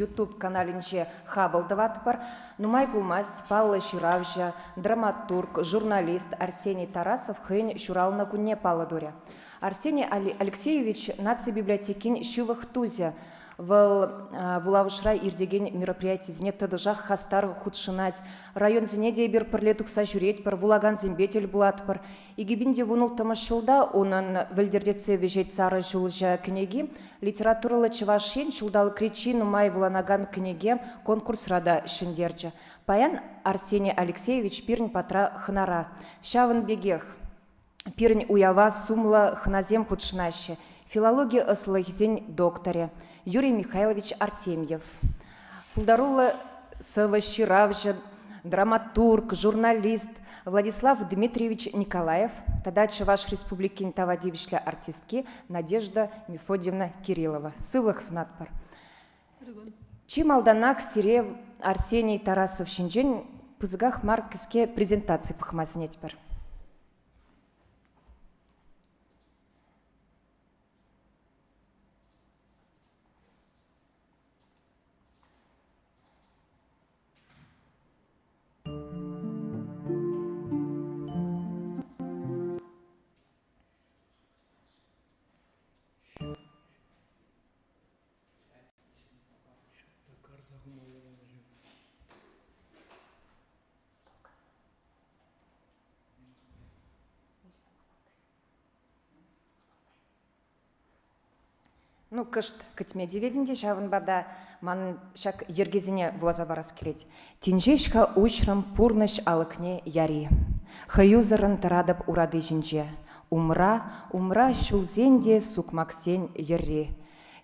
YouTube каналӗнче хапӑл тӑватпӑр. Нумай пулмасть паллӑ ҫыравҫӑ, драматург, журналист Арсений Тарасов хӑйӗн ҫуралнӑ кунне паллӑ турӗ. Арсений Алексеевич наци библиотекин ҫывӑх тусӗ. Вӑл вулавӑшра иртекен мероприятисене тӑтӑшах хастар хутшӑнать. Районсене те эпир пӗрле тухса ҫӳретпӗр, вулакансемпе тӗл пулатпӑр. 2016 ҫулта унӑн Вӗлтӗртетсе вӗҫет сарӑ ҫулҫӑ кӗнеки литературӑллӑ Чӑваш Ен ҫулталӑкри чи нумай вуланакан кӗнеке конкурсра та ҫӗнтерчӗ. Паян Арсений Алексеевич пирӗн патра хӑнара. Ҫавӑн пекех пирӗн уява сумлӑ хӑнасем хутшӑнаҫҫӗ. Филологи ӑслӑлӑхӗсен докторӗ Юрий Михайлович Артемьев, пултаруллӑ сӑвӑҫ, ҫыравҫӑ, драматург, журналист Владислав Дмитриевич Николаев тата Чӑваш Республикин тава тивӗҫлӗ артистки Надежда Мефодьевна Кириллова. Сывлӑх сунатпӑр. Чи малтанах сире Арсений Тарасов ҫинчен пысӑках мар кӗске презентаци пӑхма сӗнетпӗр. Ну, кӑшт кӗтме тивет ӗнтӗ, ҫавӑнпа та манӑн ҫак йӗркесене вуласа парас килет. Тин ҫеҫ-ха уҫрӑм пурнӑҫ алӑкне яри. Хӑюсӑррӑн тӑратӑп урати ҫинче. Умра, умра ҫулсен те сукмаксен йӗрри.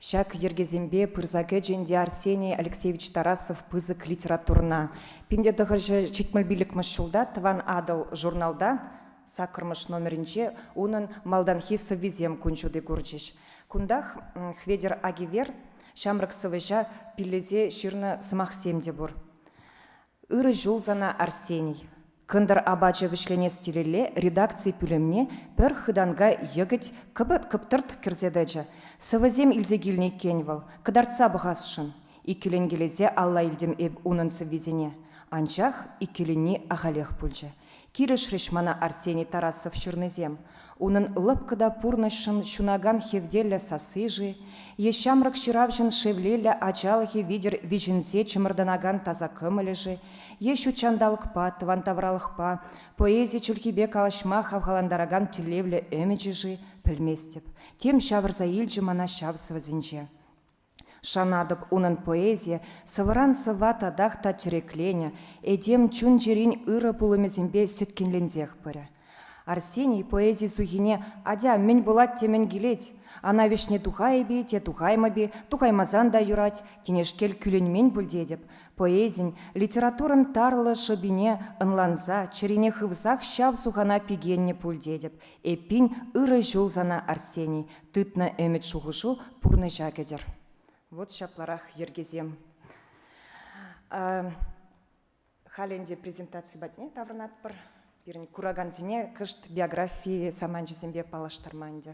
Ҫак йӗркесемпе пырса кӗчӗ ӗнтӗ Арсений Алексеевич Тарасов пысӑк литературӑна. 1975 ҫулта Тӑван Атӑл журналта Саккӑрмӗш номерӗнче унӑн малтанхи сӑввисем кун ҫути курчӗҫ. Кунтах Хветӗр Агивер ҫамрӑк сӑвӑҫа пиллесе ҫырнӑ сӑмахсем те пур. Ырӑ ҫул сана, Арсений. Кӑнтӑр апачӗ вӗҫленес тӗлелле редакци пӳлӗмне пӗр хытанка йӗкӗт кӑптӑрт кӗрсе тӑчӗ. Сӑвӑсем илсе килнӗ иккен вӑл, кӑтартса пӑхасшӑн. Иккӗленкелесе алла илтӗм эп унӑн сӑввисене. Анчах иккӗленни ахалех пулчӗ. Килӗшрӗҫ мана Арсений Тарасов ҫырнисем. Унӑн лӑпкӑ та пурнӑҫшӑн ҫунакан хевтеллӗ сасси-ши е ҫамрӑк ҫыравҫӑн шевлеллӗ ачалӑхӗ витӗр виҫӗнсе чӑмӑртанакан таса кӑмӑлӗ-ши е ҫутҫанталӑкпа, тӑван тавралӑхпа, поэзи чӗлхипе калаҫма хавхалантаракан тӗллевлӗ ӗмӗчӗ-ши, пӗлместӗп. Тем ҫавӑрса илчӗ мана ҫав сӑвӑсенче. Шанатӑп, унӑн поэзийӗ сӑвӑран сӑвва татах та тӗрекленӗ, этем чун-чӗрин ырӑ пулӑмӗсемпе сӗткенленсех пырӗ. Арсений поэзи сухине «Атя, мӗн пулать те мӗн килет, ана вӗҫне тухайӑп-и те тухаймӑп-и, тухаймасан та юрать» тенешкел кӳлӗнмен пуль тетӗп. Поэзин, литературӑн тарлӑ шӑпине ӑнланса, чӗрине хывсах ҫав сухана пикеннӗ пуль тетӗп. Эппин, ырӑ ҫул сана, Арсений, тытнӑ ӗмӗт-шухӑшу пурнӑҫа кӗтӗр. Вот ҫапларах йӗркесем. Халӗ ӗнтӗ презентаци патне таврӑнатпӑр. Пирӗн куракансене кӑшт биографи саманчӗсемпе паллаштарма ӗнтӗ.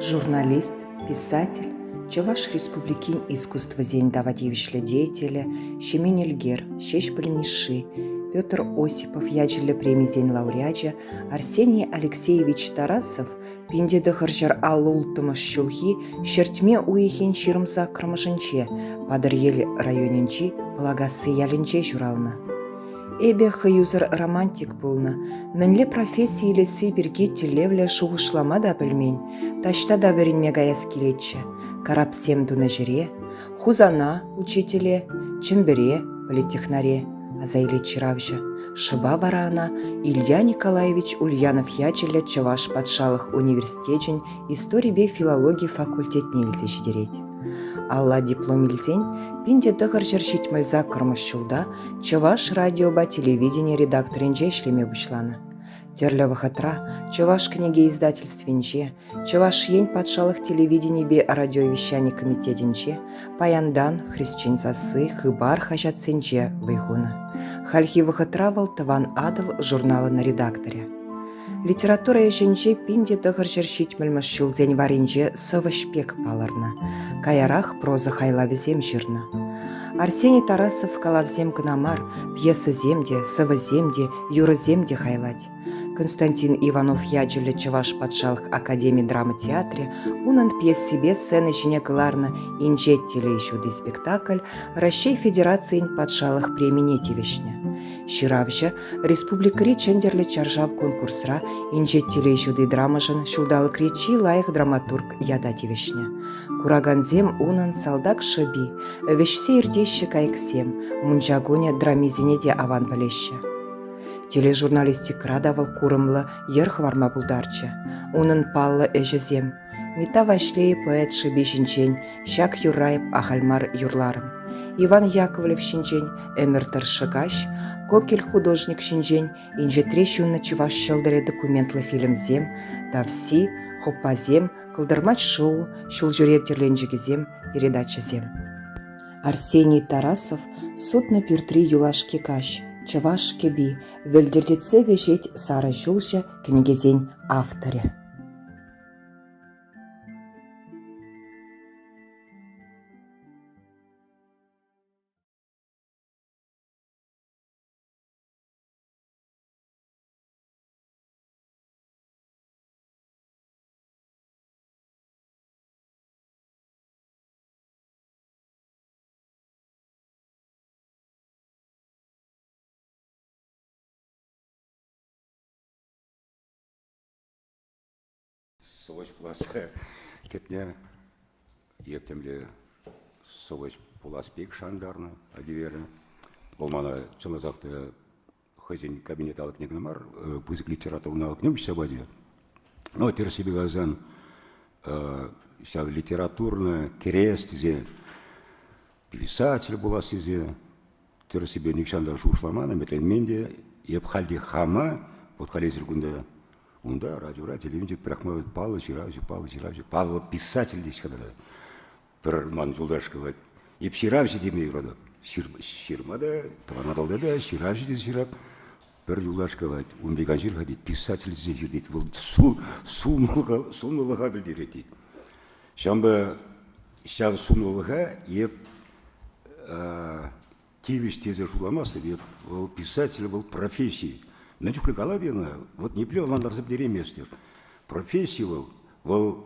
Журналист, писатель, Чӑваш Республикин искусствӑсен тава тивӗҫлӗ деятелӗ Ҫемен Элкер, Ҫеҫпӗл Мишши, Петр Осипов ячӗллӗ премисен лауреачӗ Арсений Алексеевич Тарасов 1956 ҫулхи ҫӗртме уйӑхӗн 28-мӗшӗнче Патӑрьел районӗнчи Пӑлакасси ялӗнче ҫуралнӑ. Эпӗ хӑюсӑр романтик пулнӑ, мӗнле професси илесси пирки тӗллевлӗ шухӑшлама та пӗлмен, таҫта та вӗренме каяс килетчӗ. Карапсем тунӑ ҫӗре, Хусана учителе, Чӗмпӗре политехнаре, аса илет ҫыравҫӑ. Шӑпа вара ӑна Илья Николаевич Ульянов ячӗллӗ Чӑваш патшалӑх университечӗн историпе филологи факультетне илсе ҫитерет. Алла диплом илсен 1978 ҫулта Чӑваш радиопа телевидени редакторӗнче ӗҫлеме пуҫланӑ. Тӗрлӗ вӑхӑтра Чӑваш кӗнеке издательствинче, Чӑваш Ен патшалӑх телевиденипе радиовещани комитетӗнче, паянтан Хресчен сасси, Хыпар хаҫатсенче вӑй хунӑ. Хальхи вӑхӑтра вӑл Тӑван Атӑл журналӑн редакторӗ. Литература ӗҫӗнче 1970-мӗш ҫулсен варринче сӑвӑҫ пек палӑрнӑ, каярах проза хайлавӗсем ҫырнӑ. Арсений Тарасов калавсем кӑна мар, пьесӑсем те, сӑвӑсем те, юрӑсем те хайлать. Константин Иванов ячӗллӗ Чӑваш патшалӑх академи драма театрӗ унӑн пьесипе сцена ҫине кӑларнӑ «Инҫет телей ҫути» спектакль Раҫҫей Федерацийӗн патшалӑх премине тивӗҫнӗ. Ҫыравҫӑ республикӑри Чӗнтӗрлӗ чаршав конкурсра «Инҫет телей ҫути» драмӑшӑн ҫулталӑкри чи лайӑх драматург ята тивӗҫнӗ. Куракансем унӑн «Салтак шӑпи», «Вӗҫсе иртеҫҫӗ кайӑксем», «Мунча кунӗ» драмисене те аван пӗлеҫҫӗ. Тележурналистикӑра та вӑл курӑмлӑ йӗр хӑварма пултарчӗ. Унӑн паллӑ ӗҫӗсем Митта Ваҫлейӗ поэт шӑпи ҫинчен ҫак юрра эп ахаль мар юрларӑм. Иван Яковлев ҫинчен Ӗмӗр тӑршшӗ каҫ, Кокель художник ҫинчен Инҫетре ҫуннӑ чӑваш ҫӑлтӑрӗ документлӑ фильмсем, Тавси, Хоппасем, Кӑлтӑрмач шоу, Ҫулҫӳрев тӗрленчӗкӗсем, передачӑсем. Арсений Тарасов сутнӑ пӳртри юлашки каҫ, чӑваш кӗпи, вӗлтӗртетсе вӗҫет сарӑ ҫулҫӑ кӗнекесен авторӗ. Сӑвӑҫ пулас кӗтнӗ е темле сӑвӑҫ пулас пек шантарнӑ Агивера. Вӑл мана чӑнласах та хӑйсен кабинет алӑкне кӑна мар, пысӑк литературӑн алӑкне уҫса пачӗ. Но тӗрӗссипе каласан, ҫав литературно кӗрес тесе, писатель пулас тесе тӗрӗссипе нихҫан та шухӑшламан, ӗмӗтленмен те. Эп халь те хама, вот халь эсир кунта Унта радиора, телевидение пӗрахма паллӑ ҫыравҫӑ, паллӑ ҫыравҫӑ, паллӑ писатель теҫ-ха тата. Пӗр ман юлташ калать, эп ҫыравҫӑ теме юратап. Ҫырма та, тӑван Атӑлта та ҫыравҫӑ тесе ҫырап. Пӗр юлташ калать, ун пек ан ҫыр-ха тет, писатель тесе ҫыр тет. Вӑл сумлӑха, сумлӑлӑха пӗлтерет тет. Ҫавӑнпа ҫав сумлӑлӑха эп тивӗҫ тесе шутламастӑп. Эп вӑл писатель, вӑл професси. Мӗн чухлӗ калап ӑна, вот нипле ӑнлантарса пӗтерейместӗп. Професси вӑл, вӑл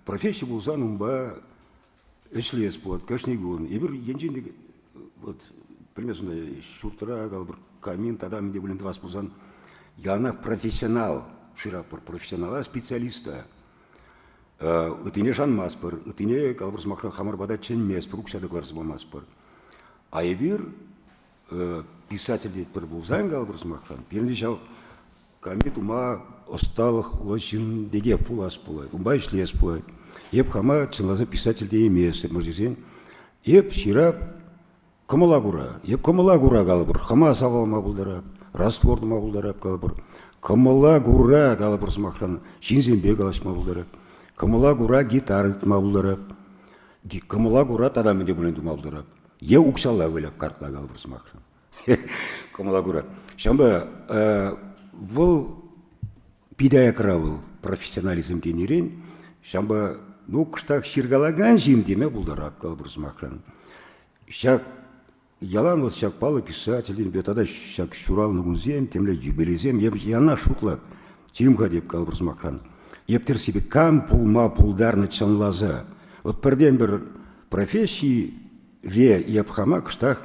професси пулсан унпа ӗҫлес пулать кашни кун. Эпир енчен те вот пӗлмесен ҫуртра калӑпӑр камин тата мӗн те пулин тӑвас пулсан яланах профессионал шыратпӑр, профессионала, специалиста. Ыттине шанмастпӑр, ыттине, калӑпӑр сӑмахран, хамӑр пата чӗнместпӗр, укҫа та кӑларса памастпӑр. А эпир писатель тетпӗр пулсан, калӑпӑр сӑмахран, пирӗн ҫав ками тума ӑсталӑхлӑ ҫын пекех пулас пулать, унпа ӗҫлес пулать. Эп хама чӑнласа писатель теейместӗп, мӗншӗн тесен эп ҫырап Кӑмӑла кура, е кӑмӑла кура калӑпӑр, хӑма савӑлма пултарап, раствор тума пултарап калӑпӑр. Кӑмӑла кура калӑпӑр сӑмахран, ҫынсемпе калаҫма пултарап. Кӑмӑла кура гитара тытма пултарап. Кӑмӑла кура тата мӗн те пулин тума пултарап. Е укҫалла выляп картла калӑпӑр сӑмахран. Кӑмӑла кура. Ҫавӑнпа вӑл питӗ аякра вӑл профессионализм тенӗрен, ҫавӑнпа ну кӑштах ҫыркалакан ҫын теме пултарап калӑпӑр сӑмахран. Ҫак ялан вот ҫак паллӑ писательсемпе тата ҫак ҫуралнӑ кунсем, темле юбилейсем эп яна шутлап. Чим-ха теп калӑпӑр сӑмахран. Эп тӗрӗссипе кам пулма пултарнӑ чӑнласа. Вот пӗртен-пӗр профессире эп хама кӑштах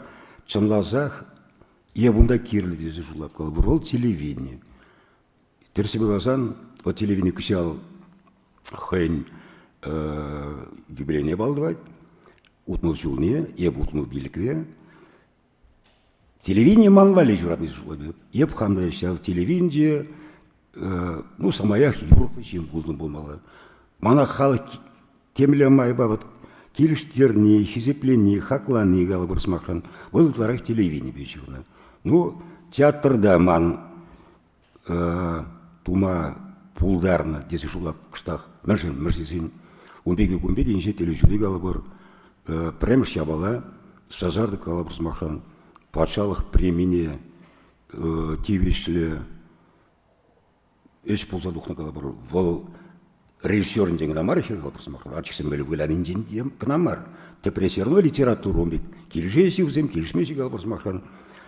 чӑнласах эп унта кирлӗ тесе шутлап калӑпӑр. Вӑл телевидени. Тӗрӗссипе каласан, вот телевидени кӑҫал хӑйӗн юбилейне паллӑ тӑвать. 60 ҫулне, эп 65-ре. Телевидение ман валли ҫуратни шутлатӑп. Эп хам та ҫав телевиденинче ну, самаях юрӑхлӑ ҫын пулнӑ пулмалла. Мана халӑх темле майпа вот килӗштерни, хисеплени, хаклани, калӑпӑр сӑмахран, вӑл ытларах телевиденипе ҫыхӑннӑ. Ну, театрта ман тума пултарнӑ тесе шутлап кӑштах. Мӗншӗн? Мӗншӗн тесен ун пек кун пек инҫе телеҫӳре калӑпӑр. Пӗрремӗш япала сасартӑк калӑпӑр сӑмахран патшалӑх премине тивӗҫлӗ. ӗҫ пулса тухнӑ калӑпӑр. Вӑл режиссерӗнчен кӑна мар ӗҫ калӑпӑр сӑмах. Артистсемпе вылянинчен те кӑна мар. Тӗпре все равно литература ун пек килӗшеҫҫӗ вӗсем, килӗшмеҫҫӗ калӑпӑр сӑмахран.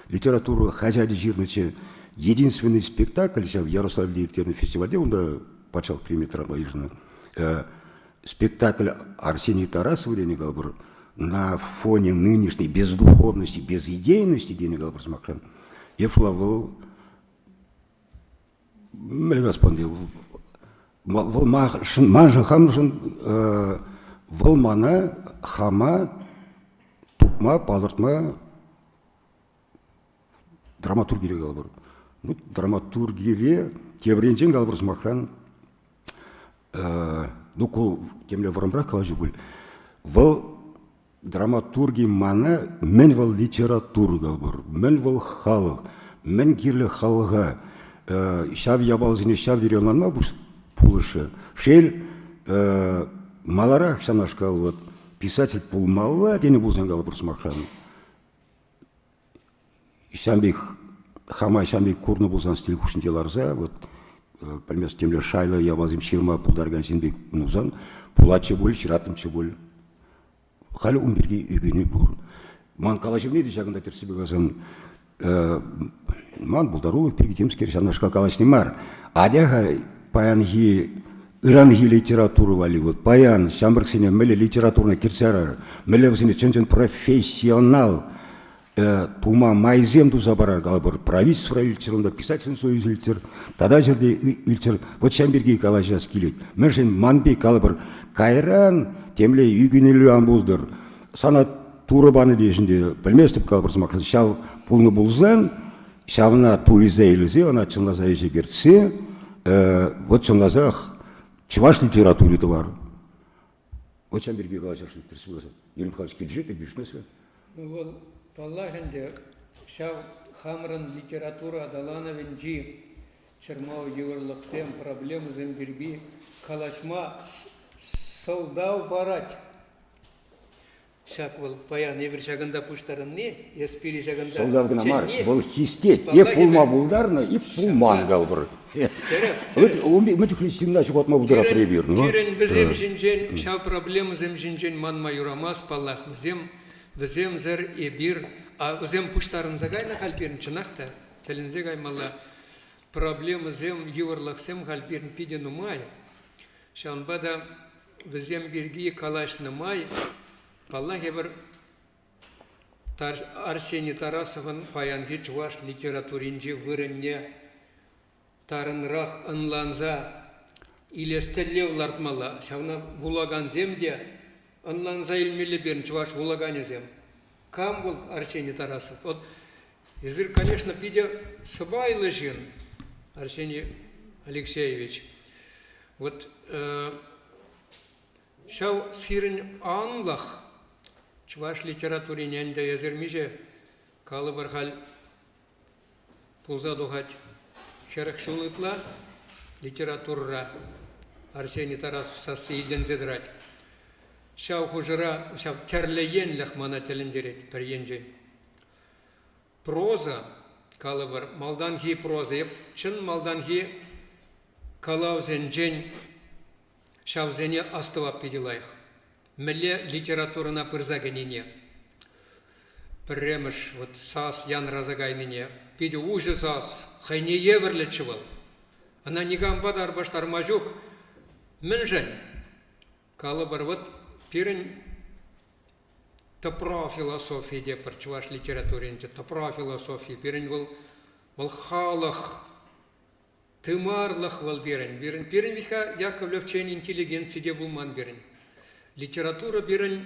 Литература хаҫачӗ ҫырнӑччӗ. Единственный спектакль ҫав Ярославльте ирттернӗ фестивальте унта патшалӑх преми тӑратма йышӑннӑ. Спектакль Арсений Тарасов тенӗ калӑпӑр, на фоне нынешней бездуховности, безидейности тенӗ калӑпӑр сӑмахран. Эп шула вӑл мӗнле калас вӑл маншӑн хамшӑн вӑл мана хама тупма, палӑртма драматургире калӑпӑр. Ну, драматургире тепӗр енчен калӑпӑр сӑмахран, ну, ку темле вӑрӑмрах калаҫу пуль. Вӑл драматурги мана мӗн вӑл литература калӑпӑр, мӗн вӑл халӑх, мӗн кирлӗ халӑха, ҫав япаласене ҫав тери ӑнланма пулӑшрӗ. Шел, маларах ҫавнашкал вот писатель пулмалла тенӗ пулсан калӑпӑр сӑмахран, ҫавӑн пек хама ҫавӑн пек курнӑ пулсан стиль хушшинче ларса вот пӗлмест темле шайлӑ япаласем ҫырма пултаракан ҫын пек пулсан пулатчӗ пуль, ҫыраттӑмччӗ пуль. Халӗ ун пирки ӳкӗнӳ пур. Ман калаҫӑвне те ҫакӑнта тӗртсе каласан ман пултарулӑх пирки темскер ҫавнашкал калаҫни мар. Атя-ха паянхи ыранхи литература валли вот паян ҫамрӑксене мӗнле литературӑна кӗртсе ярар, мӗнле вӗсене чӑн-чӑн профессионал тума майсем туса парар, калӑпӑр, правительство илччӗр, унта писательсен союзӗ илччӗр, тата ҫӗрте илччӗр. Вот ҫавӑн пирки калаҫас килет. Мӗншӗн ман пек, калӑпӑр, кайран темле ӳкӗнӳллӗ ан пултӑр. Сана Турӑ панӑ тесен те пӗлместӗп, калӑпӑр сӑмахран, ҫав пулнӑ пулсан, ҫавна туйса илсе, ӑна чӑнласа ӗҫе кӗртсе, вот чӑнласах чӑваш литератури тӑвар. Вот ҫавӑн пирки калаҫасшӑн тӗрӗс пулсан. Юрий Михайлович килӗшет те килӗшмест-ха? Ну, вӑл, паллах ӗнтӗ, ҫав хамӑрӑн литература аталанӑвӗнчи чӑрмав, йывӑрлӑхсем, проблемӑсем пирки калаҫма сӑлтав парать. Ҫак вӑл паян эпир ҫакӑнта пуҫтарӑнни, эс пире ҫакӑнта Сӑлтав кӑна мар, вӑл хистет. Е пулма пултарнӑ, и пулман калӑпӑр. Тӗрӗс, тӗрӗс. Мӗн чухлӗ ҫынна ҫухатма пултаратпӑр эпир. Пирӗн вӗсем ҫинчен, ҫав проблемӑсем ҫинчен манма юрамасть, паллах. Вӗсем, вӗсемсӗр эпир, а вӗсем пуҫтарӑнса кайнӑ халь пирӗн, чӑнах та, тӗлӗнсе каймалла. Проблемӑсем, йывӑрлӑхсем халь пирӗн питӗ нумай. Ҫавӑнпа та вӗсем пирки калаҫнӑ май, паллах, эпир Арсений Тарасовӑн паянхи чӑваш литературинчи вырӑнне тарӑнрах ӑнланса илес тӗллев лартмалла. Ҫавна вулакансем те ӑнланса илмелле пирӗн чӑваш вулаканӗсем. Кам вӑл Арсений Тарасов? Вот эсир, конечно, питӗ сӑпайлӑ ҫын, Арсений Алексеевич. Вот ҫав сирӗн анлӑх чӑваш литературине ӗнтӗ эсир миҫе калӑпӑр халь пулса тухать 40 ҫул ытла литературӑра Арсений Тарасов сасси илтӗнсе тӑрать. Ҫав хушӑра ҫав тӗрлӗ енлӗх мана тӗлӗнтерет пӗр енчен. Проза, калӑпӑр, малтанхи проза, эп чӑн малтанхи калавсенчен ҫавсене астӑвап питӗ лайӑх. Мӗнле литературӑна пырса кӗнине. Пӗрремӗш вот сас янраса кайнине, питӗ уҫӑ сас, хӑйне евӗрлӗччӗ вӑл. Ӑна никампа та арпаштарма ҫук. Мӗншӗн? Калӑпӑр, вот пирӗн тӑпра философийӗ те пӗр чӑваш литературинче тӑпра философийӗ пирӗн вӑл вӑл халӑх тымарлӑх вӑл пирӗн. Пирӗн, пирӗн Михаил Яковлевчен интеллигенци те пулман пирӗн. Литература пирӗн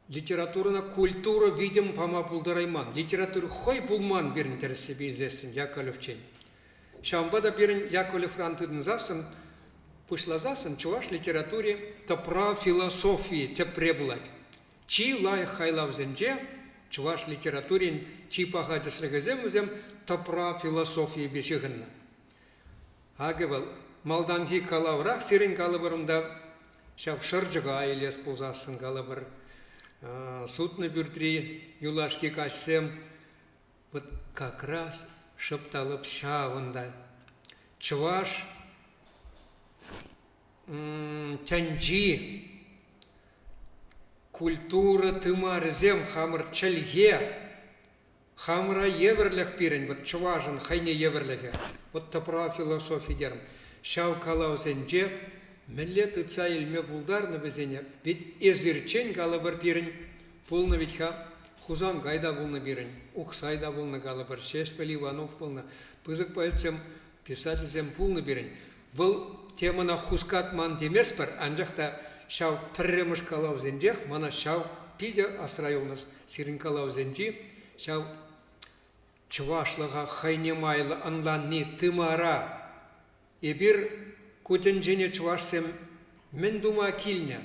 литературӑна культура витӗм пама пултарайман. Литература хӑй пулман пирӗн тӗрӗссипе илсессӗн Яковлевчен. Ҫавӑнпа та пирӗн Яковлевран тытӑнсассӑн, пуҫласассӑн чӑваш литератури тӑпра философийӗ тӗпре пулать. Чи лайӑх хайлавсенче чӑваш литературин чи паха тӗслӗхӗсем вӗсем тӑпра философийӗпе ҫыхӑннӑ. Акӑ вӑл малтанхи калаврах сирӗн калӑпӑр унта ҫав шӑрчӑка илес пулсассӑн калӑпӑр. Сутнӑ пӳртри юлашки каҫсем вот как раз шӑп та лӑп ҫавӑнта. Чӑваш тӗнчи, культура тымарӗсем хамӑр чӗлхе, хамӑра евӗрлӗх пирӗн, вот чӑвашӑн хӑйне евӗрлӗхӗ, вот тӑпра философи терӗм. Ҫав калавсенче мӗнле тытса илме пултарнӑ вӗсене? Ведь эсирччен калӑпӑр пирӗн пулнӑ вӗт-ха. Хусанкай та пулнӑ пирӗн, Ухсай та пулнӑ калӑпӑр, Ҫеҫпӗл Иванов пулнӑ. Пысӑк поэтсем, писательсем пулнӑ пирӗн. Вӑл темӑна хускатман теместпӗр, анчах та ҫав пӗрремӗш калавсенчех мана ҫав питӗ асра юлнӑ сирӗн калавсенчи ҫав чӑвашлӑха хӑйне майлӑ ӑнланни тымара Эпир ку тӗнчене чӑвашсем мӗн тума килнӗ?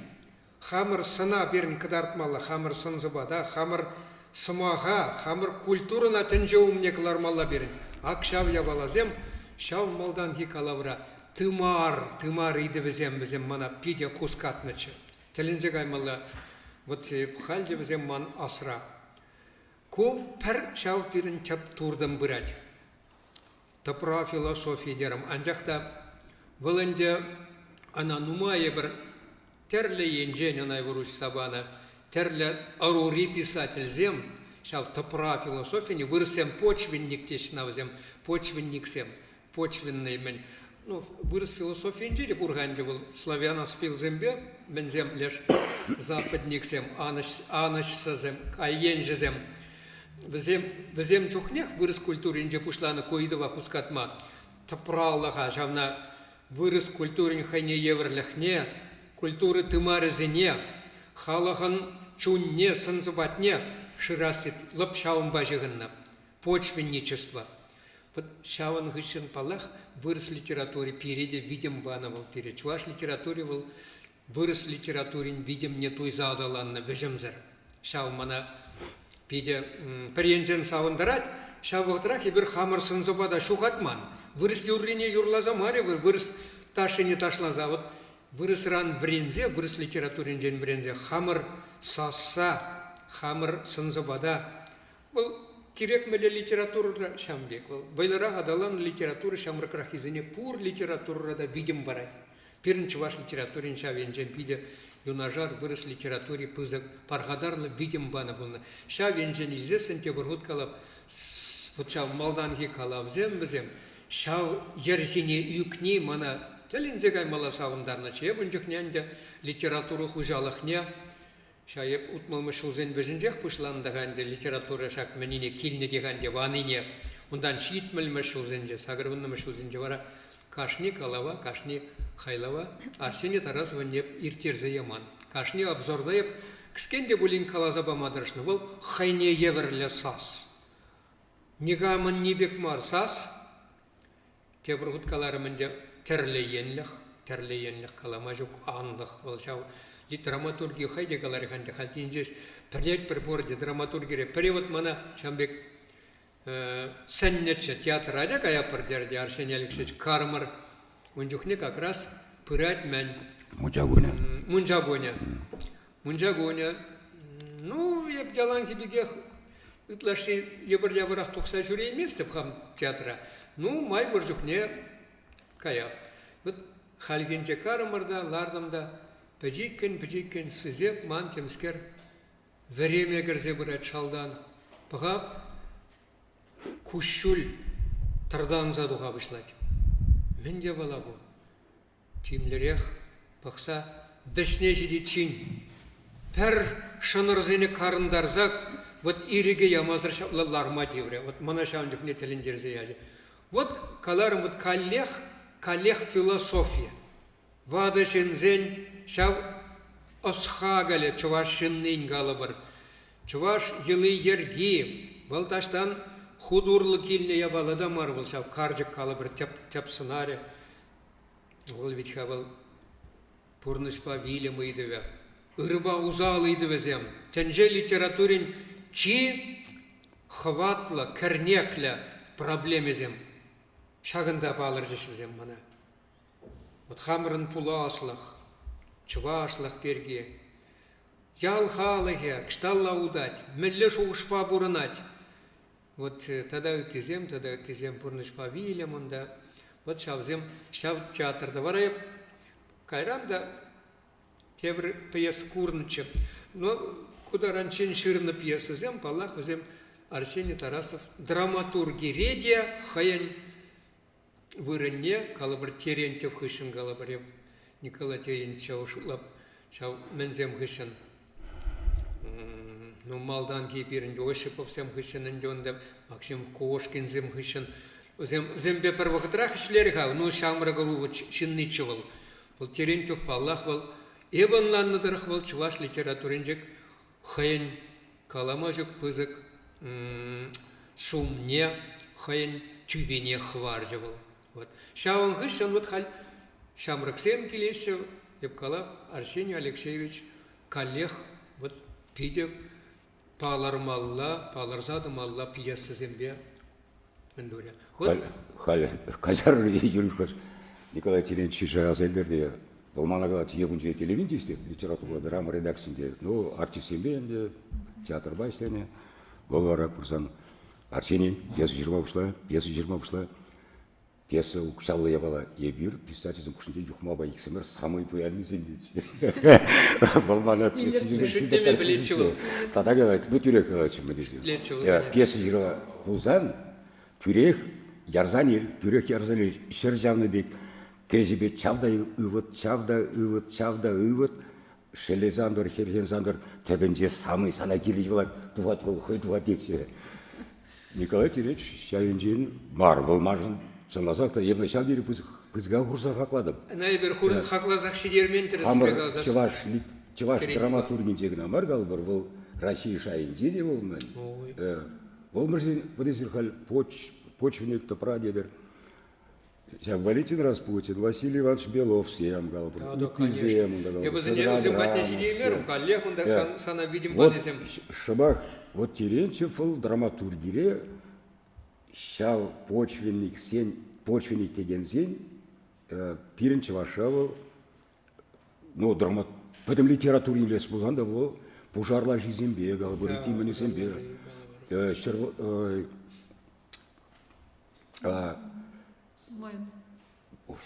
Хамӑр сӑна пирӗн кӑтартмалла, хамӑр сӑн-сӑпата, хамӑр сӑмаха, хамӑр культурӑна тӗнче умне кӑлармалла пирӗн. Ак ҫав япаласем ҫав малтанхи калавра тымар, тымар ыйтӑвӗсем вӗсем мана питӗ хускатнӑччӗ. Тӗлӗнсе каймалла. Вот халь те вӗсем ман асра. Ку пӗр ҫав пирӗн тӗп туртӑм пырать. Тӑпра философийӗ терӗм. Анчах та вӑл ӗнтӗ ӑна нумай эпир тӗрлӗ енчен ӑна эпир уҫса панӑ. Тӗрлӗ ӑрури писательсем ҫав тӑпра философине вырӑссем почвенник теҫҫӗ ӑна вӗсем, почвенниксем, почвенный мӗн. Ну, вырӑс философийӗнче те пур-ха ӗнтӗ вӑл славянофилсемпе мӗнсем леш западниксем, анӑҫ, анӑҫсӑсем, кайенҫӗсем. Вӗсем, вӗсем чухнех вырӑс культуринче пуҫланӑ ку ыйтӑва хускатма тӑпралӑха, ҫавна вырӑс культурин хӑйне евӗрлӗхне, культура тымарӗсене, халӑхӑн чунне, сӑн-сӑпатне шырасси лӑп ҫавӑнпа ҫыхӑннӑ. Почвенничество. Вот ҫавӑн хыҫҫӑн, паллах, вырӑс литератури пире те витӗм панӑ вӑл пире. Чӑваш литератури вӑл вырӑс литературин витӗмне туйса аталаннӑ вӗҫӗмсӗр. Ҫав мана питӗ пӗр енчен савӑнтарать, ҫав вӑхӑтрах эпир хамӑр сӑн-сӑпата ҫухатман. Вырӑс юррине юрласа мар эпир, вырӑс ташшине ташласа. Вот вырӑсран вӗренсе, вырӑс литературинчен вӗренсе хамӑр сасса, хамӑр сӑн-сӑпата вӑл кирек мӗнле литературӑра ҫавӑн пек вӑл. Вӑйлӑрах аталаннӑ литература ҫамрӑкраххисене пур литературӑра та витӗм парать. Пирӗн чӑваш литературин ҫав енчен питӗ юнашар вырӑс литератури пысӑк пархатарлӑ витӗм панӑ пулнӑ. Ҫав енчен илсессӗн тепӗр хут калап, вот ҫав малтанхи калавсем вӗсем ҫав йӗр ҫине ӳкни мана тӗлӗнсе каймалла савӑнтарнӑччӗ. Эп ун чухне ӗнтӗ литература хуҫалӑхне Ҫав эп утмӑлмӗш ҫулсен вӗҫӗнчех пуҫланнӑ-ха ӗнтӗ литература ҫак мӗнине килнӗ те-ха ӗнтӗ ванине. Унтан ҫитмӗлмӗш ҫулсенче, сакӑрвуннӑмӗш ҫулсенче вара кашни калава, кашни хайлава Арсений Тарасовӑн эп ирттерсе яман. Кашни обзорта эп кӗскен те пулин каласа пама тӑрӑшнӑ. Вӑл хӑйне евӗрлӗ сас. Никамӑнни пек мар сас, Тепӗр хут каларӑм ӗнтӗ, тӗрлӗ енлӗх, тӗрлӗ енлӗх калама ҫук анлӑх вӑл ҫав. Драматурги хӑй те каларӗ-ха ӗнтӗ, халь тин ҫеҫ пӗлетпӗр пурте драматургире. Пӗри вот мана ҫавӑн пек сӗннӗччӗ, театра та каятпӑр терӗ те Арсений Алексеевич, карӑмӑр. Ун чухне как раз пырать-мӗн. Мунча кунӗ. Мунча кунӗ. Мунча кунӗ. Ну, эп яланхи пекех ытлашши йӑпӑр-япӑрах тухса ҫӳрейместӗп хам театра. Ну, май пур чухне каяп. Вот хальхинче карӑмӑр та, лартӑм та, пӗчиккӗн-пӗчиккӗн сисеп ман темскер вӗреме кӗрсе пырать шалтан. Пӑхап, куҫҫуль тӑртанса туха пуҫлать. Мӗн япала ку? Тимлӗрех пӑхса вӗҫне ҫитиччен пӗр шӑнӑрсене карӑнтарса вот ирӗке ямасӑр ҫапла ларма тиврӗ. Вот мана ҫавӑн чухне тӗлӗнтерсе ячӗ. Вот каларӑм, вот каллех, каллех философи. Ватӑ ҫынсен ҫав ӑс-хакӑлӗ чӑваш ҫыннин калӑпӑр. Чӑваш йӑли-йӗрки, вӑл таҫтан хут урлӑ килнӗ япала та мар вӑл ҫав карчӑк калӑпӑр тӗп, тӗп сӑнарӗ. Вӑл вӗт-ха вӑл пурнӑҫпа вилӗм ыйтӑвӗ, ырӑпа усал ыйтӑвӗсем, тӗнче литературин чи хӑватлӑ, кӗрнеклӗ проблемисем. Ҫакӑнта палӑрчӗҫ вӗсем мана. Вот хамӑрӑн пуласлӑх, чӑвашлӑх пирки. Ял халӑхӗ кӑшталла утать, мӗнле шухӑшпа пурӑнать. Вот тата ыттисем, тата ыттисем пурнӑҫпа вилӗм унта. Вот ҫавсем ҫав театрта. Вара эп кайран та тепӗр пьеса курнӑччӗ. Но ку таранччен ҫырнӑ пьесӑсем, паллах, вӗсем Арсений Тарасов драматургире те хӑйӗн вырӑнне, калӑпӑр, Терентьев хыҫҫӑн калӑпӑр эп, Николай Терентьева шутлап, ҫав мӗнсем хыҫҫӑн. Ну, малтанхи пирӗн Осиповсем хыҫҫӑн ӗнтӗ унта Максим Кошкинсем хыҫҫӑн. Вӗсем, вӗсемпе пӗр вӑхӑтрах ӗҫлерӗ-ха, ну, ҫамрӑк ӑру ҫынниччӗ вӑл. Вӑл Терентьев, паллах, вӑл эп ӑнланнӑ тӑрӑх вӑл чӑваш литературинче хӑйӗн калама ҫук пысӑк сумне, хӑйӗн тӳпине хӑварчӗ вӑл. Вот. Ҫавӑн хыҫҫӑн вот халь ҫамрӑксем килеҫҫӗ, эп калап, Арсений Алексеевич каллех вот питӗ палӑрмалла, палӑрса тӑмалла пьесӑсемпе мӗн турӗ. Вот. Халь каҫар Юрий Михайлович, Николай Терентьевич аса илтернӗ. Вӑл мана калать, е кунче телевидени ӗҫлет, литературӑпа драма редакцинче. Ну, артистсемпе ӗнтӗ театрпа ӗҫленӗ. Вӑл вара пырсан Арсений, пьеса ҫырма пуҫла, пьеса ҫырма пуҫла. Пьеса укҫаллӑ япала. Эпир писательсем хушшинче Юхмапа иксӗмӗр самый пуяннисем тет. Вӑл мана пьеса Шӳтлеме пӗлетчӗ вӑл. Тата калать, ну тӳрех калатчӗ мӗн тесе. Пьеса ҫырма пулсан тӳрех ярсан ил, тӳрех ярсан ил. Ҫӗр чавнӑ пек кӗреҫепе чав та ывӑт, чав та ывӑт, чав та ывӑт. Шеллесе ан тӑр, хӗрхенсе ан тӑр, тӗпӗнче самый сана кирлӗ юлать, тухать вӑл, хӑй тухать тетчӗ. Николай Терентьевич ҫавӗнчен мар, вӑл маншӑн чӑнласах та эпӗ ҫав тери пысӑк пысӑка хурса хаклатӑп. Ӑна эпир хакласах ҫитермен тӗрӗссипе каласан. Чӑваш, чӑваш драматургинче кӑна мар калӑпӑр, вӑл Россия шайӗнче те вӑл мӗн. Вӑл мӗншӗн вот эсир халь почвенник тӑпра тетӗр. Ҫав Валентин Распутин, Василий Иванович Беловсем калӑпӑр, ыттисем унта калӑпӑр. Эпӗ вӗсем патне ҫитеймерӗм, каллех унта сана витӗм панисем. Шӑпах вот Терентьев вӑл драматургире ҫав почвенниксен, почвенник текенсен пирӗн чӑвашра вӑл ну, драма, пӗтӗм литература илес пулсан та вӑл пушар лашисемпе, калӑпӑр, ытти мӗнӗсемпе, ҫӗр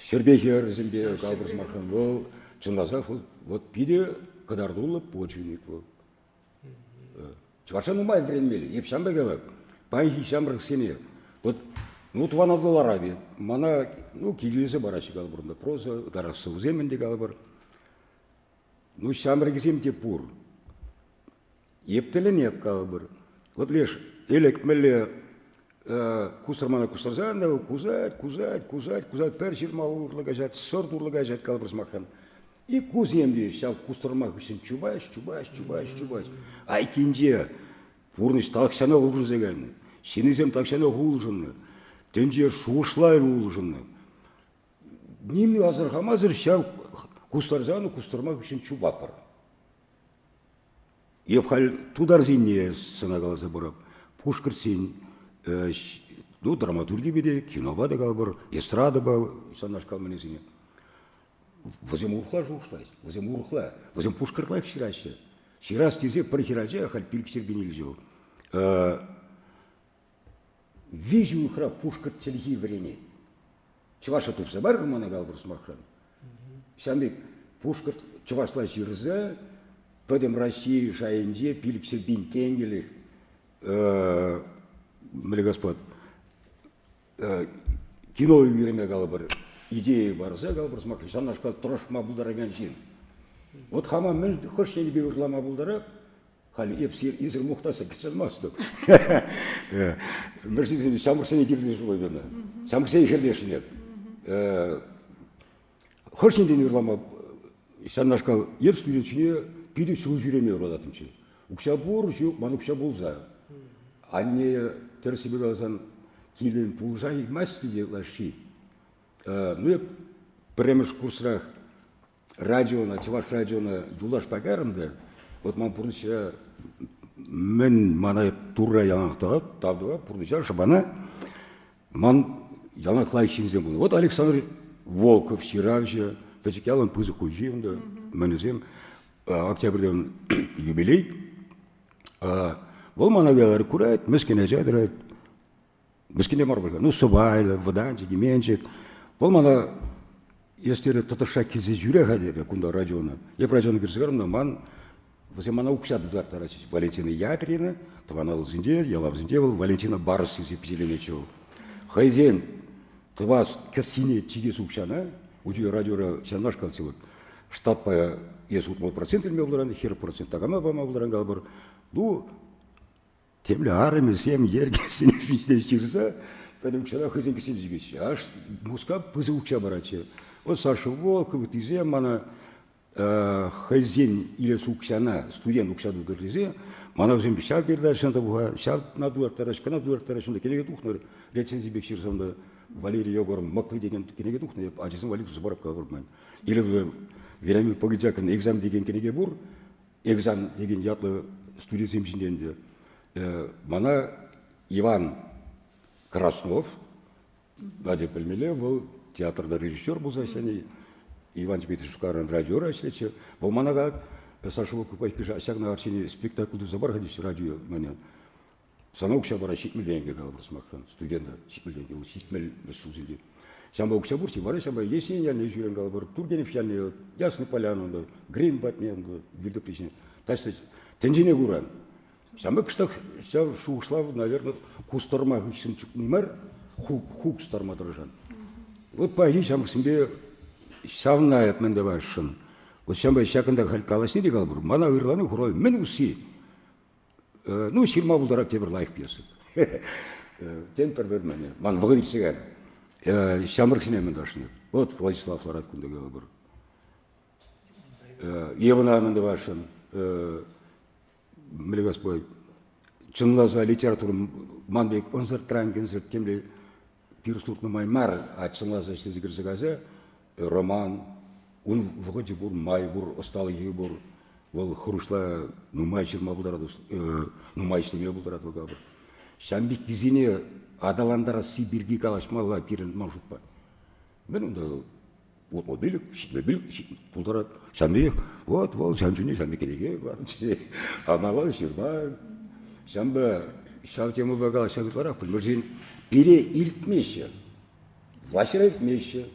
Ҫӗрпе хӗрсемпе калӑпӑр сӑмахран, вӑл чӑнласах вӑл вот питӗ кӑтартуллӑ почвенник вӑл. Чӑвашра нумай вӗренмелле. Эп ҫавӑнпа калап, паянхи ҫамрӑксене вот ну тӑван Атӑлара мана ну килӗшсе параҫҫӗ калӑпӑр унта проза, ытларах сӑвӑсем ӗнтӗ калӑпӑр. Ну ҫамрӑкӗсем те пур. Эп тӗлӗнеп калӑпӑр. Вот леш ӗлӗк мӗнле кустӑрмана кустарсан та кусать, кусать, кусать, кусать, пӗр ҫырма урлӑ каҫать, сӑрт урлӑ каҫать калӑпӑр сӑмахран. И кусем те ҫав кустӑрма хыҫҫӑн чупаҫ, чупаҫ, чупаҫ, чупаҫ. Айккинче пурнӑҫ тахҫанах улшӑнса кайнӑ. Ҫыннисем тахҫанах улшӑннӑ. Тӗнче шухӑшлавӗ улшӑннӑ. Ним асӑрхамасӑр ҫав кустарсан кустӑрма хыҫҫӑн чупатпӑр. Эп халь тутарсенне сӑнакаласа пырап. Пушкӑртсен ну, драматургипе те, кинопа та калӑпӑр, эстрадӑпа санашкал мӗнесене. Вӗсем урӑхла шухӑшлаҫ, вӗсем урӑхла. Вӗсем пушкӑртлах ҫыраҫҫӗ. Ҫырас тесе пӗр хӗрача халь пилӗкҫӗрпен илчӗ вӑл. Виҫ уйӑхра пушкӑрт чӗлхи вӗренет. Чӑваша тупса пар мана калӑпӑр сӑмахран. Ҫавӑн пек пушкӑрт чӑвашла ҫырса пӗтӗм Россия шайӗнче 500 000 тенкӗлӗх мӗнле господ кино ӳкерме калӑпӑр идея парса калӑпӑр сӑмахран ҫавнашкал тӑрӑшма пултаракан ҫын. Вот хама мӗн хӑш енӗпе ырлама пултарап, Халь эп эсир мухтаса кӗтсе тӑмастӑп. Мӗншӗн ҫамрӑксене кирлӗ шула кӑна. Ҫамрӑксене хӗрлешӗн эп. Хӑш енчен ырлама ҫавнашкал эп студентсене питӗ ҫул ҫӳреме юрататтӑмччӗ. Укҫа пур, ҫук, ман укҫа пулса. Анне тӗрӗссипе каласан килӗн пулӑшаймасть те ытлашши. Ну, эп пӗрремӗш курсрах радиона, чӑваш радиона юлташпа кайрӑм та, вот ман пурнӑҫра мӗн мана Турра яланах тӑвать, тав тӑвать, пурнӑҫа, шӑпана, ман яланах лайӑх ҫынсем пулнӑ. Вот Александр Волков ҫыравҫӑ, пӗчӗк ялӑн пысӑк хуҫи унта, мӗнӗсем, октябрьтен юбилей. Вӑл мана каларӗ, курать, мӗскӗн ача тӑрать, Мӗскӗне мар пуль-ха. Ну, сӑпайлӑ, вӑтанчӑк, именчӗк. Вӑл мана эс терӗ тӑтӑшра килсе ҫӳре-ха терӗ кунта радиона. Эп радиона кӗрсе кайрӑм та ман вӗсем мана укҫа тутарттаратчӗҫ. Валентина Ядрина тӑван алӑсенче, ялавсенче вӑл Валентина Барыс тесе пичетленетчӗ вӑл. Хӑйсен тӑвас кӗсйине чикес укҫана учитель радиора ҫавнашкал вот штатпа эс 60% илме пултаран, 40% такама пама пултаран калӑпӑр. Ну, темле арӑмӗсем йӗркесене пичне ҫырса пӗтӗм укҫана хӑйсен кӗсьине чикеҫҫӗ. Аж Мускав пысӑк укҫа паратчӗ. Вот Саша Волков, ыттисем мана хӑйсен илес укҫана, студент укҫа тутӑр тесе, мана вӗсем ҫав передачӑна та пуха, ҫавна тутарттараҫ, кӑна тутарттараҫ, унта кӗнеке тухнӑ, рецензи пек ҫырса унта Валерий Егорӑн Мӑкли текен кӗнеке тухнӑ, эп ачасем валли туса парап калӑпӑр. Или Верамир Погребчакӑн «Экзамен» текен кӗнеке пур, «Экзамен» текен ятлӑ студентсем ҫинчен те. Мана Иван Краснов, Надя пӗлмелле, вӑл театрта режиссер пулса ӗҫленӗ, Иван Дмитриевич Каран радиора ӗҫлетчӗ. Вӑл мана калать, Саша Волкова ҫакна Арсений спектакль туса пар-ха теҫҫӗ радио мана. Сана укҫа пара 70 тенкӗ калӑпӑр сӑмахран, студента 70 тенкӗ, вӑл 70 ҫулсенче. Ҫавӑнпа укҫа пурччӗ, вара ҫавӑнпа Есенин ялне ҫӳрен калӑпӑр, Тургенев ялне, Ясный Поляна унта, Грим патне унта, вилтӑпри ҫине. Таҫта тӗнчене куран. Ҫавӑнпа кӑштах ҫав шухӑшлав, наверное, кустӑрма хыҫҫӑн чупни мар, ху кустарма тӑрӑшан. Вот паянхи ҫамрӑксемпе ҫавна эп мӗн тӑвасшӑн. Вот ҫавӑнпа ҫакӑнта халь калаҫни те калӑпӑр, мана ырлани хурал мӗн усси? Ну, ҫырма пултарать тепӗр лайӑх пьеса. Тен, пӗр-пӗр мӗне. Ман вӑхӑт иртсе кайрӗ. Ҫамрӑксене мӗн тӑрӑшнӑ. Вот Владислав ларать кунта калӑпӑр. Евӑна мӗн тӑвасшӑн? Мӗнле Господь, чӑнласа литература ман пек ӑнсӑртран кӗнсӗр темле пирус туртнӑ май мар, а чӑнласа ӗҫлесе кӗрсе кайса роман, ун вӑхӑчӗ пур, май пур, ӑсталӑхӗ пур. Вӑл хӑрушла нумай ҫырма пултарать, нумай ӗҫлеме пултарать вӑл капӑр. Ҫавӑн пеккисене аталантарасси пирки калаҫмалла пирӗн ман шутпа. Мӗн унта 65, 75 пултарать. Ҫавӑн пекех вот вӑл ҫав чухне ҫавӑн пек кӗнеке кӑларнӑччӗ. А мала ҫырма. Ҫавӑнпа ҫав темӑпа калаҫса ытларах пуль. Пире илтмеҫҫӗ. Влаҫра илтмеҫҫӗ.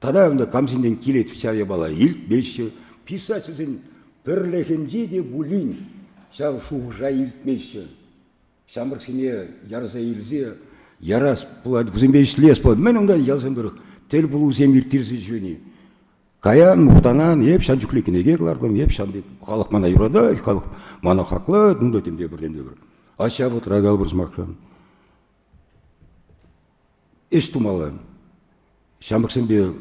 Тата унта камсенчен килет ҫав япала илтмеҫҫӗ. Писательсен пӗрлӗхӗнче те пулин ҫав шухӑша илтмеҫҫӗ. Ҫамрӑксене ярса илсе ярас пулать, вӗсемпе ӗҫлес пулать. Мӗн унта ялсем тӑрӑх тӗл пулусем ирттерсе ҫӳрени. Каян, мухтанан, эп ҫав чухлӗ кӗнеке кӑлартӑм, эп ҫав пек халӑх мана юратать, халӑх мана хаклать, ну та темте пӗр, темте пӗр. А ҫав вӑхӑтра калӑпӑр сӑмахран. Ӗҫ тумалла. Ҫамрӑксемпе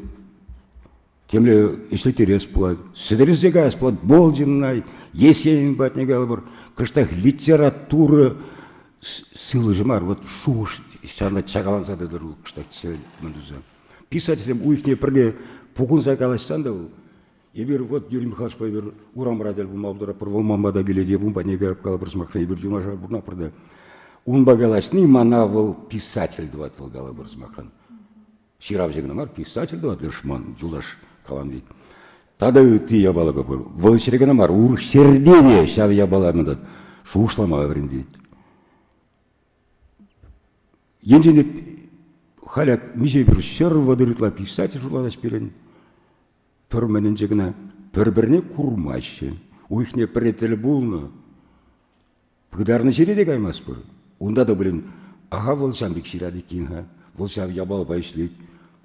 темле ӗҫлеттерес пулать, сӗтӗрсе каяс пулать, Болдинна, Есенин патне калӑпӑр, кӑштах литература сывлӑшӗ мар, вот шухӑш ҫавна чакаланса тӑтӑр вӑл кӑштах мӗн туса. Писательсем уйӑхне пӗрле пухӑнса калаҫсан та вӑл эпир вот Юрий Михайловичпа эпир урамра тӗл пулма пултаратпӑр, вӑл манпа та килет, эп ун патне калӑпӑр сӑмахран, эпир юнашар пурӑнатпӑр та. Унпа калаҫни мана вӑл писатель тӑвать вӑл калӑпӑр сӑмахран. Ҫыравҫӑ кӑна мар, писатель тӑвать леш ман юлташ калан пек. Тата ытти япала пур. Вӑл ҫӗре кӑна мар, урӑх ҫӗрте те ҫав япала мӗн шухӑшлама вӗрентет. Енчен те халӗ миҫе пир 130 ытла писатель шутланаҫ пирӗн. Пӗр мӗнӗнче кӑна пӗр-пӗрне курмаҫҫӗ. Уйӑхне пӗрре тӗл пулнӑ. Пытарнӑ ҫӗре те каймастпӑр. Унта та пулин, аха вӑл ҫав пек ҫырать иккен-ха, вӑл ҫав япалапа ӗҫлет.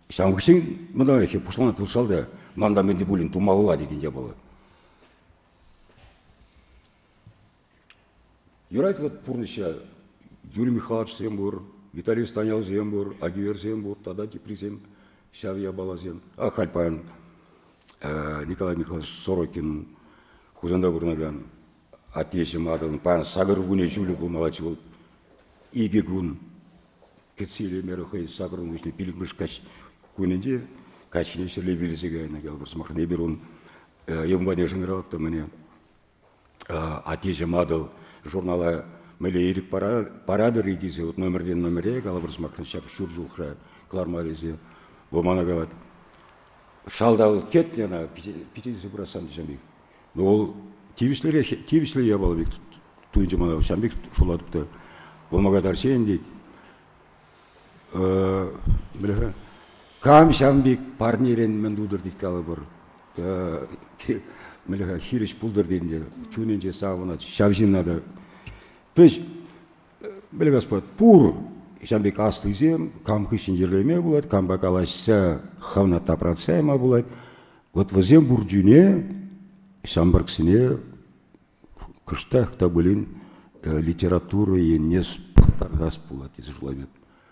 Ҫавӑн хыҫҫӑн мӑнайӑхӗ пуҫланать пулсан та ман та мӗн те пулин тумалла текен япала. Юрать вот пурнӑҫа Юрий Михайловичсем пур, Виталий Станьялсем пур, Агиверсем пур, тата теприсем ҫав япаласем. А халь паян Николай Михайлович Сорокин Хусанта пурӑнакан аттеҫӗм Атӑлӑн паян сакӑр кунӗ ҫулӗ пулмаллаччӗ вӑл. Икӗ кун кӗтсе илеймерӗ хӑй сакӑр кун хыҫҫӑн пилӗкмӗш каҫ кунӗнче каҫхине ҫӗрле вилсе кайнӑ калӑпӑр сӑмахран. Эпир ун ун патне шӑнкӑравлап та мӗне Аттеҫӗм Атӑл журнала мӗнле ирӗк паратӑр-и тесе вот номертен номере калӑпӑр сӑмахран ҫак ҫур ҫулхра кӑларма тесе вӑл мана калать шалта вӑл кӗтнӗ ӑна пичетлесе пырассан тесе Ну, вӑл тивӗҫлӗрех, тивӗҫлӗ япала пек туйӑнчӗ мана. Ҫавӑн пек шутлатӑп та. Вӑл Магадарсен тет. Мӗнле-ха? Кам ҫавӑн пек парнерен мӗн тутӑр тет калӑпӑр. Мӗнле-ха хирӗҫ пултӑр тет ӗнтӗ, чунӗнче савӑнать. Ҫав ҫынна та. То есть, мӗнле Господь, пур ҫавӑн пек аслисем, кам хыҫҫӑн йӗрлеме пулать, кампа калаҫса хӑвна тапратса яма пулать. Вот вӗсем пур чуне ҫамрӑксене кӑштах та пулин литература енне пӑхтарас пулать тесе шутлаймӑп.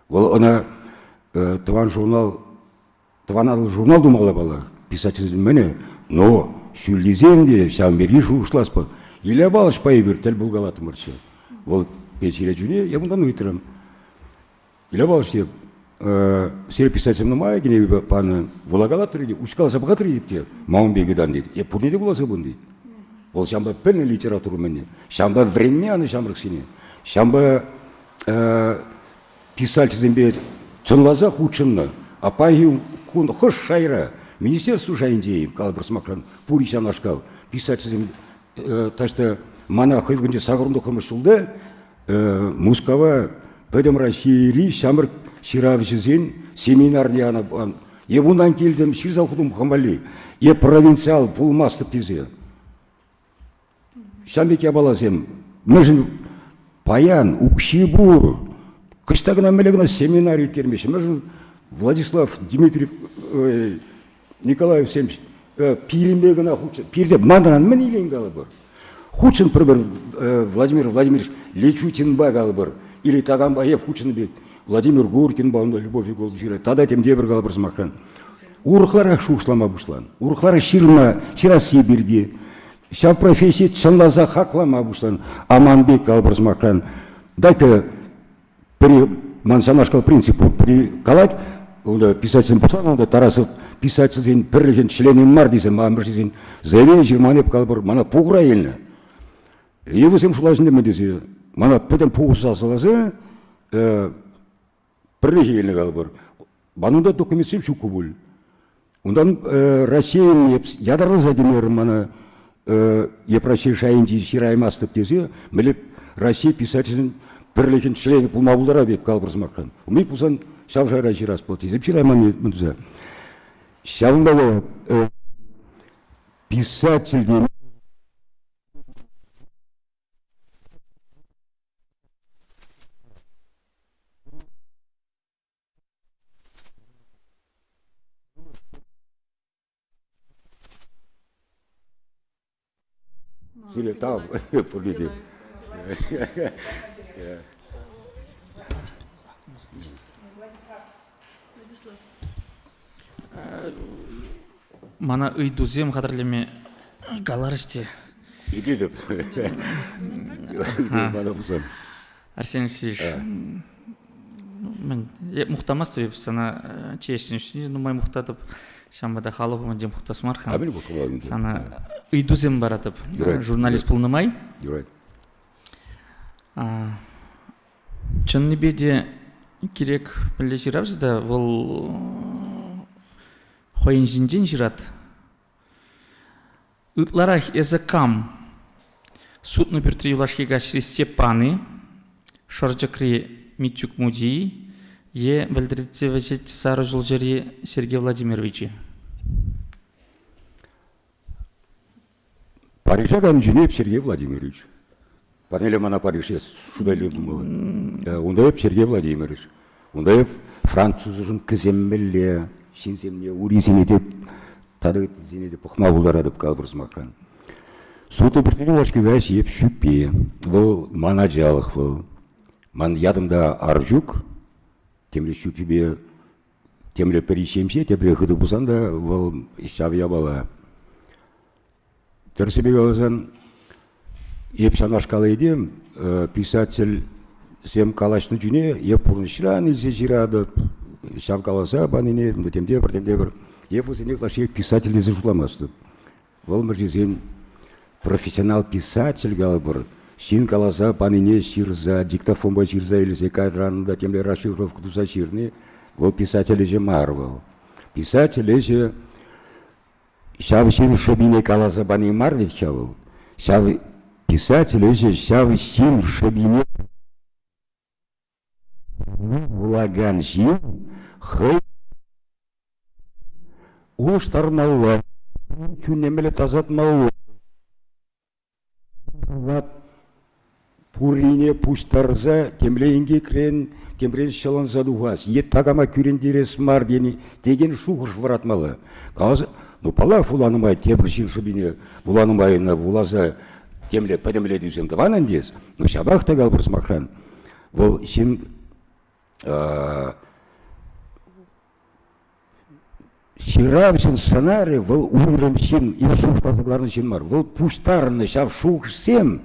Вӑл ӑна тӑван журнал Тӑван Атӑл журнал тумалла паллах, писательсен мӗнӗ, но ҫӳллисем те ҫавӑн пирки шухӑшлас пулать. Илья Павловичпа эпир тӗл пулкалаттӑмӑрччӗ. Вӑл пенсире чуне я унтан ыйтрӑм. Илья Павлович те сире писательсем нумай кӗнеке панӑ, вулакалаттӑр те, уҫкаласа пӑхатӑр те, ма ун пек ытан тет. Эп пурне те вуласа пынӑ тет. Вӑл ҫавӑнпа пӗлнӗ литература мӗнне, ҫавӑнпа вӗренме янӑ ҫамрӑксене, ҫавӑнпа писательсемпе чӑнласа хутшӑннӑ. А паянхи кун хӑш шайра, министерство шайӗнче-и, калӑпӑр сӑмахран, пур-и ҫавнашкал писательсем таҫта мана хӑй вӑхӑтӗнче сакӑрӑн ҫулта Мускава Пӗтӗм Российӑри ҫамрӑк ҫыравҫӑсен семинарне янӑ. Эп унтан килтӗм, ҫырса хутӑм хам валли. Эп провинциал пулмастӑп тесе. Ҫавӑн пек япаласем мӗншӗн паян укҫи пур, кӑҫта кӑна мӗнле кӑна семинар ирттермеҫҫӗ. Мӗншӗн Владислав Дмитриев Николаевсем пирӗнпе кӑна хутшӑн, пирте манран мӗн илен калӑпӑр. Хутшӑн пӗр-пӗр Владимир Владимирович Лечутинпа калӑпӑр, или такампа эп хутшӑннӑ пек Владимир Гуркинпа унта Любовь Егоровна ҫырать, тата темтепӗр калӑпӑр сӑмахран. Урӑхларах шухӑшлама пуҫлан, урӑхларах ҫырма, ҫырасси пирки. Ҫав професси чӑнласа хаклама пуҫлан. Аман пек калӑпӑр сӑмахран. Дай-ка пӗри ман санашкал принцип пур. Пӗри калать, унта писательсем пуҫланӑ, унта Тарасов писательсен пӗрлӗхӗн членӗ мар тесе амӑшӗсен заявление ҫырман эп калӑпӑр, мана пухура илнӗ. И вӗсем шутлаҫҫӗ мӗн тесе, мана пӗтӗм пуху сасӑласа Пӗрлехи илнӗ калӑпӑр. Ман унта документсем ҫуккӑ пуль. Унтан Российӑн эп ятарласа темерӗм мана эп Раҫҫей шайӗнчи ҫыраймастӑп тесе, мӗнле Раҫҫей писательсен пӗрлӗхӗн членӗ пулма пултарап эп калӑпӑр сӑмахран. Умри пулсан ҫав шайра ҫырас пулать тесе ҫырайман мӗн туса. Ҫавӑнпа писатель тени Сире тав пурне те. Мана ыйтусем хатӗрлеме каларӗҫ те. Илетӗп. Мана пулсан. Арсений Алексеевич, мӗн, эп мухтамастӑп эп сана чеҫӗн ӗҫне нумай мухтатӑп. Ҫавӑнпа та халӑх умӗнче мухтас мар-ха. Сана ыйтусем паратӑп. Журналист пулнӑ май. Юрать. Чӑннипе те кирек мӗнле ҫыравҫӑ та вӑл хӑйӗн ҫинчен ҫырать. Ытларах эсӗ кам? Сутнӑ пӳртри юлашки каҫри Степан-и, Шӑрчӑкри Митюк мучи е вӗлтӗртетсе вӗҫет сарӑ ҫулҫӑри Сергей Владимирович-и? Парижа кайнӑ эп Сергей Владимирович. Парнеле мана Париж эс шута илме пулмалла. Унта эп Сергей Владимирович. Унта эп французшӑн кӗсеммелле, ҫынсемне, урисене те тата ыттисене те пӑхма пултаратӑп калӑпӑр сӑмахран. Сутӑ пӳртре юлашки каҫ эп ҫӳппи. Вӑл ман ачалӑх вӑл. Ман ятӑм та Арҫук. Темле ҫӳппипе темле пӗри ҫемҫе, тепри хытӑ пулсан та вӑл ҫав япала. Тӗрӗссипе каласан, эп ҫавнашкал этем, писательсем калаҫнӑ чухне эп пурнӑҫран илсе ҫыратӑп, ҫав каласа панине темтепӗр, темтепӗр. Эп вӗсене ытлашши писатель тесе шутламастӑп. Вӑл мӗншӗн профессионал писатель калӑпӑр, ҫын каласа панине ҫырса, диктофонпа ҫырса илсе кайран та темле расшифровка туса ҫырни, вӑл писатель ӗҫӗ мар вӑл. Писатель ӗҫӗ ҫав ҫын шӑпине каласа пани мар вӗт-ха вӑл. Ҫав писатель ӗҫӗ ҫав ҫын шӑпине. Вулакан ҫын хӑй улӑштармалла, чунне мӗнле тасатмалла. Пуррине пуҫтарса темле инкекрен, темрен ҫӑлӑнса тухас е такама кӳрентерес мар тени текен шухӑш вӑратмалла. Каласа, ну, паллах, вуланӑ май тепӗр ҫын шӑпине вуланӑ май ӑна вуласа темле пӗтӗмлетӳсем тӑван ӗнтӗ эс, но ҫапах та калӑпӑр сӑмахран, вӑл ҫын Ҫыравҫӑн сӑнарӗ вӑл уйрӑм ҫын, ир шухӑшласа кӑларнӑ ҫын мар. Вӑл пуҫтарӑннӑ ҫав шухӑшсем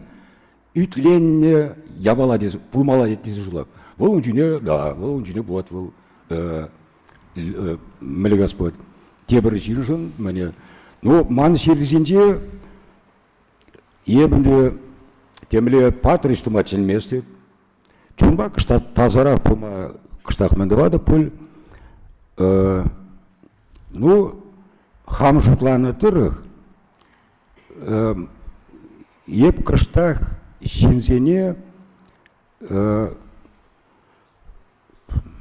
ӳтленнӗ япала тесе, пулмалла тесе шутлап. Вӑл ун чухне, да, вӑл ун чухне пулать вӑл мӗнле калас пулать, тепӗр ҫыншӑн мӗне. Ну, ман ҫырнисенче эпӗ те темле паттӑр ӗҫ тума чӗнместӗп. Чунпа кӑштах тасарах пулма кӑштах мӗн тӑватӑп пуль. Ну, хам шутланӑ тӑрӑх, эп кӑштах ҫынсене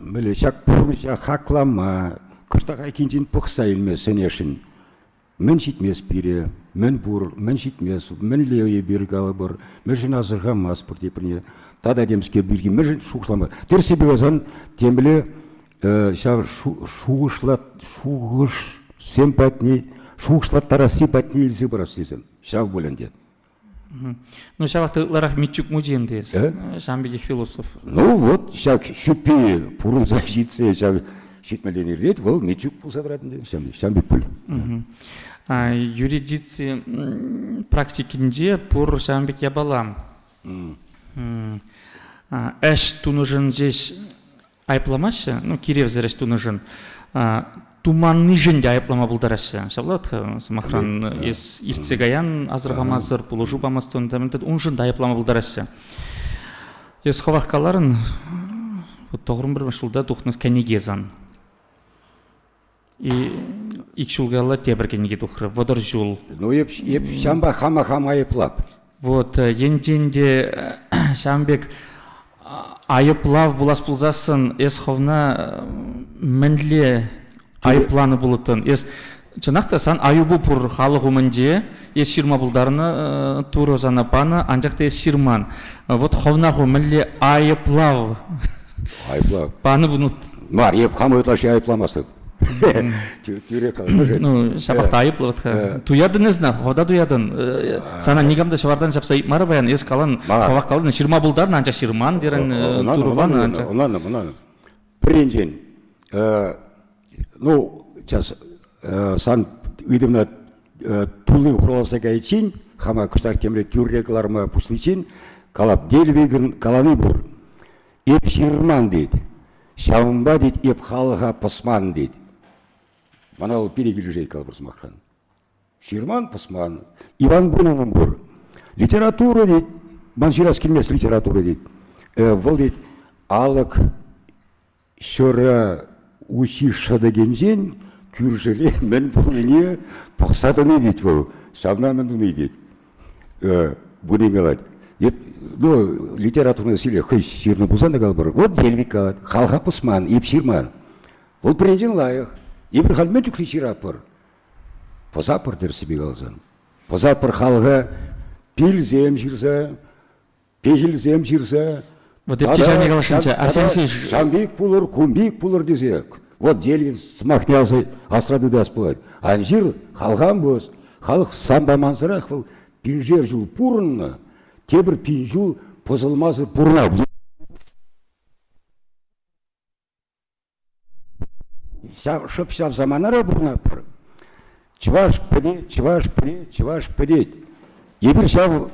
мӗнле ҫак пурнӑҫа хаклама, кӑштах айккинчен пӑхса илме сӗнесшӗн. Мӗн ҫитмест пире, мӗн пур, мӗн ҫитмест, мӗнле эпир калӑпӑр, мӗншӗн асӑрхамастпӑр теприне, тата темскер пирки мӗншӗн шухӑшлама. Тӗрӗссипе каласан, темле ҫав шухӑшсем патне, шухӑшлаттарасси патне илсе пырас тесен, ҫав пуль ӗнтӗ. Ну, ҫавах та ытларах Митчук мучи ӗнтӗ эс. Ҫавӑн пекех философ. Ну, вот ҫак ҫӳппи пурӑнса ҫитсе ҫав ҫитмӗлтен иртет, вӑл Митчук пулса тӑрать ӗнтӗ, ҫавӑн пек пуль. Юридици практикинче пур ҫавӑн пек япала. Ӗҫ тунӑшӑн ҫеҫ айӑпламаҫҫӗ, ну, киревсӗр ӗҫ тунӑшӑн, туманнишӗн те айӑплама пултараҫҫӗ. Ҫапла сӑмахран, эс иртсе каян асӑрхамасӑр, пулӑшу памастӑн, уншӑн та айӑплама пултараҫҫӗ. Эс хӑвах каларӑн, тӑхӑрӑн пӗрмӗш ҫулта тухнӑ кӗнеке сан. И ик ҫул каялла тепӗр кӗнеке тухрӗ, 30 ҫул. Ну, эп, эп ҫампа хама хам айӑплап. Вот, енчен те ҫавӑн пек айӑплав пулас пулсассӑн, эс хӑвна мӗнле айӑпланӑ пулӑттӑн? Эс чӑнах та сан айӑпу пур халӑх умӗнче, эс ҫырма пултарнӑ, Турӑ сана панӑ, анчах та эс ҫырман. Вот хӑвна ху мӗнле айӑплав Айӑплав. панӑ пулнӑ? Мар, эп хам ытлашши айӑпламастӑп. Тӳрех калас. Ну, ҫапах та айӑплӑ вӑт-ха. Туятӑн эс на, хӑвта туятӑн. Сана никам та ҫӑвартан ҫапса ыйтмарӗ паян. Эс калан, хӑвах калан, ҫырма пултарнӑ, анчах ҫырман терӗн, Турӑ панӑ, анчах. Ӑнланнӑ, ӑнланнӑ. Пӗринчен, ну, сейчас сан ыйтӑвна тулли хураласа кайиччен, хама кӑштах темле тӳрре кӑларма пуҫличчен, калап, Дельвигӑн калани пур. Эп ҫырман тет. Ҫавӑнпа тет эп халӑха пӑсман тет. Мана вӑл пире килӗшет калӑпӑр сӑмахран. Ҫырман, пӑсман. Иван Бунинӑн пур. Литература тет. Ман ҫырас килмест литература тет. Вӑл тет алӑк ҫӑра уҫҫи шӑтӑкӗнчен кӳршӗре мӗн пулнине пӑхса тӑни тет вӑл. Ҫавна мӗн туни тет. Бунин калать. Эп, ну, литературный силе хӑй ҫырнӑ пулсан та калӑпӑр. Вот Дельвиг калать. Халӑха пӑсман, эп ҫырман. Вӑл пӗринчен лайӑх. Эпир халь мӗн чухлӗ ҫыратпӑр? Пӑсатпӑр тӗрӗссипе каласан. Пӑсатпӑр халӑха пилсем ҫырса, пехилсем ҫырса. Вот эп ҫавне каласшӑнччӗ. Ҫам пек пулӑр, кун пек пулӑр тесе. Вот Дельвин сӑмахне асра тытас пулать. Ан ҫыр, халхан пус. Халӑх санпа мансӑрах вӑл пиншер ҫул пурӑннӑ, тепӗр пин ҫул пӑсӑлмасӑр пурӑнать. Ҫав, шӑп ҫав саманара пурӑнатпӑр. Чӑваш пӗтет, чӑваш пӗтет, чӑваш пӗтет. Эпир ҫав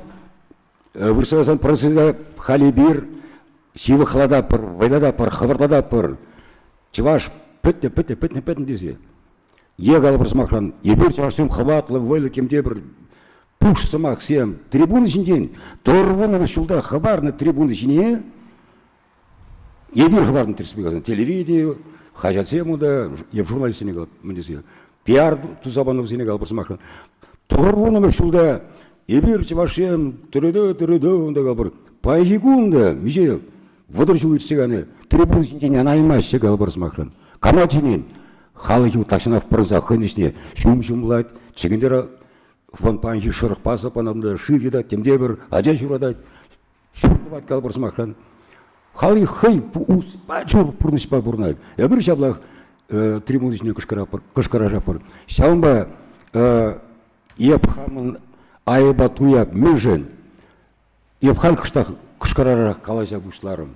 вырӑсласан процеса халь эпир ҫывӑхлататпӑр, вӑйлататпӑр, хӑвӑртлататпӑр. Чӑваш пӗтнӗ, пӗтнӗ, пӗтнӗ, пӗтнӗ тесе. Е калӑпӑр сӑмахран, эпир чӑвашсем хӑватлӑ, вӑйлӑ темтепӗр пуш сӑмахсем трибуна ҫинчен тӑрвунӑ ҫулта хӑпарнӑ трибуна ҫине Эпир хӑварнӑ тӗрӗспе каласан, телевидени, хаҫатсем унта, е журналистсене калап, мӗн тесе, пиар туса панӑ вӗсене калӑпӑр сӑмахран. Тӑхӑрвуннӑмӗш ҫулта эпир чӑвашсем тӗрӗтӗ, тӗрӗтӗ унта калӑпӑр. Паянхи кун та миҫе? 30 ҫул иртсе кайнӑ, трибун ҫинчен анаймаҫҫӗ калӑпӑр сӑмахран. Кама чӗнен? Халӑхӗ тахҫанах пӑрӑнса хӑйӗн ӗҫне ҫум ҫумлать, чӗкӗнтӗр вон паянхи шӑрӑхпа саппанать, шыв йӑтать, темтепӗр ача ҫуратать, ҫурт тӑвать калӑпӑр сӑмахран. Халӑх хӑй пач урӑх пурнӑҫпа пурӑнать. Эпир ҫаплах трибуна ҫине кӑшкӑрашатпӑр. Ҫавӑнпа эп хамӑн айӑпа туяп мӗншӗн? Эп халь кӑштах кӑшкӑрарах калаҫа пуҫларӑм.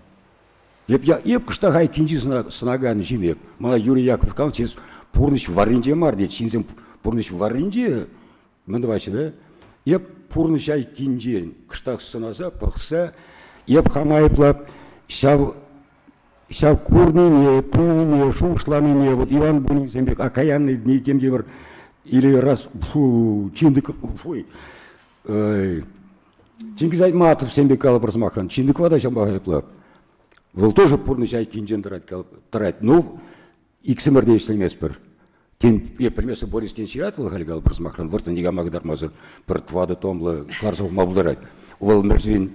Эп, эп кӑштах айккинчи сӑнакан ҫын эп. Мана Юрий Яковлев каланӑ, эс пурнӑҫ варринче мар тет. Ҫынсем пурнӑҫ варринче мӗн тӑваҫҫӗ да? Эп пурнӑҫ айккинчен кӑштах сӑнаса, пӑхса, эп хам айӑплап ҫав ҫав курнине, туйнине, шухӑшланине, вот Иван Бунинсем пек окаянный дни тем те пӗр или раз фу, Чиндыков, фуй, Чингиз Айтматовсем пек калӑпӑр сӑмахран, Чиндыкова та ҫавӑнпа айӑплӑ. Вӑл тоже пурнӑҫ айккинчен тӑрать, тӑрать. Ну, иксӗмӗр те ӗҫлеместпӗр. Тен, эп пӗлместӗп, Борис тен ҫырать вӑл халь калӑпӑр сӑмахран, вӑрттӑн никама кӑтартмасӑр пӗр тӑватӑ томлӑ кӑларса хума пултарать. Вӑл мӗншӗн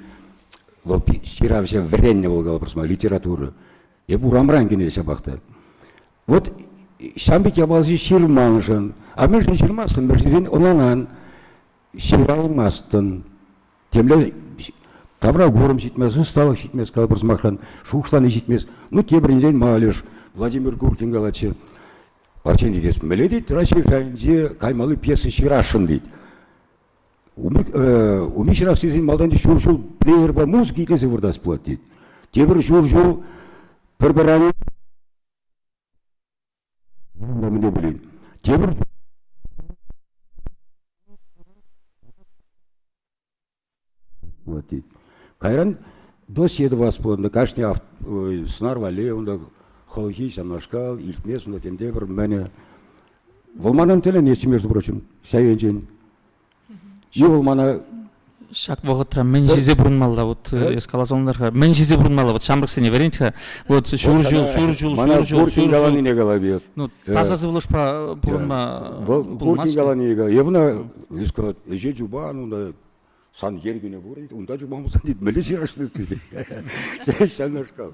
вӑл ҫыравҫӑ вӗреннӗ вӑл калӑпӑр сӑмах, литература. Эп урамран кӗнӗ ҫапах та. Вот ҫавӑн пек япаласем ҫырманшӑн. А мӗншӗн ҫырмастӑн? Мӗншӗн тесен ӑнланан, ҫыраймастӑн. Темле тавра курӑм ҫитмест, ӑсталӑх ҫитмест, калӑпӑр сӑмахран, шухӑшлани ҫитмест. Ну, тепӗр енчен малеш Владимир Гуркин калатчӗ, Арсений тет, мӗнле тет, Раҫҫей шайӗнче каймалли пьеса ҫырасшӑн тет. Уми ҫырас тесен малтан ҫур ҫул плеерпа музыка итлесе выртас пулать тет. Тепӗр ҫур ҫул пӗр-пӗр мӗн те пулин. Тепӗр вот тет. Кайран досье тӑвас пулнӑ. Кашни сӑнар валли унта хӑлхи ҫавнашкал, илтмес унта тем те пӗр мӗнӗ. Вӑл манран тӗлӗнетчӗ, между прочим, ҫав енчен. И вӑл мана Ҫак вӑхӑтра мӗн ҫисе пурӑнмалла? Вот эс каласа ӑнлантар-ха. Мӗн ҫисе пурӑнмалла? Вот ҫамрӑксене вӗрент-ха. Вот ҫур ҫул, ҫур ҫул, ҫур ҫул, ҫур ҫул. каланине калап Ну, таса сывлӑшпа пурӑнма Вӑл Пуркин каланине калап. Эп ӑна эс калать, ӗҫе чупан унта сан еркӗнӗ пур, унта чупан пулсан тет, мӗнле ҫырасшӑн тет. Ҫавнашкал.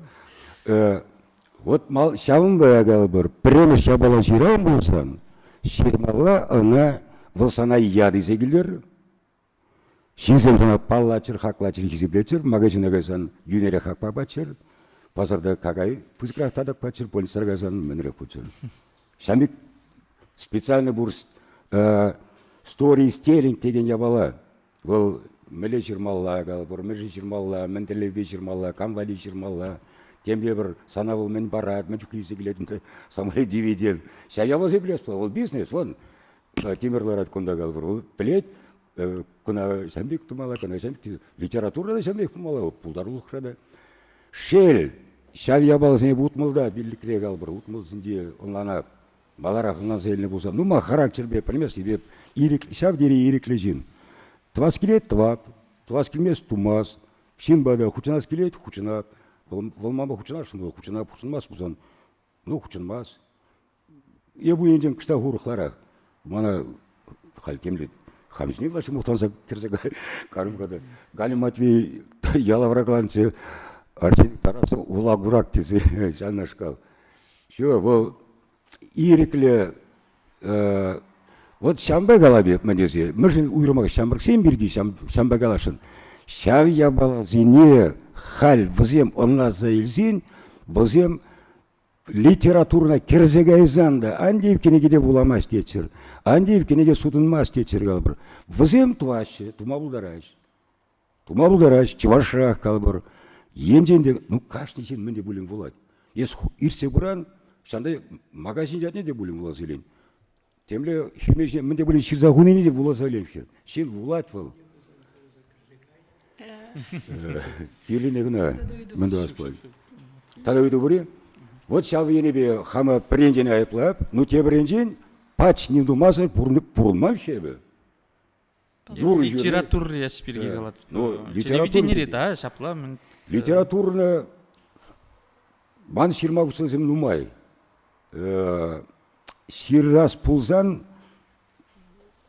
Вот ҫавӑнпа калӑпӑр, пӗрремӗш япала ҫыран пулсан, ҫырмалла ӑна вӑл сана ят илсе килтӗр, ҫынсем сана паллаччӑр, хаклаччӑр, хисеплеччӗр, магазина кайсан йӳнӗрех хакпа паччӑр, пасарта какай пысӑкрах татӑк паччӑр, больницӑра кайсан мӗнрех пулччӑр. Ҫавӑн пек специально пур сторителлинг текен япала. Вӑл мӗнле ҫырмалла, калӑпӑр, мӗншӗн ҫырмалла, мӗн тӗллевпе ҫырмалла, кам валли ҫырмалла, тем те пӗр сана вӑл мӗн парать, мӗн чухлӗ илсе килет, самай дивиденд. Ҫав япаласем пӗлес пулать. Вӑл бизнес, вон тимӗр ларать кунта, калӑпӑр, вӑл пӗлет, кӑна ҫавӑн пек тумалла, кӑна ҫавӑн пек литература та ҫавӑн пек пулмалла, пултарулӑхра та. Шел, ҫав япаласене утмӑлта пиллӗкре, калӑпӑр, утмӑлсенче ӑнланап. Маларах ӑнланса илнӗ пулсан, ну ма характерпе пӗлместӗп эп, ирӗк, ҫав тери ирӗклӗ ҫын. Тӑвас килет – тӑвап, тӑвас килмест – тумас. Ҫынпа та хутшӑнас килет – хутшӑнап. Вӑл, вӑл манпа хутшӑнасшӑн вӑл хутшӑнап, хутшӑнмасть пулсан, ну хутшӑнмасть. Эп у енчен кӑштах урӑхларах. Мана халь темле хам ҫине ытлашши мухтанса кӗрсе карӑм-ха та. Галя Матвей ялавра каланчӗ, Арсений Тарасов ула курак тесе ҫавнашкал. Все, вӑл ирӗклӗ вот ҫавӑнпа калап эп мӗн тесе, мӗншӗн уйрӑмах ҫамрӑксем пирки ҫавӑнпа каласшӑн. Ҫав япаласене халь вӗсем ӑнланса илсен, вӗсем литературӑна кӗрсе кайсан та Андеев кӗнеке те вуламасть тетчӗр, Андеев кӗнеке сутӑнмасть тетчӗр калӑпӑр. Вӗсем тӑваҫҫӗ, тума пултараҫҫӗ. Тума пултараҫ, чӑвашрах калӑпӑр. Енчен те, ну, кашни ҫын мӗн те пулин вулать. Эс иртсе пыран, ҫанта магазин ятне те пулин вуласа илен. Темле хӳме ҫине мӗн те пулин ҫырса хунине те вуласа илен. Ҫын вулать вӑл. Кирлине кӑна мӗн тӑвас пулать. Тата ыйту пур-и? Вот ҫав енӗпе хама пӗр енчен айӑплап, ну тепӗр енчен пач ним тумасӑр пурӑнман-ши эпӗ? Юрӑ литература ӗҫ пирки калать. Ну, телевиденире, да, ҫапла. Литературӑна ман ҫырма пуҫласем нумай. Ҫырас пулсан,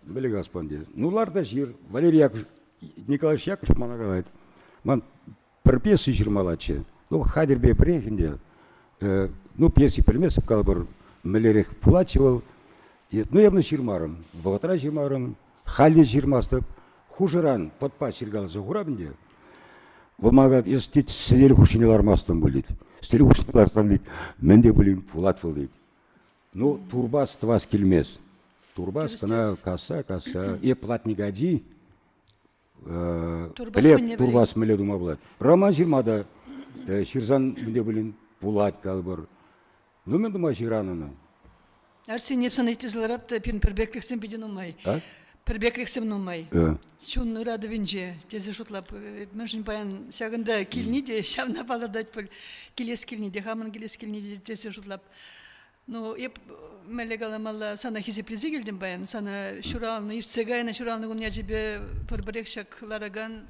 мӗнле калас пулан Ну, лар та ҫыр. Валерий Яковлевич, Николаевич Яковлев мана калать. Ман пӗр пьеса ҫырмаллаччӗ. Ну, хатӗрпе пӗрех ӗнтӗ. Ну, пьеси пӗлместӗп, калӑпӑр, мӗнлерех пулатчӗ вӑл. Ну, эпӗ ҫырмарӑм. Вӑхӑтра ҫырмарӑм, халь те ҫырмастӑп. Хушӑран пӑтпа ҫыркаласа хурап ӗнтӗ. Вӑл мана эс тет, сӗтел хушшине лармастӑн пуль тет. Сӗтел хушшине ларсан тет, мӗн те пулин пулать вӑл тет. Ну, турпас тӑвас килмест. Турпас кӑна касса-касса. Е платник ачи пӗлеп, турпас мӗнле тума пулать. Роман ҫырма та ҫырсан мӗн те пулин пулать калӑпӑр. Ну, мӗн тума ҫыран ӑна? Арсеньев сана итлесе ларап та пирӗн пӗрпеклӗхсем питӗ нумай. Пӗрпеклӗхсем нумай. Чун ыратӑвӗнче тесе шутлап. Мӗншӗн паян ҫакӑнта килни те ҫавна палӑртать пуль. Килес килни те, хамӑн килес килни те тесе шутлап. Ну, эп мӗнле каламалла, сана хисеплесе килтӗм паян. Сана ҫуралнӑ, иртсе кайнӑ ҫуралнӑ кун ячӗпе пӗр-пӗрех ҫак ларакан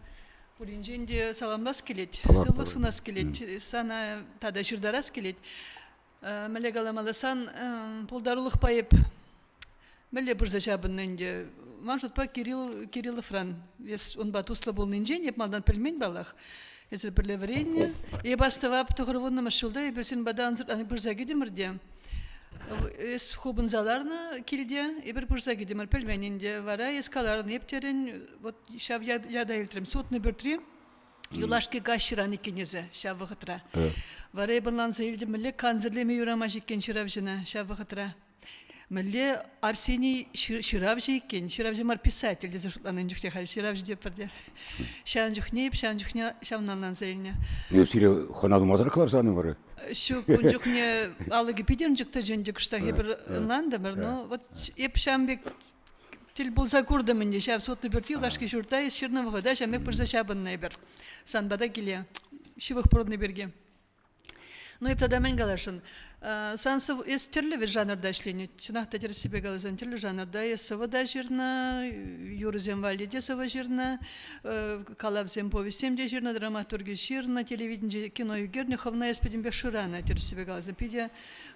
пуринчен те саламлас килет, сывлӑх сунас килет, сана тата ҫыртарас килет. Мӗнле каламалла, сан пултарулӑхпа эп мӗнле пырса ҫапӑннӑ ӗнтӗ. Ман шутпа Кирилл Кирилловран. Эс унпа туслӑ пулнинчен эп малтан пӗлмен паллах. Эсир пӗрле вӗреннӗ. Эп астӑвап тӑхӑрвуннӑмӗш ҫулта эпир сирӗн пата ӑнсӑртран пырса кӗтӗмӗр те. Эс хупӑнса ларнӑ килте, эпир пырса кӗтӗмӗр, пӗлмен ӗнтӗ. Вара эс каларӑн, эп терӗн, вот ҫав ята илтрӗм. Сутнӑ пӳртри юлашки каҫ ҫыран иккен эсӗ ҫав вӑхӑтра. Вара эп ӑнланса илтӗм, мӗнле кансӗрлеме юрамасть иккен ҫыравҫӑна ҫав вӑхӑтра. Мӗнле Арсений ҫыравҫӑ иккен, ҫыравҫӑ мар, писатель тесе шутланӑ чухне халь ҫыравҫӑ тетпӗр те. Ҫавӑн чухне эп ҫавӑн чухне ҫавна ӑнланса илнӗ. Эп сире хӑна тумасӑр кӑларсан вара? Ҫук, ун чухне алӑкӗ питӗрӗнчӗк тӑчӗ ӗнтӗ кӑштах эпир ӑнлантӑмӑр. Но вот эп ҫавӑн пек тӗл пулса куртӑм ӗнтӗ ҫав сутнӑ пӳртри юлашки ҫурта эс ҫырнӑ вӑхӑта ҫавӑн пек пырса ҫапӑннӑ эпир сан пата киле ҫывӑх пурӑннӑ пирки. Ну, эп тата мӗн каласшӑн? Сан сӑв эс тӗрлӗ вӗт жанрта ӗҫленӗ. Чӑнах та тӗрӗссипе каласан тӗрлӗ жанрта эс сӑвӑ та ҫырнӑ, юрӑсем валли те сӑвӑ ҫырнӑ, калавсем, повеҫсем те ҫырнӑ, драматурги ҫырнӑ, телевиденинче кино ӳкернӗ. Хӑвна эс пӗтӗмпех шыранӑ, тӗрӗссипе каласан. Питӗ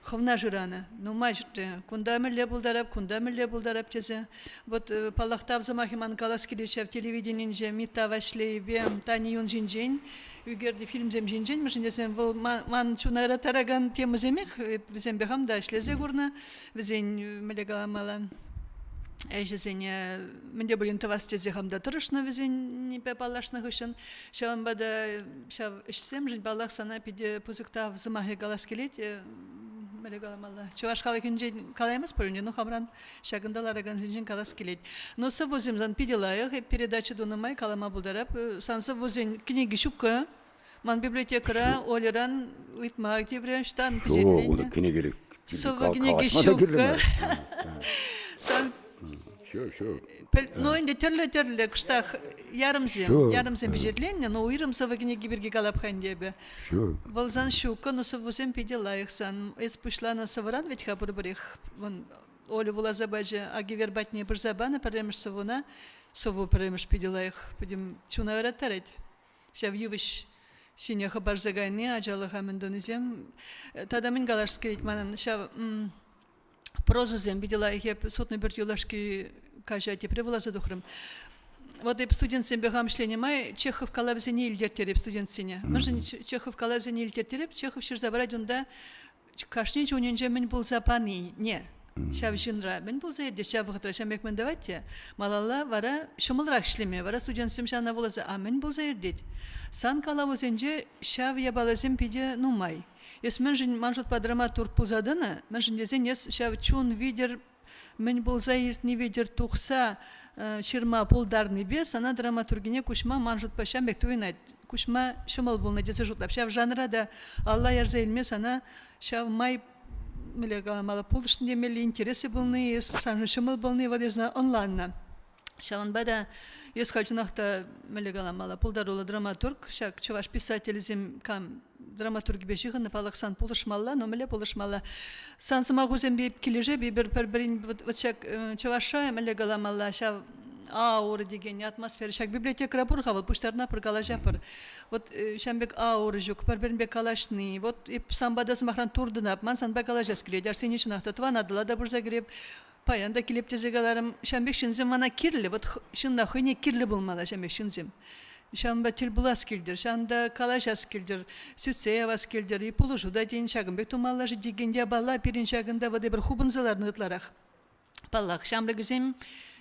хӑвна шыранӑ. Нумай ҫӗрте кунта мӗнле пултарап, кунта мӗнле пултарап тесе. Вот, паллах, тав сӑмахӗ ман калас килет ҫав телевиденинче Митта Ваҫлейпе Тани Юн ҫинчен ӳкернӗ фильмсем ҫинчен, мӗншӗн тесен вӑл ман чуна ыраттаракан темӑсемех, вӗсемпе хам та ӗҫлесе курнӑ, вӗсен мӗнле каламалла ӗҫӗсене мӗн те пулин тӑвас тесе хам та тӑрӑшнӑ вӗсенпе паллашнӑ хыҫҫӑн. Ҫавӑнпа та ҫав ӗҫсемшӗн, паллах, сана питӗ пысӑк тав сӑмахӗ калас килет. Мӗнле каламалла? Чӑваш халӑхӗнчен калаймасть пуль ӗнтӗ, но хамран ҫакӑнта ларакансенчен калас килет. Но сӑввусем сан питӗ лайӑх, эп передача тунӑ май калама пултарап. Сан сӑввусен кӗнеки ҫуккӑ. Ман библиотекӑра Ольӑран ыйтма тиврӗ, ӑҫтан пичетленнӗ. Кӗнекелӗх. Сӑвӑ кӗнеки ҫуккӑ. Сан Ну, ӗнтӗ тӗрлӗ-тӗрлӗ кӑштах ярӑмсем, ярӑмсем пичетленнӗ, но уйрӑм сӑвӑ кӗнеки пирки калап-ха ӗнтӗ эпӗ. Вӑл сан ҫуккӑ, но сӑввусем питӗ лайӑх сан. Эс пуҫланӑ сӑвӑран вӗт-ха пурпӗрех. Вон Оля вуласа пачӗ, Агивер патне пырса панӑ пӗрремӗш сӑввуна. Сӑвву пӗрремӗш питӗ лайӑх, пӗтӗм чуна ыраттарать. Ҫав йывӑҫ ҫине хӑпарса кайни, ачалӑха мӗн тунисем. Тата мӗн калас килет манӑн ҫав прозӑсем питӗ лайӑх. Эп сутнӑ пӳрт юлашки каҫа тепре вуласа тухрӑм. Вот эп студентсемпе хам ӗҫленӗ май Чехов калавӗсене илтерттереп студентсене. Мӗншӗн Чехов калавӗсене илтерттереп? Чехов ҫырса парать унта кашни чунӗнче мӗн пулса панине ҫав ҫынра мӗн пулса иртет ҫав вӑхӑтра ҫавӑн пек мӗн тӑвать те малалла вара ҫӑмӑлрах ӗҫлеме вара студентсем ҫавна вуласа а мӗн пулса иртет сан калавусенче ҫав япаласем питӗ нумай эс мӗншӗн ман шутпа драматург пулса тӑнӑ мӗншӗн тесен эс ҫав чун витӗр мӗн пулса иртни витӗр тухса ҫырма пултарнипе сана драматургине куҫма ман шутпа ҫавӑн пек туйӑнать. Куҫма ҫӑмӑл пулнӑ тесе шутлап. Ҫав жанра та алла ярса илме сана ҫав май мӗнле каламалла пулӑшнӑ темелли интереслӗ пулни, эс саншӑн ҫӑмӑл пулни вот эс ӑнланнӑ. Ҫавӑнпа та эс халь чӑнах та мӗнле каламалла пултаруллӑ драматург ҫак чӑваш писателӗсем кам драматургипе ҫыхӑннӑ, паллах, сан пулӑшмалла, но мӗнле пулӑшмалла? Сан сӑмахусемпе килӗшеп, эпир пӗр-пӗрин вот, вот ҫак чӑвашра мӗнле каламалла ҫав аура текен атмосфера ҫак библиотекӑра пур-ха вӑл, пуҫтарӑнатпӑр, калаҫатпӑр. Вот ҫавӑн пек аура ҫук, пӗр-пӗринпе калаҫни. Вот эп санпа та сӑмахран туртӑнап, ман санпа калаҫас килет. Арсений чӑнах та тӑван Атӑла та пырса кӗреп, паян та килеп тесе каларӑм. Ҫавӑн пек ҫынсем мана кирлӗ, вот ҫынна хӑйне кирлӗ пулмалла ҫавӑн пек ҫынсем. Ҫавӑнпа тӗл пулас килтӗр, ҫавӑнта калаҫас килтӗр, сӳтсе явас килтӗр. И пулӑшу та тен ҫакӑн пек тумалла-ши текен япала пирӗн ҫакӑнта вот эпир хупӑнса ларнӑ ытларах. Паллах, ҫамрӑкӗсем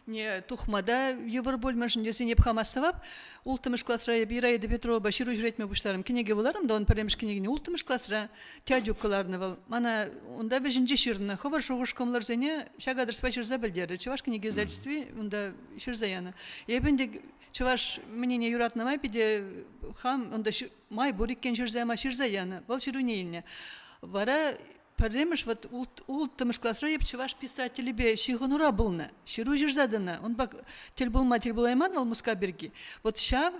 не тухма та йывӑр пуль, мӗншӗн тесен эп хам астӑвап. Улттӑмӗш класра эп Ираида Петровапа ҫыру ҫӳретме пуҫларӑм. Кӗнеке вуларӑм та ун пӗрремӗш кӗнекине улттӑмӗш класра Тятюк кӑларнӑ вӑл. Мана унта вӗҫӗнче ҫырнӑ. Хӑвӑр шухӑш-кӑмӑлӑрсене ҫак адреспа ҫырса пӗлтерӗр. Чӑваш кӗнеке издательстви унта ҫырса янӑ. Эпӗ ӗнтӗ чӑваш мӗнене юратнӑ май питӗ хам унта май пур иккен ҫырса яма ҫырса янӑ. Вӑл ҫыруне илнӗ. Вара пӗрремӗш вот улттӑмӗш класра эп чӑваш писателӗпе ҫыхӑнура пулнӑ. Ҫыру ҫырса тӑнӑ. Унпа тӗл пулма тӗл пулайман вӑл Мускав пирки. Вот ҫав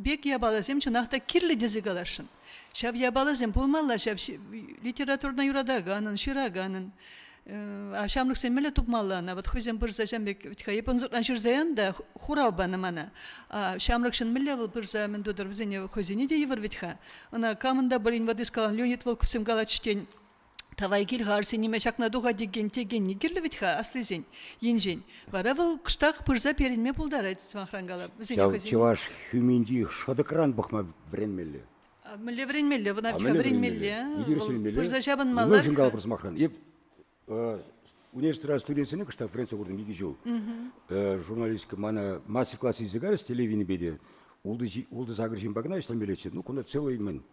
пек япаласем чӑнах та кирлӗ тесе каласшӑн. Ҫав япаласем пулмалла ҫав литературӑна юратаканӑн, ҫыраканӑн. А ҫамрӑксем мӗнле тупмалла ӑна? Вот хӑйсем пырса ҫам пек, вӗт-ха эп ӑнсӑртран ҫырса янӑ та хурав панӑ мана. А ҫамрӑк ҫын мӗнле вӑл пырса мӗн тутӑр вӗсене хӑйсене те йывӑр вӗт-ха. Ӑна камӑн та пулин вот эс калан Леонид Волковсем калатчӗ тен, Тавай кил-ха Арсениме ҫакна тухать текен текенни кирлӗ вӗт-ха аслисен енчен. Вара вӑл кӑштах пырса перӗнме пултарать, сӑмахран калап. Вӗсене Ҫав хӑйсене. чӑваш хӳминчи шӑтӑкран пӑхма вӗренмелле. Мӗнле вӗренмелле? Вӑна А вӗт-ха мӗнле вӗренмелле. вӗренмелле? Вӑл пырса ҫапӑнмалла. Мӗншӗн калӑпӑр сӑмахран? Эп университетра студентсене кӑштах вӗрентсе куртӑм икӗ ҫул. Журналистика мана мастер-класс илсе кайрӗҫ телевиденипе те. Ултӑ сакӑр ҫынпа кӑна ӗҫлемеллеччӗ. Ну, кунта целый мӗн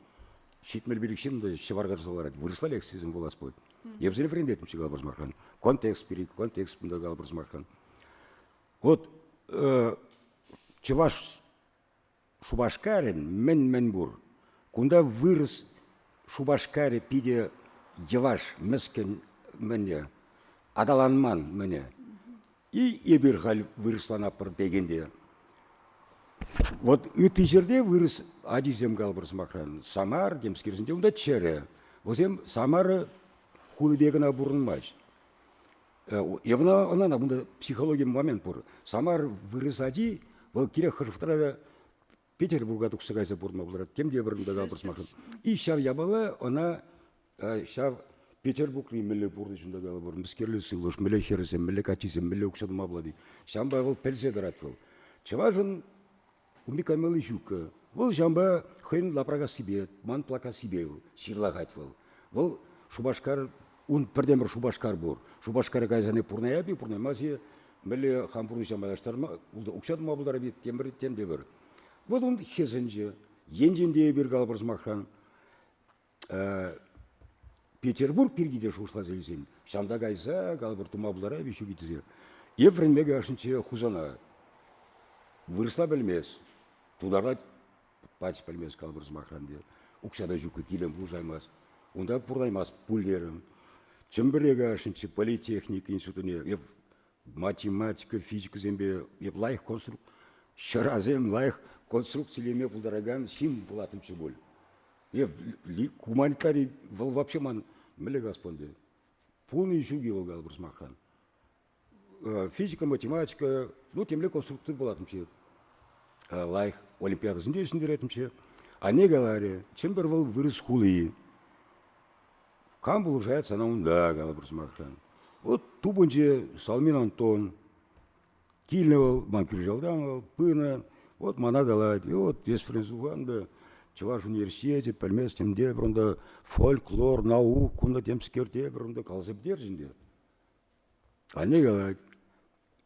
75 ҫын та ҫӑвар карса ларать. Вырӑсла лекцисем вулас пулать. Эпсене вӗрентеттӗмччӗ калӑпӑр сӑмахран. Контекст пирки, контекст кунта калӑпӑр сӑмахран. Вот чӑваш Шупашкарӗн мӗн-мӗн пур. Кунта вырӑс Шупашкарӗ питӗ йӑваш, мӗскӗн мӗне, аталанман мӗне. И эпир халь вырӑсланатпӑр текенте. Вот ытти ҫӗрте вырӑс ачисем калӑпӑр сӑмахран, Самар темскерсенче унта чӗрӗ. Вӗсем Самара хулипе кӑна пурӑнмасть. Ӑна, ӑна унта психологи момент пур. Самар вырӑс ачи, вӑл кирек хӑш вӑхӑтра та Петербурга тухса кайса пурӑнма пултарать. Тем те пӗр унта калӑпӑр сӑмахран. И ҫав япала ӑна ҫав Петербургри мӗнле пурнӑҫ унта калӑпӑр, мӗскерле сывлӑш, мӗнле хӗрсем, мӗнле каччисем, мӗнле укҫа тума пулать. Ҫавӑнпа вӑл пӗлсе тӑрать вӑл. Чӑвашӑн Ун пек каймалли ҫуккӑ. Вӑл ҫавӑнпа хӑйӗн лапракассипе, ман плакассипе ҫырлахать вӑл. Вӑл Шупашкар, ун пӗртен-пӗр Шупашкар пур. Шупашкара кайсан пурнаяп-и, пурнаймас-и, мӗнле хам пурнӑҫа майлаштарма, укҫа тума пултарап-и, темпӗр, тем те пӗр. Вот ун хӗсӗнчӗ. Енчен те эпир калӑпӑр сӑмахран, Петербург пирки те шухӑшласа илсен, ҫавӑнта кайса, калӑпӑр, тума пултарайӑп-и ҫук-и тесе. Эп вӗренме каясшӑнччӗ Хусана. Вырӑсла пӗлмест, тутарла пач пӗлмест, калӑпӑр сӑмахран те. Укҫа та ҫуккӑ, килӗм пулӑшаймасть. Унта пурӑнаймасть пуль терӗм. Чӗмпӗре каясшӑнччӗ политехника институтне. Эп математика, физикӑсемпе эп лайӑх конструк... ҫӑрасем лайӑх конструкцилеме пултаракан ҫын пулаттӑмччӗ пуль. Е гуманитари вӑл вообще ман мӗнле калас пуль Пулнӑ ҫук-и вӑл калӑпӑр сӑмахран. Физика, математика, ну темле конструктор пулаттӑмччӗ. Лайӑх олимпиадӑсенче ҫӗнтереттӗмччӗ. Анне каларӗ, Чӗмпӗр вӑл вырӑс хули. Кам пулӑшать сана унта, калӑпӑр сӑмахран. Вот тупӑнчӗ Салмин Антон. Килнӗ вӑл, ман кӳршӗ вӑл, пынӑ. Вот мана калать, вот эс Френзухан та Чӑваш университечӗ, пӗлместӗм те, пӗр унта фольклор, наука, унта темскер те, пӗр унта каласа пӗтерчӗ ӗнтӗ. Анне калать,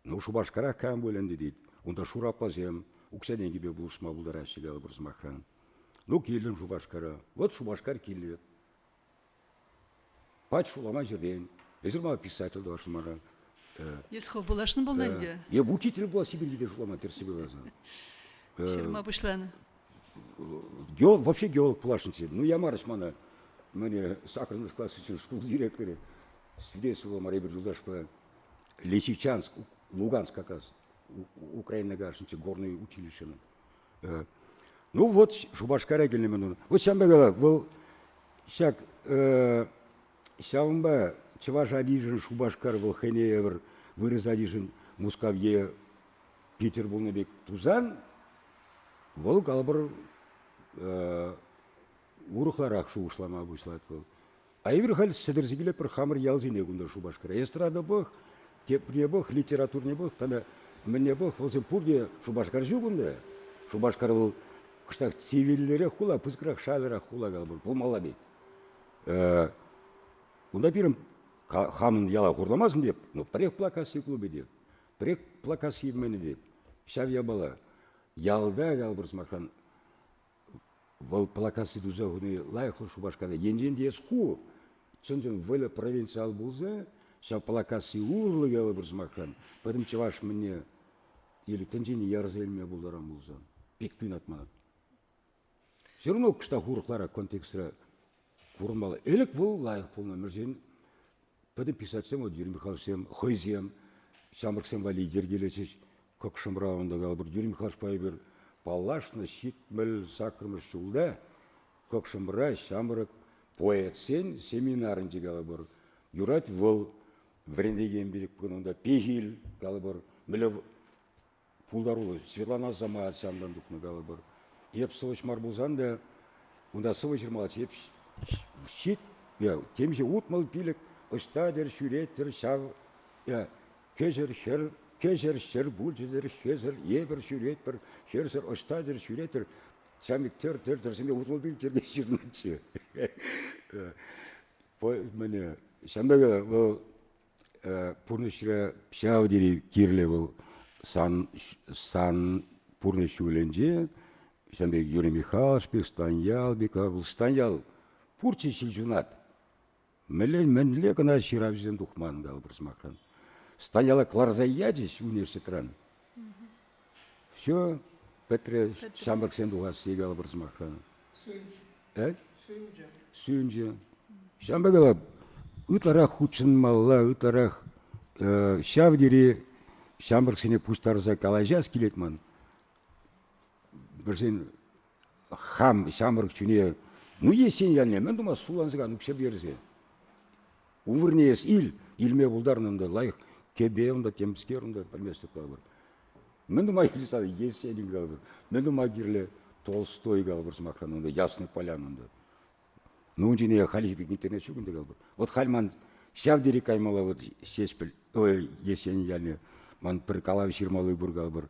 ну Шупашкарах кайм пуль ӗнтӗ тет. Унта шураппасем укҫа-тенкӗпе пулӑшма пултараҫҫӗ калӑпӑр сӑмахран. Ну килтӗм Шупашкара. Вот Шупашкар килнӗ. Пач шутлама ҫӗртен. Эсир мана писатель тӑвасшӑн мара. Эс хӑв пуласшӑн пулнӑ ӗнтӗ. Е учитель пуласси пирки те шутлама тӗрӗссипе каласан. Ҫырма пуҫланӑ. Геолог, вообще геолог пуласшӑнччӗ. Ну, ямарӗҫ мана. Мӗне саккӑрмӗш классенче шкул директорӗ свидетельство мар эпир юлташпа Лисичанск, Луганск как раз Украина кашнинче горное училище. Ну вот Шупашкара килнӗ мӗн Вот ҫавӑнпа вӑл ҫак ҫавӑнпа чӑваш ачишӗн Шупашкар вӑл хӑйне евӗр вырӑс ачишӗн Мускав е Питер пулнӑ пек тусан вӑл калӑпӑр урӑхларах шухӑшлама пуҫлать вӑл. А эпир халь сӗтӗрсе килетпӗр хамӑр ялсене кунта Шупашкара. Эстрада пӑх, теприне пӑх, литературне пӑх, тата мӗнне пӑх, вӗсем пурте Шупашкар ҫук унта. Шупашкар вӑл. кӑштах цивиллӗрех хула, пысӑкрах шайлӑрах хула калӑпӑр, пулмалла пек. Унта пирӗн хамӑн яла хурламасӑн теп, но пӗрех Плакасси клубӗ те, пӗрех Плакасси мӗнӗ те ҫав япала. Ялта, калӑпӑр сӑмахран, вӑл Плакасси туса хуни лайӑхлӑ Шупашкарта. Енчен те эс ху чӑн-чӑн вӑйлӑ провинциал пулса, ҫав Плакасси урлӑ калӑпӑр сӑмахран, пӗтӗм чӑваш мӗнне или тӗнчене ярса илме пултаран пулсан, пек туйӑнать мана. Все равно кӑштах урӑхларах контекстра курмалла. Ӗлӗк вӑл лайӑх пулнӑ, мӗншӗн пӗтӗм писательсем, вот Юрий Михайловичсем, хӑйсем ҫамрӑксем валли йӗркелетчӗҫ Кӑкшӑмра унта калӑпӑр Юрий Михайловичпа эпир паллашнӑ 78-мӗш ҫулта Кӑкшӑмра ҫамрӑк поэтсен семинарӗнче калӑпӑр. Юрать вӑл вӗрентекен пек пынӑ унта пехил калӑпӑр, мӗнле пултаруллӑ Светлана Асамат ҫавӑнтан тухнӑ калӑпӑр. Эп сӑвӑҫ мар пулсан та унта сӑвӑ ҫырмаллаччӗ. Эп ҫит, темиҫе 65 ӑҫта-тӗр ҫӳрет-тӗр ҫав кӗҫӗр хӗр, кӗҫӗр ҫӗр пулчӗ-тӗр, хӗсӗр епӗр ҫӳретпӗр, хӗрсӗр ӑҫта-тӗр ҫӳрет-тӗр. Ҫав пек тӗр тӗр тӗрсемпе 65 тӗрне ҫырнӑччӗ. Мӗне, ҫавӑнпа вӑл пурнӑҫра ҫав тери кирлӗ вӑл сан, сан пурнӑҫ ҫулӗнче ҫавӑн пек Юрий Михайлович пек, Станьял пек, вӑл Станьял пурччӗ ҫилҫунат. Мӗнле, мӗнле кӑна ҫыравҫӑсем тухман та пӗр сӑмахран. Станьяла кӑларса ячӗҫ университетран. Все, пӗтрӗ, ҫамрӑксем тухасси калӑпӑр сӑмахран. Сӳнчӗ. Э? Сӳнчӗ. Сӳнчӗ. Ҫавӑнпа калап, ытларах хутшӑнмалла, ытларах ҫав тери ҫамрӑксене пуҫтарса калаҫас килет ман. Вӗсен хам ҫамрӑк чуне, ну есен ялне мӗн тума сулланса кан укҫа персе. Ун вырӑнне эс ил, илме пултарнӑ унта лайӑх кӗпе унта темскер унта пӗлместӗп калӑпӑр. Мӗн тума кирлӗ сана Есенин калӑпӑр, мӗн тума кирлӗ Толстой калӑпӑр сӑмахран унта, Ясный Полян унта. Ну, ун ҫине хальхи пек интернет ҫук ӗнтӗ калӑпӑр. Вот халь ман ҫав тери каймалла вот Ҫеҫпӗл, ой, Есенин ялне ман пӗр калав ҫырмалли пур калӑпӑр.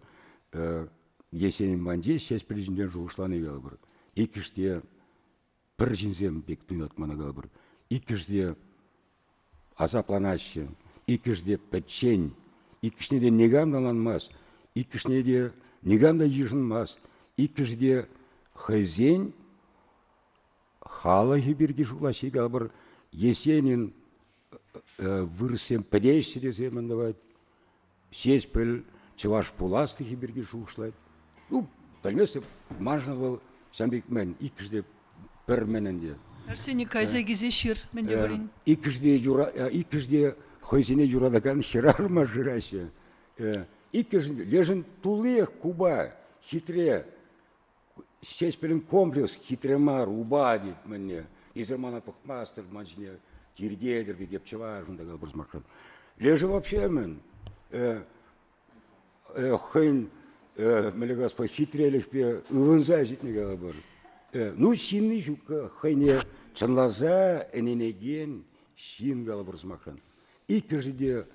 Есенин манче Ҫеҫпӗл ҫинчен шухӑшлани калӑпӑр. Иккӗш те пӗр ҫынсем пек туйӑнать мана калӑпӑр. Иккӗш те асапланаҫҫӗ, иккӗш те пӗччен, иккӗшне те никам та ӑнланмасть, иккӗшне те никам та йышӑнмасть, иккӗшӗ те хӑйсен халӑхӗ пирки шутлаҫҫӗ калӑпӑр, Есенин вырӑссем пӗтеҫҫӗ тесе мӗн тӑвать, Ҫеҫпӗл чӑваш пуласлӑхӗ пирки шухӑшлать. Ну, пӗлместӗп, маншӑн вӑл ҫавӑн пек мӗн, иккӗш те пӗр мӗн ӗнтӗ. Арсений, кайса килсе ҫыр, мӗн те пулин. Иккӗш те юра, иккӗш те хӑйсене юратакан хӗрарӑма шыраҫҫӗ. Иккӗшӗн, лешӗн туллиех купа, хитре, Ҫеҫпӗлӗн комплекс хитре мар, упа тет мӗнне. Эсир мана пӑхмастӑр, ман ҫине тиркетӗр пек эп чӑваш унта калӑпӑр сӑмахран. Лешӗ вообще мӗн? Хӑйӗн мӗнле каласпа хитрелӗхпе ывӑнса ҫитнӗ калӑпӑр. Ну, ҫынни ҫук хӑйне чӑнласа ӗненекен ҫын калӑпӑр сӑмахран. Иккӗшӗ те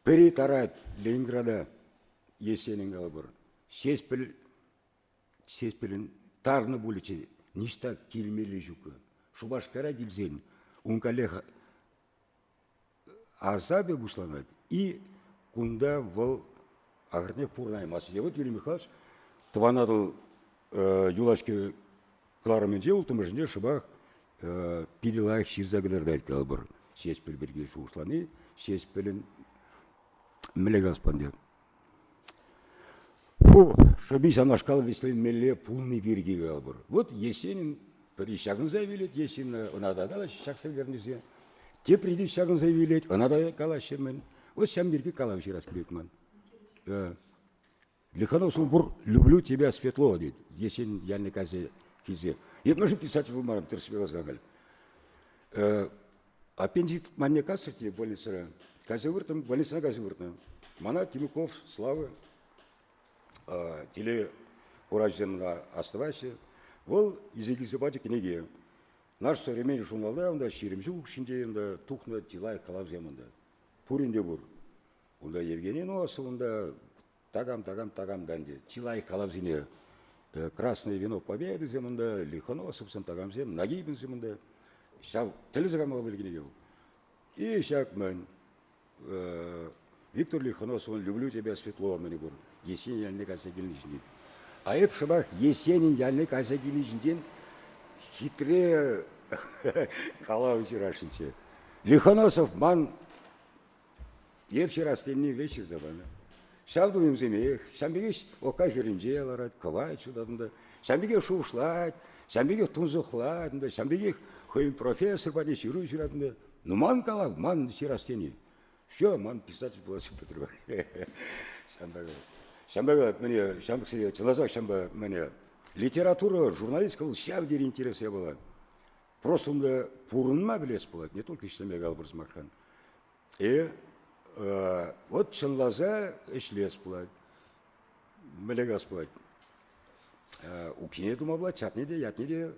пӗри тарать Ленинграда Есенин калӑпӑр. Ҫеҫпӗл Ҫеҫпӗлӗн тарнӑ пулӗччӗ, ниҫта килмелли ҫуккӑ. Шупашкара килсен ун каллех асапӗ пуҫланать и кунта вӑл ахӑртнех пурӑнаймасть. Вот Юрий Михайлович Тӑван Атӑл юлашки кӑларӑмӗнче, улттӑмӗшӗнче шӑпах питӗ лайӑх ҫырса кӑтартать калӑпӑр. Ҫеҫпӗл пирки шухӑшлани, Ҫеҫпӗлӗн мӗнле калас ӗнтӗ, Фу, шӑпи ҫавнашкал вӗҫленмелле пулни пирки калӑпӑр. Вот Есенин пӗри ҫакӑнса вилет, Есенина ӑна та калаҫҫӗ ҫакса вӗлернисем. Тепри те ҫакӑнса вилет, ӑна та калаҫҫӗ-мӗн. Вот ҫавӑн пирки калав ҫырас килет ман. Лиханов пур «Люблю тебя, светло» тет. Есенин ялне кайса килсе. Эп мӗншӗн писатель пулмарӑм, тӗрӗссипе каласан халь. Аппендицит манне касрӗ те больницӑра. Кайса выртӑм, больницӑна кайса выртнӑ. Мана Тимуков Слава телекуравҫӑсем астӑваҫҫӗ. Вӑл илсе килсе пачӗ кӗнеке. Наш современный журналта унта 20 ҫул хушшинче унта тухнӑ чи лайӑх калавсем унта. Пурин те пур. Унта Евгений Носов, унта такам, такам, такам та ӗнтӗ. Чи лайӑх калавсене. Красное вино победысем унта, Лихоносовсем, такамсем, Нагибинсем унта. Ҫав тӗлӗнсе каймалла пуль кӗнеке вӑл. И ҫак мӗн Виктор Лихоносовӑн «Люблю тебя, Светлова» мӗнӗ пур. Есенин ялне кайса килни ҫинчен. А эп шӑпах Есенин ялне кайса килни ҫинчен хитре калав ҫырасшӑнччӗ. Лихоносов ман эп ҫырас тени веҫ ҫырса панӑ. Ҫав туйӑмсемех, ҫавӑн пекех Ока хӗрринче ларать, кӑвайт ҫутать унта, ҫавӑн пекех шухӑшлать, ҫавӑн пекех тунсӑхлать унта, ҫавӑн пекех хӑйӗн профессор патне ҫыру ҫырать унта. Ну ман калав, ман ҫырас тени. Все, ман писатель пулас пӗтрӗ. Ҫавӑнпа ҫавӑнпа мӗне ҫамрӑксене чӑнласах ҫавӑнпа мӗне литература, журналистика вӑл ҫав тери интереслӗ япала. Просто унта пурӑнма пӗлес пулать, не только ӗҫлеме калӑпӑр сӑмахран. И вот чӑнласа ӗҫлес пулать. Мӗнле калас пулать? Укҫине тума пулать, чапне те, ятне те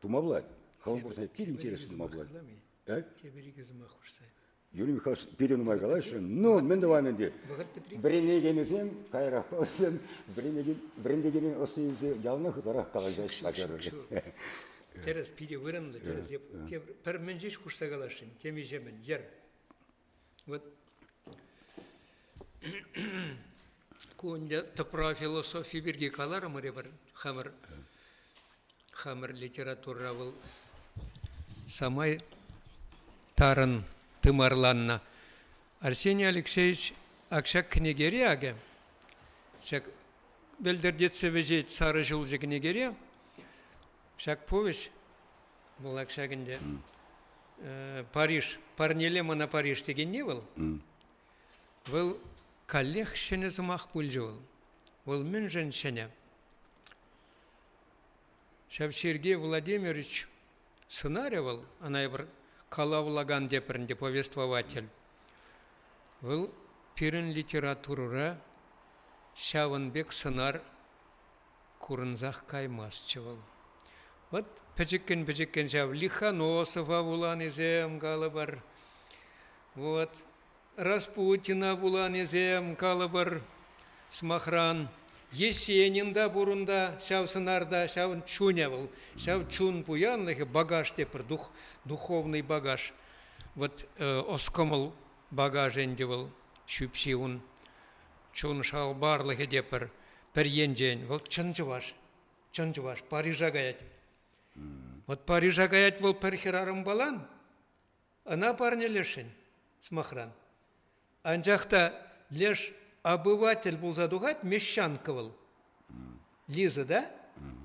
тума пулать. Хӑвӑн пурнӑҫне питӗ интереслӗ тума пулать. Тепӗр икӗ сӑмах хушса. Юрий Михайлович питӗ нумай калаҫрӗ. Ну, мӗн тӑван ӗнтӗ? Вӗренекенӗсем каярахпа вӗсем вӗренекен вӗрентекенӗн ӑсне илсе яланах ытларах калаҫаҫҫӗ. Тӗрӗс, питӗ вырӑнлӑ, тӗрӗс. Пӗр мӗн ҫеҫ хушса каласшӑн, темиҫе мӗн, йӗр. Вот ку ӗнтӗ тӑпра философи пирки каларӑмӑр эпир хамӑр хамӑр литературӑра вӑл самай тарӑн тымарланнӑ. Арсений Алексеевич ак ҫак кӗнекере акӑ ҫак вӗлтӗртетсе вӗҫет сарӑ ҫулҫӑ кӗнекере ҫак повесть вӑл ак ҫак ӗнтӗ Париж парнеле мана Париж текенни вӑл вӑл каллех ҫӗнӗ сӑмах пулчӗ вӑл. Вӑл мӗншӗн ҫӗнӗ? Ҫав Сергей Владимирович сӑнарӗ вӑл, ӑна эпир калавлакан тепӗр ӗнтӗ повествователь. Вӑл пирӗн литературӑра ҫавӑн пек сӑнар курӑнсах каймастчӗ вӑл. Вот пӗчӗккӗн-пӗчӗккӗн ҫав Лихоносова вуланисем калӑпӑр. Вот Распутина вуланисем, калӑпӑр, сӑмахран, Есенин та пур унта, ҫав сӑнарта, ҫавӑн чунӗ вӑл, ҫав чун пуянлӑхӗ, багаж тепӗр, дух, духовный багаж. Вот ӑс-кӑмӑл багажӗ ӗнтӗ вӑл, ҫӳпҫи ун, чун шалпарлӑхӗ те пӗр, пӗр енчен. Вӑл чӑн чӑваш, чӑн чӑваш, Парижа каять. Вот Парижа каять вӑл пӗр хӗрарӑмпалан, Ӑна парнелесшӗн, сӑмахран. Анчах та леш обыватель пулса тухать, мещанка вӑл. Лиза, да?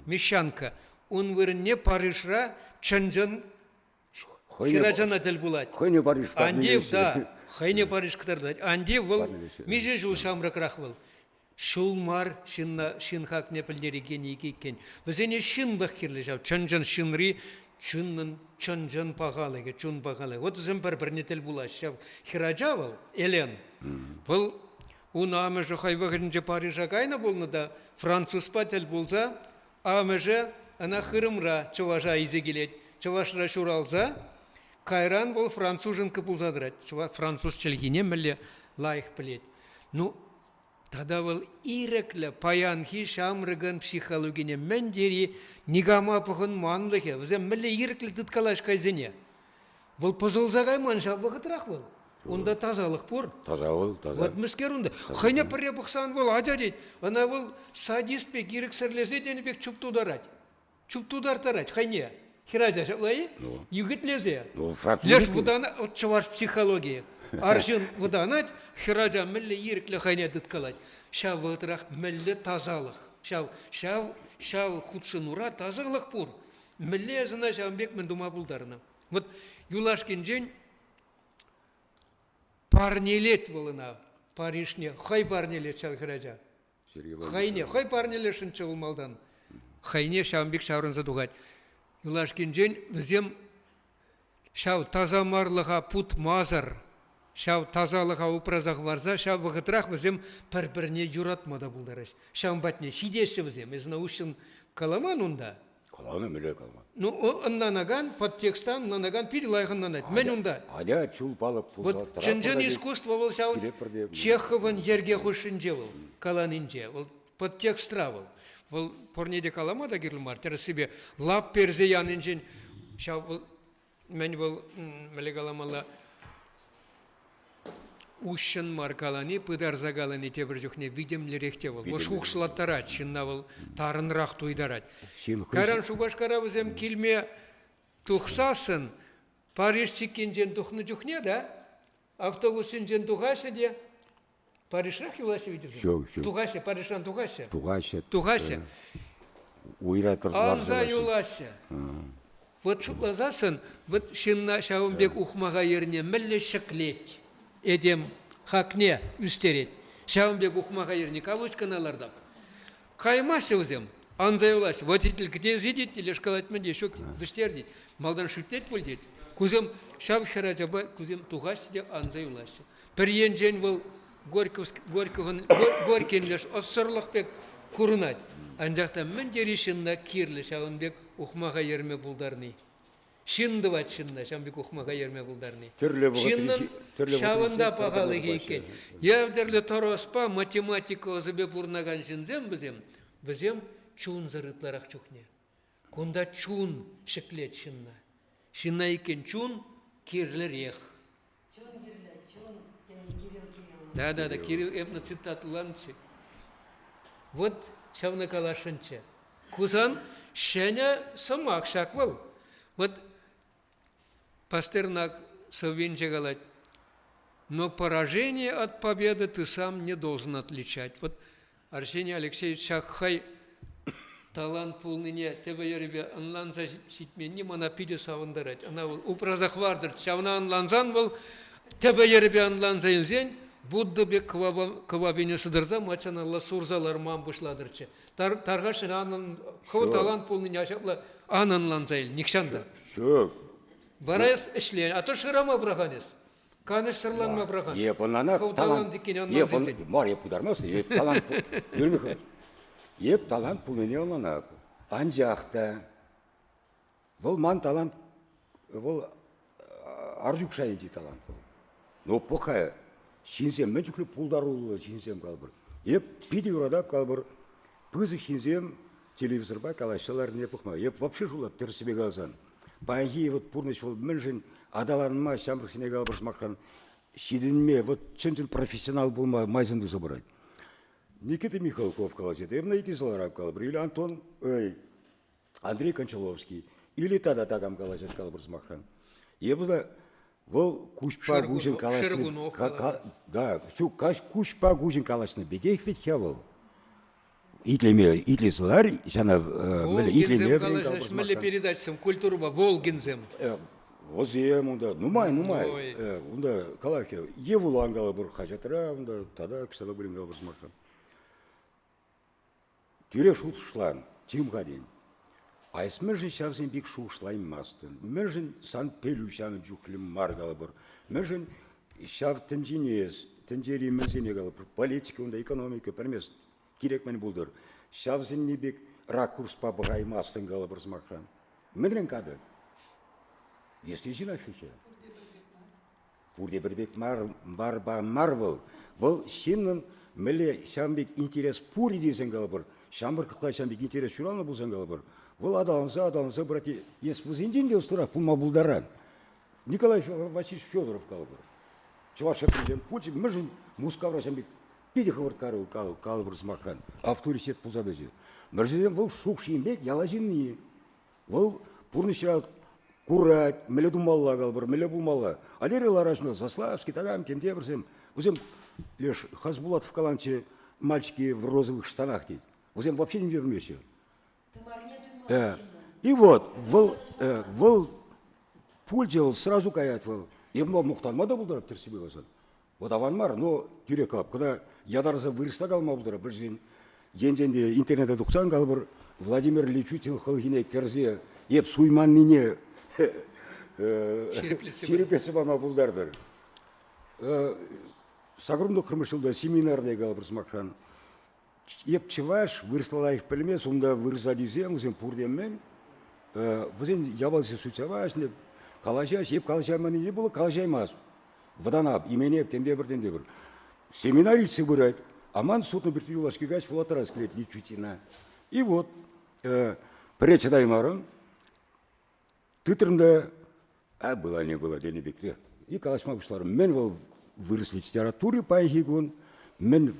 Мещанка. Ун вырӑнне Парижра чӑн-чӑн хӗрачана тӗл пулать. Хӑйне Париж Андеев, да, хӑйне Париж кӑтартать. Андеев вӑл миҫе ҫул ҫамрӑкрах вӑл. Ҫул мар ҫынна ҫын хакне пӗлтерекен иккен. Вӗсене ҫынлӑх кирлӗ ҫав. Чӑн-чӑн ҫынри чунӑн чӑн-чӑн пахалӑхӗ, чун пахалӑхӗ. Вот вӗсем пӗр-пӗрне тӗл пулаҫҫӗ. Ҫав хӗрача вӑл, Элен, вӑл ун амӑшӗ хӑй вӑхӑтӗнче Парижа кайнӑ пулнӑ та французпа тӗл пулса амӑшӗ ӑна хырӑмра чӑваша илсе килет. Чӑвашра ҫуралса кайран вӑл француженка пулса тӑрать. Француз чӗлхине мӗнле лайӑх пӗлет. Ну, Тата вӑл ирӗклӗ паянхи ҫамрӑкӑн психологине мӗн тери никама пӑхӑнманлӑхӗ, вӗсем мӗнле ирӗклӗ тыткалаҫ хайсене. Вӑл пӑсӑлса кайман ҫав вӑхӑтрах вӑл. Унта тасалӑх пур. Таса вӑл, таса. Вот мӗскер унта. Хӑйне пӗрре пӑхсан вӑл атя тет. Ӑна вӑл садист пек ирӗксӗрлесе тенӗ пек чуп тутарать. чуптутарттарать хӑйне. Хӗрача ҫапла-и? Ну. Ӳкӗтлесе. Ну, Леш вӑтана, вот чӑваш психологийӗ. Арҫын вӑтанать, хӗрача мӗнле ирӗклӗ хӑйне тыткалать. Ҫав вӑхӑтрах мӗнле тасалӑх. Ҫав, ҫав, ҫав хутшӑнура тасалӑх пур. Мӗнле эс ӑна ҫавӑн пек мӗн тума пултарнӑ? Вот юлашкинчен парнелет вӑл ӑна Парижне, хӑй парнелет ҫав хӗрача. Хӑйне хӑй парнелесшӗнччӗ вӑл малтан. Хӑйне ҫавӑн пек ҫаврӑнса тухать. Юлашкинчен вӗсем ҫав тасамарлӑха путмасӑр, ҫав тасалӑха упраса хӑварса ҫав вӑхӑтрах вӗсем пӗр-пӗрне юратма та пултараҫҫӗ. Ҫавӑн патне ҫитеҫҫӗ вӗсем. Эс ӑна уҫҫӑн каламан унта. Каланӑ, мӗнле калама? Ну, ӑнланакан, подтекста ӑнланакан питӗ лайӑх ӑнланать. Мӗн унта? Атя чул палӑк пулса Вот чӑн-чӑн искусство вӑл ҫав Чеховӑн йӗрке хушшинче вӑл, каланинче. Вӑл подтекстра вӑл. Вӑл пурне те калама та кирлӗ мар. Тӗрӗссипе лап персе янинчен ҫав вӑл мӗн вӑл мӗнле каламалла уҫҫӑн мар калани, пытарса калани тепӗр чухне витӗмлӗрех те вӑл. Вӑл шухӑшлаттарать, ҫынна вӑл тарӑнрах туйтарать. Кайран Шупашкара вӗсем килме тухсассӑн Париж чиккинчен тухнӑ чухне та автобуссенчен тухаҫҫӗ те Парижрах юлаҫҫӗ ведь вӗсем. Ҫук, ҫук. Тухаҫҫӗ, Парижран тухаҫҫӗ. Тухаҫҫӗ. Тухаҫҫӗ. Уйра Анса юлаҫҫӗ. Вот шутласассӑн, вот ҫынна ҫавӑн пек ухмаха ерне мӗнле ҫӗклет этем хакне ӳстерет. Ҫавӑн пек ухмаха ерни кавычкӑна лартап. Каймаҫҫӗ вӗсем, анса юлаҫҫӗ. Водитель где сидит, леш калать мӗн те, ҫук, вӗҫтер тет. Малтан шӳтлет пуль тет. Кусем ҫав хӗрачапа кусем тухаҫҫӗ те анса юлаҫҫӗ. Пӗр енчен вӑл Горьковӑн Горькин леш ӑссӑрлӑх пек курӑнать. Анчах та мӗн тери ҫынна кирлӗ ҫавӑн пек ухмаха ерме пултарни. Ҫын тӑвать ҫынна ҫавӑн пек ухмаха ерме пултарни. Тӗрлӗ вӑхӑтри Ҫыннӑн тӗрлӗ ҫавӑнта вӑхӑтри пахалӑхӗ иккен. Е тӗрлӗ тороспа математика ӑсӗпе пурӑнакан ҫынсем вӗсем, вӗсем чунсӑр ытларах чухне. Кунта чун ҫӗклет ҫынна. Ҫынна иккен чун кирлӗрех. Чун кирлӗ, чун тени Кирилл Кириллов. Да, да, да, Кирилл эпнӑ цитатӑланчӗ. Вот ҫавна каласшӑнччӗ. Кусан ҫӗнӗ сӑмах ҫак вӑл. Вот Пастернак сӑввинче калать, но поражение от победы ты сам не должен отличать. Вот Арсений Алексеевич ҫак хӑй талант пулнине тӗпӗ-йӗрӗпе ӑнланса ҫитменни мана питӗ савӑнтарать. Ӑна вӑл упраса хӑвартӑр. Ҫавна ӑнлансан вӑл тӗпӗ-йӗрӗпе ӑнланса илсен Будда пек кӑвапине сӑтӑрса маччаналла сурса ларма пуҫлатӑрччӗ. Тархасшӑн ан хӑв талант пулнине ҫапла ан ӑнланса ил нихҫан та. Ҫук. Вара эс ӗҫлен, а то шырама пӑрахан эс. Канӑҫсӑрланма пӑрахан. Эп ӑнланап. Хӑв талант иккен ӑнланса илсен. Мар, эп пытармастӑн, эп талант Юрий Михайлович, эп талант пулнине ӑнланап. Анчах та вӑл ман талант, вӑл Арҫук шайӗнчи талант вӑл. Но пӑх-ха, ҫынсем мӗн чухлӗ пултаруллӑ ҫынсем калӑпӑр. Эп питӗ юратап калӑпӑр, пысӑк ҫынсем телевизорпа калаҫса ларнине пӑхма. Эп вообще шутлап тӗрӗссипе каласан. Паянхи вот пурнӑҫ вӑл мӗншӗн аталанма ҫамрӑксене калӑпӑр сӑмахран ҫитӗнме, вот чӑн-чӑн профессионал пулма майсем туса пырать. Никита Михалков калаҫать, эп на икӗ калӑпӑр, или Антон, ой, Андрей Кончаловский, или тата такам калаҫать калӑпӑр сӑмахран. Эпӗ вӑл куҫпа куҫӑн калаҫнӑ. Да, ҫук, куҫпа куҫӑн калаҫнӑ пекех вӗт-ха вӑл. Итлеме, итлесе лар, ҫана итлеме калаҫаҫ, мӗнле передачӑсем, культурӑпа Волгинсем. Вӗсем унта нумай, нумай. Унта калаҫҫӗ, е вулан калӑпӑр хаҫатра, унта тата кӑштах пулин калӑпӑр сӑмахран. Тӳрех шухӑшлан, чим-ха тен. А эс мӗншӗн ҫавсем пек шухӑшлаймастӑн? Мӗншӗн сан пӗлӳ ҫавӑн чухлӗ мар калӑпӑр? Мӗншӗн ҫав тӗнчене эс, тӗнчери мӗнсене калӑпӑр, политика унта, экономика, пӗлмест, кирек мӗн пултӑр. Ҫавсенни пек ракурспа пӑхаймастӑн калӑпӑр сӑмахран. Мӗнрен катӑк? Если ҫынах вӗт-ха. Пурте пӗр пек мар, марпа мар вӑл. Вӑл ҫыннӑн мӗнле ҫавӑн пек интерес пур-и тесен калӑпӑр, ҫамрӑклӑхра ҫавӑн пек интерес ҫуралнӑ пулсан калӑпӑр, вӑл аталанса, аталанса пырать. Эс вӗсенчен те ӑслӑрах пулма пултаран. Николай Васильевич Федоров калӑпӑр. Чӑваш ҫӗршывӗнчен пулчӗ, мӗншӗн Мускавра ҫавӑн пек питӗ хӑвӑрт калӑпӑр сӑмахран, авторитет пулса тӑчӗ. Мӗншӗн вӑл шухӑш пек яла ҫынни. Вӑл пурнӑҫра курать, мӗнле тумалла калӑпӑр, мӗнле пулмалла. Валерий Ларашнов, Заславский, такам, темтепӗрсем, вӗсем леш Хасбулатов каланччӗ мальчики в розовых штанах тет. Вӗсем вообще ним пӗлмеҫҫӗ. И вот, вӑл, вӑл пулчӗ, вӑл сразу каять вӑл. Эп мухтанма та пултарап тӗрӗссипе каласан. Вот аван мар, но тӳрех калап, кӑна ятарласа вырӑсла калама пултарап. Пӗрсен енчен те интернета тухсан калӑпӑр, Владимир Личутин хӑлхине кӗрсе эп суйманнине ҫирӗплетсе пама пултартӑр. Сакӑрӑн ҫулта семинарне калӑпӑр сӑмахран. Эп чӑваш, вырӑсла лайӑх пӗлмес, унта вырӑс ачисем, вӗсем пурте мӗн. Вӗсен япалисем сутса ваҫнӑ, калаҫаҫ, эп калаҫайманнине пула калаҫаймасть. Вӑтанап, именеп, темтепӗр, темтепӗр. Семинар иртсе пырать, а ман сутнӑ пӳртри юлашки каҫ вулаттарас килет Личутина. И вот пӗрре чӑтаймарӑм, тытрӑм та а была не была тенӗ пекрех. И калаҫма пуҫларӑм. Мӗн вӑл вырӑс литератури паянхи кун, мӗн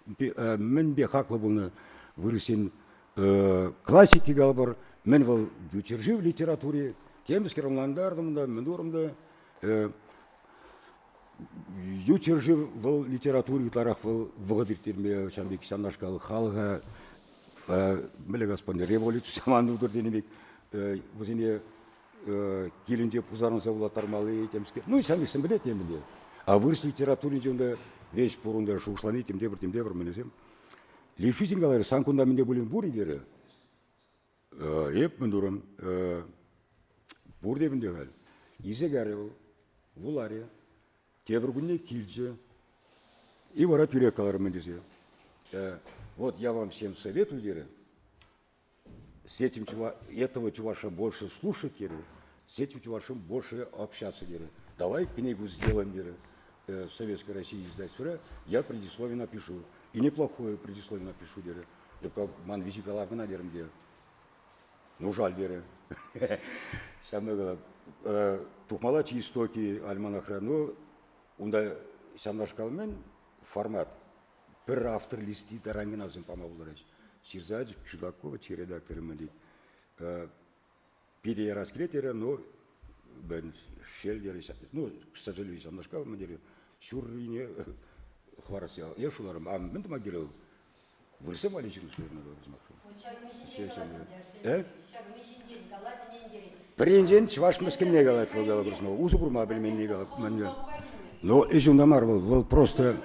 мӗнпе хаклӑ пулнӑ вырӑссен классики калӑпӑр, мӗн вӑл ют ҫӗршыв литератури, темскер ӑнлантартӑм та, мӗн турӑм та. Ют ҫӗршыв вӑл литература ытларах вӑл вӑхӑт ирттерме ҫавӑн пек ҫавнашкал халӑха мӗнле калас пулать, революци саман тутӑр тенӗ пек вӗсене килӗнче пусарӑнса вулаттармалли темскер. Ну, ҫав пексем пӗлет темӗнле. А вырӑс литературинче унта веҫ пур унта шухӑшлани темтепӗр, темтепӗр мӗнесем. Левшин каларӗ, сан кунта мӗн те пулин пур-и терӗ. Эп мӗн турӑм? Пур те мӗнте халь. Илсе кайрӗ вӑл, вуларӗ. Тепӗр кунне килчӗ. И вара тӳрех каларӑм мӗн тесе. Вот я вам всем советую, терӗ. С этим этого чуваша больше слушать, терӗ. С этим чувашем больше общаться, терӗ. Давай книгу сделаем, терӗ. Советской России издательствора я предисловие напишу. И неплохое предисловие напишу, терӗ. Эп ман виҫи калав кӑна терӗм те. Ну, жаль терӗ. Ҫавна калап. Тухмалла чи истоки альманахра. Ну, унта ҫавнашкал мӗн формат. Пӗр автор листи таран кӑна вӗсем пама пултараҫ. Ҫырса Чудакова чи редакторӗ мӗн тет. Питӗ ярас килет терӗ, но шел терӗ. Ну, к сожалению, ҫавнашкал мӗн терӗ. Ҫуррине хӑварас. Я шуларӑм, а мӗн тума кирлӗ Вырсем валли ҫырнӑ Пӗринчен чӑваш мӗскӗнне калать вӑл калать усӑ курма пӗлменни калать. Но ӗҫ унта мар вӑл, вӑл просто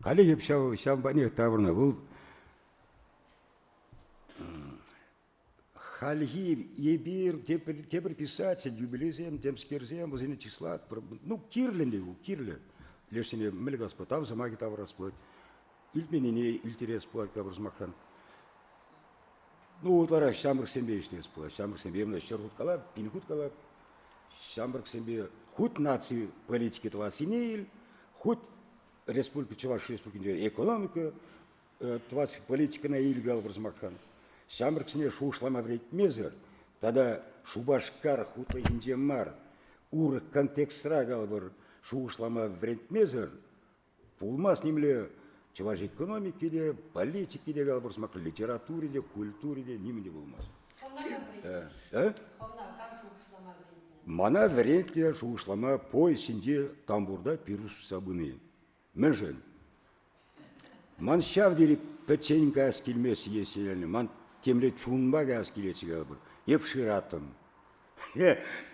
Халӗ эп ҫав ҫав патнех таврӑннӑ. Вӑл Хальхи эпир тепӗр писатель, юбилейсем, темскерсем, вӗсене чыслатпӑр. Ну, кирлӗ ӗнтӗ ку, кирлӗ. Лешсене мӗнле калас пулать, тав сӑмахӗ тавӑрас пулать. Илтменнине илтерес пулать капӑр сӑмахран. Ну, ытларах ҫамрӑксемпе ӗҫлес пулать. Ҫамрӑксемпе ӑна ҫӗр хут калап, пин хут калап. Ҫамрӑксемпе хуть наци политики тӑвассине ил, хуть республика, Чӑваш Республикинче экономика тӑвас политикӑна илӳ калӑпӑр сӑмахран, ҫамрӑксене шухӑшлама вӗрентмесӗр тата Шупашкар хутлӑхӗнче мар, урӑх контекстра калӑпӑр шухӑшлама вӗрентмесӗр пулмасть нимле чӑваш экономики те, политики те калӑпӑр сӑмахран, литератури те, культури те нимӗн те пулмасть. Хӑвна кам вӗрентнӗ? Хӑвна кам шухӑшлама вӗрентнӗ? Мана вӗрентнӗ шухӑшлама поезд ҫинче тамбурта пирус сутса пыни. Мӗншӗн? Ман ҫав тери пӗччен каяс килмест Есенин. Ман темле чунпа каяс килетчӗ калӑпӑр. Эп шыраттӑм.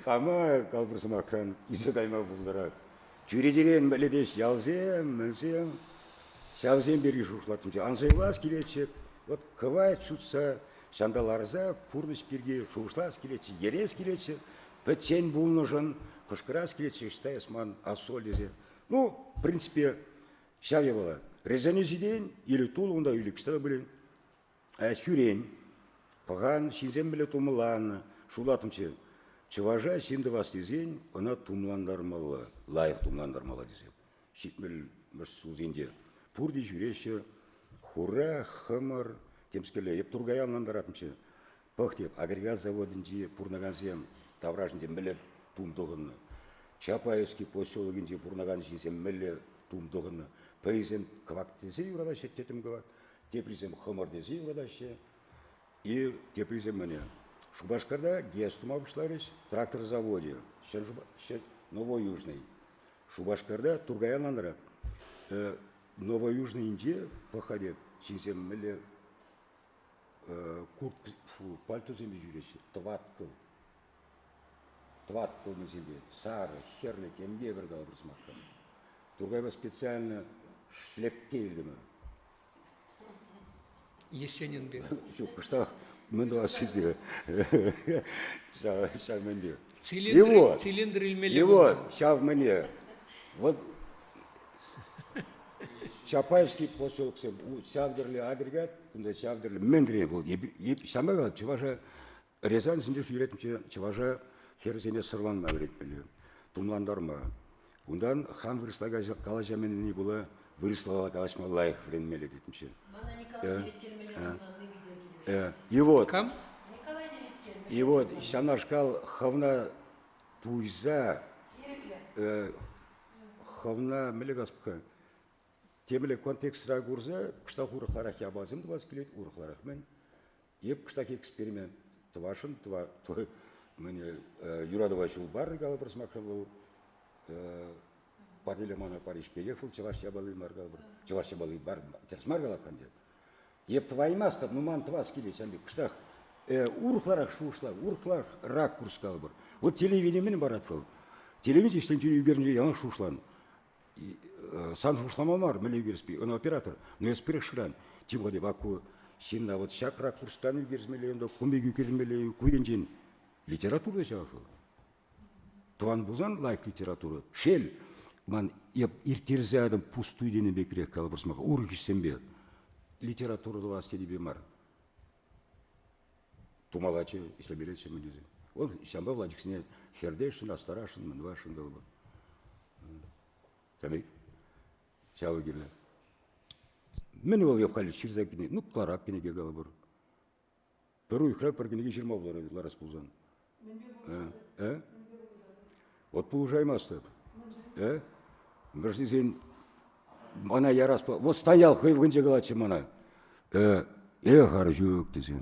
Кама калӑпӑр сӑмахран илсе кайма пултарать. Чӳречерен пӗлетеҫ ялсем, мӗнсем. Ҫавсем пирки шухӑшлаттӑмччӗ. Ансӑйлас килетчӗ. Вот кӑвайт ҫутса, ҫанта ларса пурнӑҫ пирки шухӑшлас килетчӗ, йӗрес килетчӗ. Пӗччен пулнӑшӑн кӑшкӑрас килетчӗ, ӑҫта эс ман ассоль тесе. Ну, в принципе, ҫав япала. Резани ҫитен, или тул унта, или кӑҫта та пулин. Ҫӳрен, пӑхан, ҫынсем пӗле тумланнӑ. Шутлаттӑмччӗ, чӑваша ҫын тӑвас тесен ӑна тумлантармалла, лайӑх тумлантармалла тесе. Ҫитмӗлмӗш ҫулсенче пурте ҫӳреҫҫӗ, хура, хӑмӑр, темскерле. Эп Туркая ӑнлантараттӑмччӗ. Пӑх теп, агрегат заводӗнче пурӑнакансем таврашӗнче мӗнле тум тӑхӑннӑ. Чапаевский поселокӗнче пурӑнакан ҫынсем мӗнле тум тӑхӑннӑ. Пӗрисем кӑвак тесе юратаҫҫӗ, тӗттӗм кӑвак, теприсем хӑмӑр тесе юратаҫҫӗ. И теприсем мӗне. Шупашкарта ГЭС тума пуҫларӗҫ, трактор завочӗ, Новоюжный. Шупашкарта Туркая ланра Новоюжныйӗнче пӑх-ха теп, ҫынсем мӗнле куртка, пальтосемпе ҫӳреҫҫӗ, тӑваткӑл. Тӑваткӑлнисемпе, сарӑ, хӗрлӗ, темтепӗр калӑпӑр сӑмахран. Туркайпа специально шлепке илтӗмӗр. Есенин пек. Ҫук, кӑштах мӗн тӑвас тесе ҫав мӗнпе. Цилиндр, цилиндр илмелле. Его ҫав мӗне. Вот Чапаевский поселоксем ҫав тӗрлӗ агрегат, кунта ҫав тӗрлӗ мӗн тӗрлӗ вӑл. Ҫавна чӑваша Рязань ҫинче ҫӳретнӗччӗ чӑваша хӗрсене сӑрланма вӗрентмелле, тумлантарма. Унтан хам вырӑсла калаҫа мӗнне пула. Вырӑсла калаҫма лайӑх вӗренмелле тетӗмччӗ. Мана Николай Теветкел ӑнланни питӗ килӗшет. И вот. Кам? Николай Теветкел. И вот ҫавнашкал хӑвна туйса Ирӗклӗ. хӑвна мӗнле калас темле контекстра курса кӑштах урӑхларах япаласем тӑвас килет, урӑхларах мӗн. Эп кӑштах эксперимент тӑвасшӑн, мӗн юратӑва ҫул пар калӑпӑр сӑмахран вӑл парнеле мана Париж пекех вӑл чӑваш япали мар калӑпӑр. Чӑваш япали бар тӗрӗс мар калап ӗнтӗ. Эп тӑваймастӑп, ну ман тӑвас килет ҫав пек кӑштах урӑхларах шухӑшлав, урӑхларах ракурс калӑпӑр. Вот телевидени мӗн парать вӑл? Телевидени ӗҫленче ӳкерӗнче яланах шухӑшланӑ. Сан шухӑшлама мар, мӗнле ӳкерес ӑна оператор. Но эс пӗрех шыран. Тем более ку ҫынна вот ҫак ракурстан ӳкермелле, унта кун пек ӳкермелле, ку енчен литература ҫав вӑл. Тӑван пулсан лайӑх литература. Шел, ман эп ирттерсе ятӑм пустуй тенӗ пекрех калӑпӑр сӑмаха, урӑх ӗҫсемпе. Литература тӑвас тенипе мар. Тумаллаччӗ, ӗҫлемеллеччӗ мӗн тесе. Вӑл ҫавӑнпа Владиксене хӗртесшӗн, астарасшӑн, мӗн тӑвасшӑн калӑпӑр. Ҫавӑн ҫавӑ кирлӗ. Мӗн вӑл эп халь ҫырса кӗнеке, ну, кӑларап кӗнеке калӑпӑр. Пӗр уйӑхра пӗр кӗнеке ҫырма пултарать ларас пулсан. Э? Вот пулӑшаймастӑп. Э? Мӗншӗн тесен мана ярас Вот стоял хӑй вӑхӑтӗнче калатчӗ мана. Э, эх, Арҫук тесе.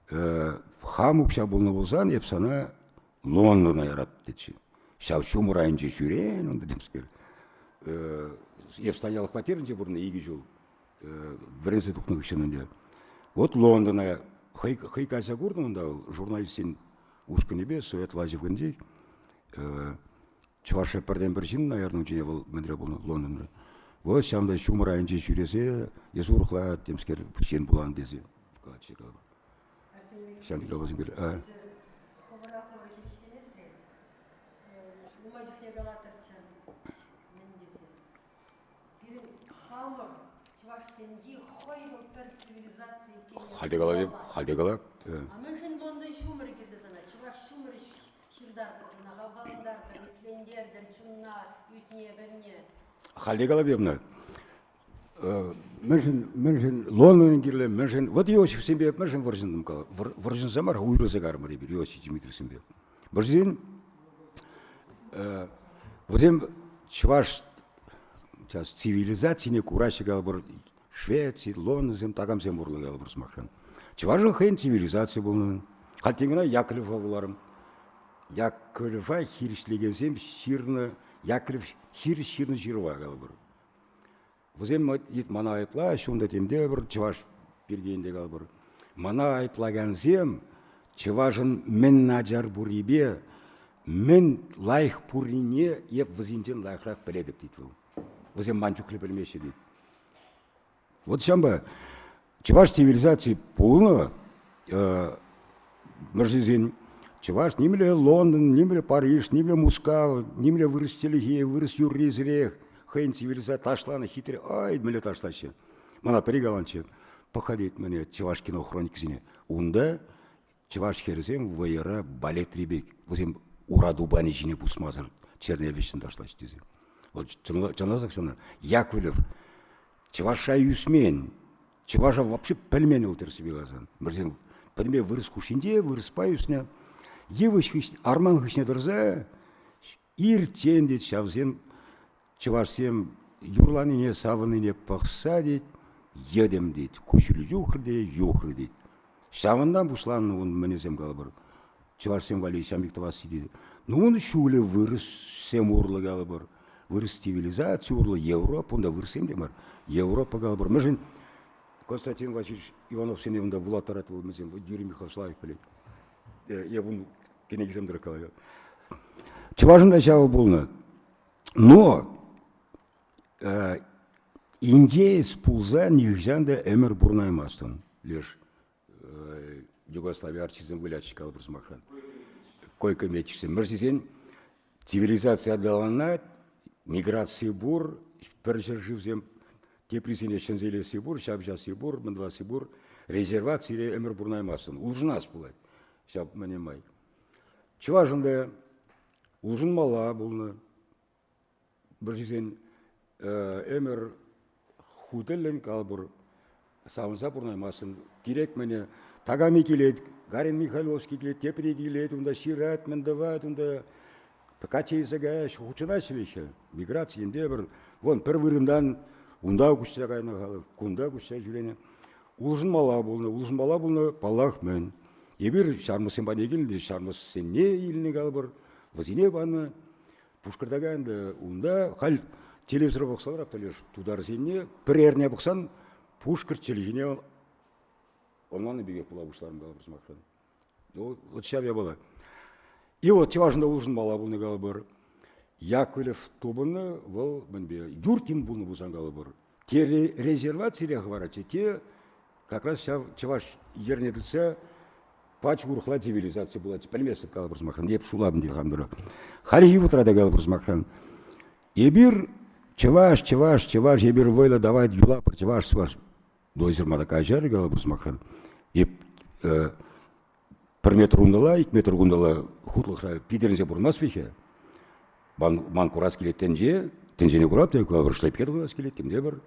Э, хам укҫа пулнӑ пулсан эп сана Лондона ярап тетчӗ. Ҫав ҫумӑр айӗнче ҫӳрен унта темскер. Э, эп Станьял хваттерӗнче пурӑннӑ икӗ ҫул. вӗренсе тухнӑ хыҫҫӑн ӗнтӗ. Вот Лондона хӑй, хӑй кайса курнӑ унта вӑл журналистсен ушкӑнӗпе Совет влаҫӗ вырӑнти Чӑвашра пӗртен-пӗр ҫын, наверное, унччен вӑл мӗнре пулнӑ Лондонра. Вот ҫавӑнта ҫумӑр айӗнче ҫӳресе эс урӑхла темскер ҫын пулан тесе калатчӗ. Ҫавӑн пек Хӑвӑра хӑвӑр хирӗҫлемесен нумай чухне калатӑрччӗ мӗн тесе. Пирӗн хамӑр чӑваш тӗнчи хӑй вӑл пӗр цивилизаци иккенне Халь те калап, халь те калап. А мӗншӗн Лондон ҫумӑрӗ кирлӗ сана? Чӑваш ҫумӑрӗ ҫыртартӑр сана, хавхалантартӑр, ислентертӗр чунна, ӳтне, пӗвне. Халь те калап эпна. Мӗншӗн, мӗншӗн Лондон кирлӗ, мӗншӗн... Вот Иосифсемпе мӗншӗн вӑрҫӑнтӑм калап. Вӑрҫӑнса мар, уйрӑлса карӑмӑр эпир Иосиф Дмитриевсемпе. Вӗсен вӗсем чӑваш цивилизацине кураҫҫӗ калӑпӑр Швеци, Лондонсем, такамсем урлӑ калӑпӑр сӑмахран. Чӑвашӑн хӑйӗн цивилизаци пулнӑ. Халь тин кӑна Яковлева вуларӑм. Яковлева хирӗҫлекенсем ҫырнӑ, Яковлев хирӗҫ ҫырнӑ ҫырӑва калӑпӑр. Вӗсем мана айӑплаҫҫӗ, унта темтепӗр чӑваш пирки ӗнтӗ калӑпӑр. Мана айӑплакансем чӑвашӑн мӗн начар пуррипе, мӗн лайӑх пуррине эп вӗсенчен лайӑхрах пӗлетӗп тет вӑл. Вӗсем ман чухлӗ пӗлмеҫҫӗ тет. Вот ҫавӑнпа чӑваш цивилизаци пулнӑ мӗршисен чӑваш нимле Лондон, нимле Париж, нимле Мускав, нимле вырӑс чӗлхи, вырӑс юррисӗрех хӑйӗн цивилизаци ташланӑ хитре, ай, мӗнле ташлаҫҫӗ. Мана пӗри каланччӗ, пӑх-ха тет мӗне чӑваш кино хроникисене. Унта чӑваш хӗрӗсем вӑйӑра балетри пек, вӗсем ура тупанӗ ҫине пусмасӑр чӗрне вӗҫҫӗн ташлаҫҫӗ тесе. Вот чӑнласах ҫавна Яковлев чӑвашра ӳсмен, Чӑваша вообще пӗлмен вӑл тӗрӗссипе каласан. Вӗсем пӗтӗмпе вырӑс хушшинче вырӑспа ӳснӗ. Йывӑҫ хыҫ, арман хыҫне тӑрса ирччен тет ҫавсем чӑвашсем юрланине, савӑннине пӑхса тет, йӗтӗм тет, куҫҫуль юхрӗ те юхрӗ тет. Ҫавӑнтан пуҫланнӑ ун мӗнӗсем калӑпӑр. Чӑвашсем валли ҫам пек тӑвасси тет. Ну ун ҫулӗ вырӑссем урлӑ калӑпӑр. Вырӑс цивилизаци урлӑ Европа, унта вырӑссем те мар, Европа калӑпӑр. Мӗншӗн Константин Васильевич Ивановсене унта вулаттарать вӑл вӗсем, Юрий Михайлович лайӑх пӗлет. Эп ун кӗнекисем тӑрӑх калаҫатӑп. Чӑвашӑн та ҫавӑ пулнӑ. Но индеец пулса нихӑҫан та ӗмӗр пурӑнаймастӑн. Леш Югослави артисчӗсем вылятчӗҫ калӑпӑр сӑмахран. Койка-метчиксем. Мӗншӗн цивилизаци аталанать, миграци пур, пӗр ҫӗршывсем теприсене ҫӗнсе илесси пур, ҫапӑҫасси пур, мӗн тӑвасси пур. Резервацире ӗмӗр пурӑнаймастӑн. Улшӑнас пулать ҫав мӗне май. Чӑвашӑн та улшӑнмалла пулнӑ. Вӗрҫисен. Ӗмӗр ху тӗллӗн калӑпӑр, савӑнса пурӑнаймастӑн. Кирек мӗне таками килет, Гарин Михайловский килет, тепри килет, унта ҫырать, мӗн тӑвать, унта качча илсе каяҫ, хутшӑнаҫҫӗ веҫҫӗ. Миграци енпе пӗр, вон пӗр вырӑнтан унта куҫса кайнӑ халӑх, кунта куҫса ҫӳренӗ. Улшӑнмалла пулнӑ, улшӑнмалла пулнӑ, паллах, мӗн. Эпир ҫармӑссем патне килнӗ, ҫармӑссене илнӗ калӑпӑр, вӗсене панӑ. Пушкӑрта ӗнтӗ унта халь телевизора пӑхса ларап леш тутарсене пӗр эрне пӑхсан пушкӑрт чӗлхине ӑнланнӑ пекех пула пуҫларӑм калӑпӑр сӑмахран. Ну, вот ҫав япала. И вот чӑвашӑн та улшӑнмалла пулнӑ калӑпӑр. Яковлев тупӑннӑ, вӑл мӗнпе Юркин пулнӑ пулсан калӑпӑр. Те резервацире хӑваратчӗ, те как раз ҫав чӑваш йӗрне тытса пач урӑхла цивилизаци пулать. Пӗлместӗп калӑпӑр сӑмахран, эп шулам те хам тӑрӑх. Хальхи вӑхӑтра та калӑпӑр сӑмахран. Эпир чӑваш, чӑваш, чӑваш, эпир вӑйлӑ давать юлапӑр, чӑваш, чӑваш. Дойсӑр та каҫар калӑпӑр сӑмахран. Эп пӗр метр унталла, ик метр кунталла хутлӑхра питӗрӗнсе пурӑнмасть вӗҫе. Ман, ман курас килет тӗнче, тӗнчене курап та, калӑпӑр шлепке тӑхӑнас килет, темтепӗр.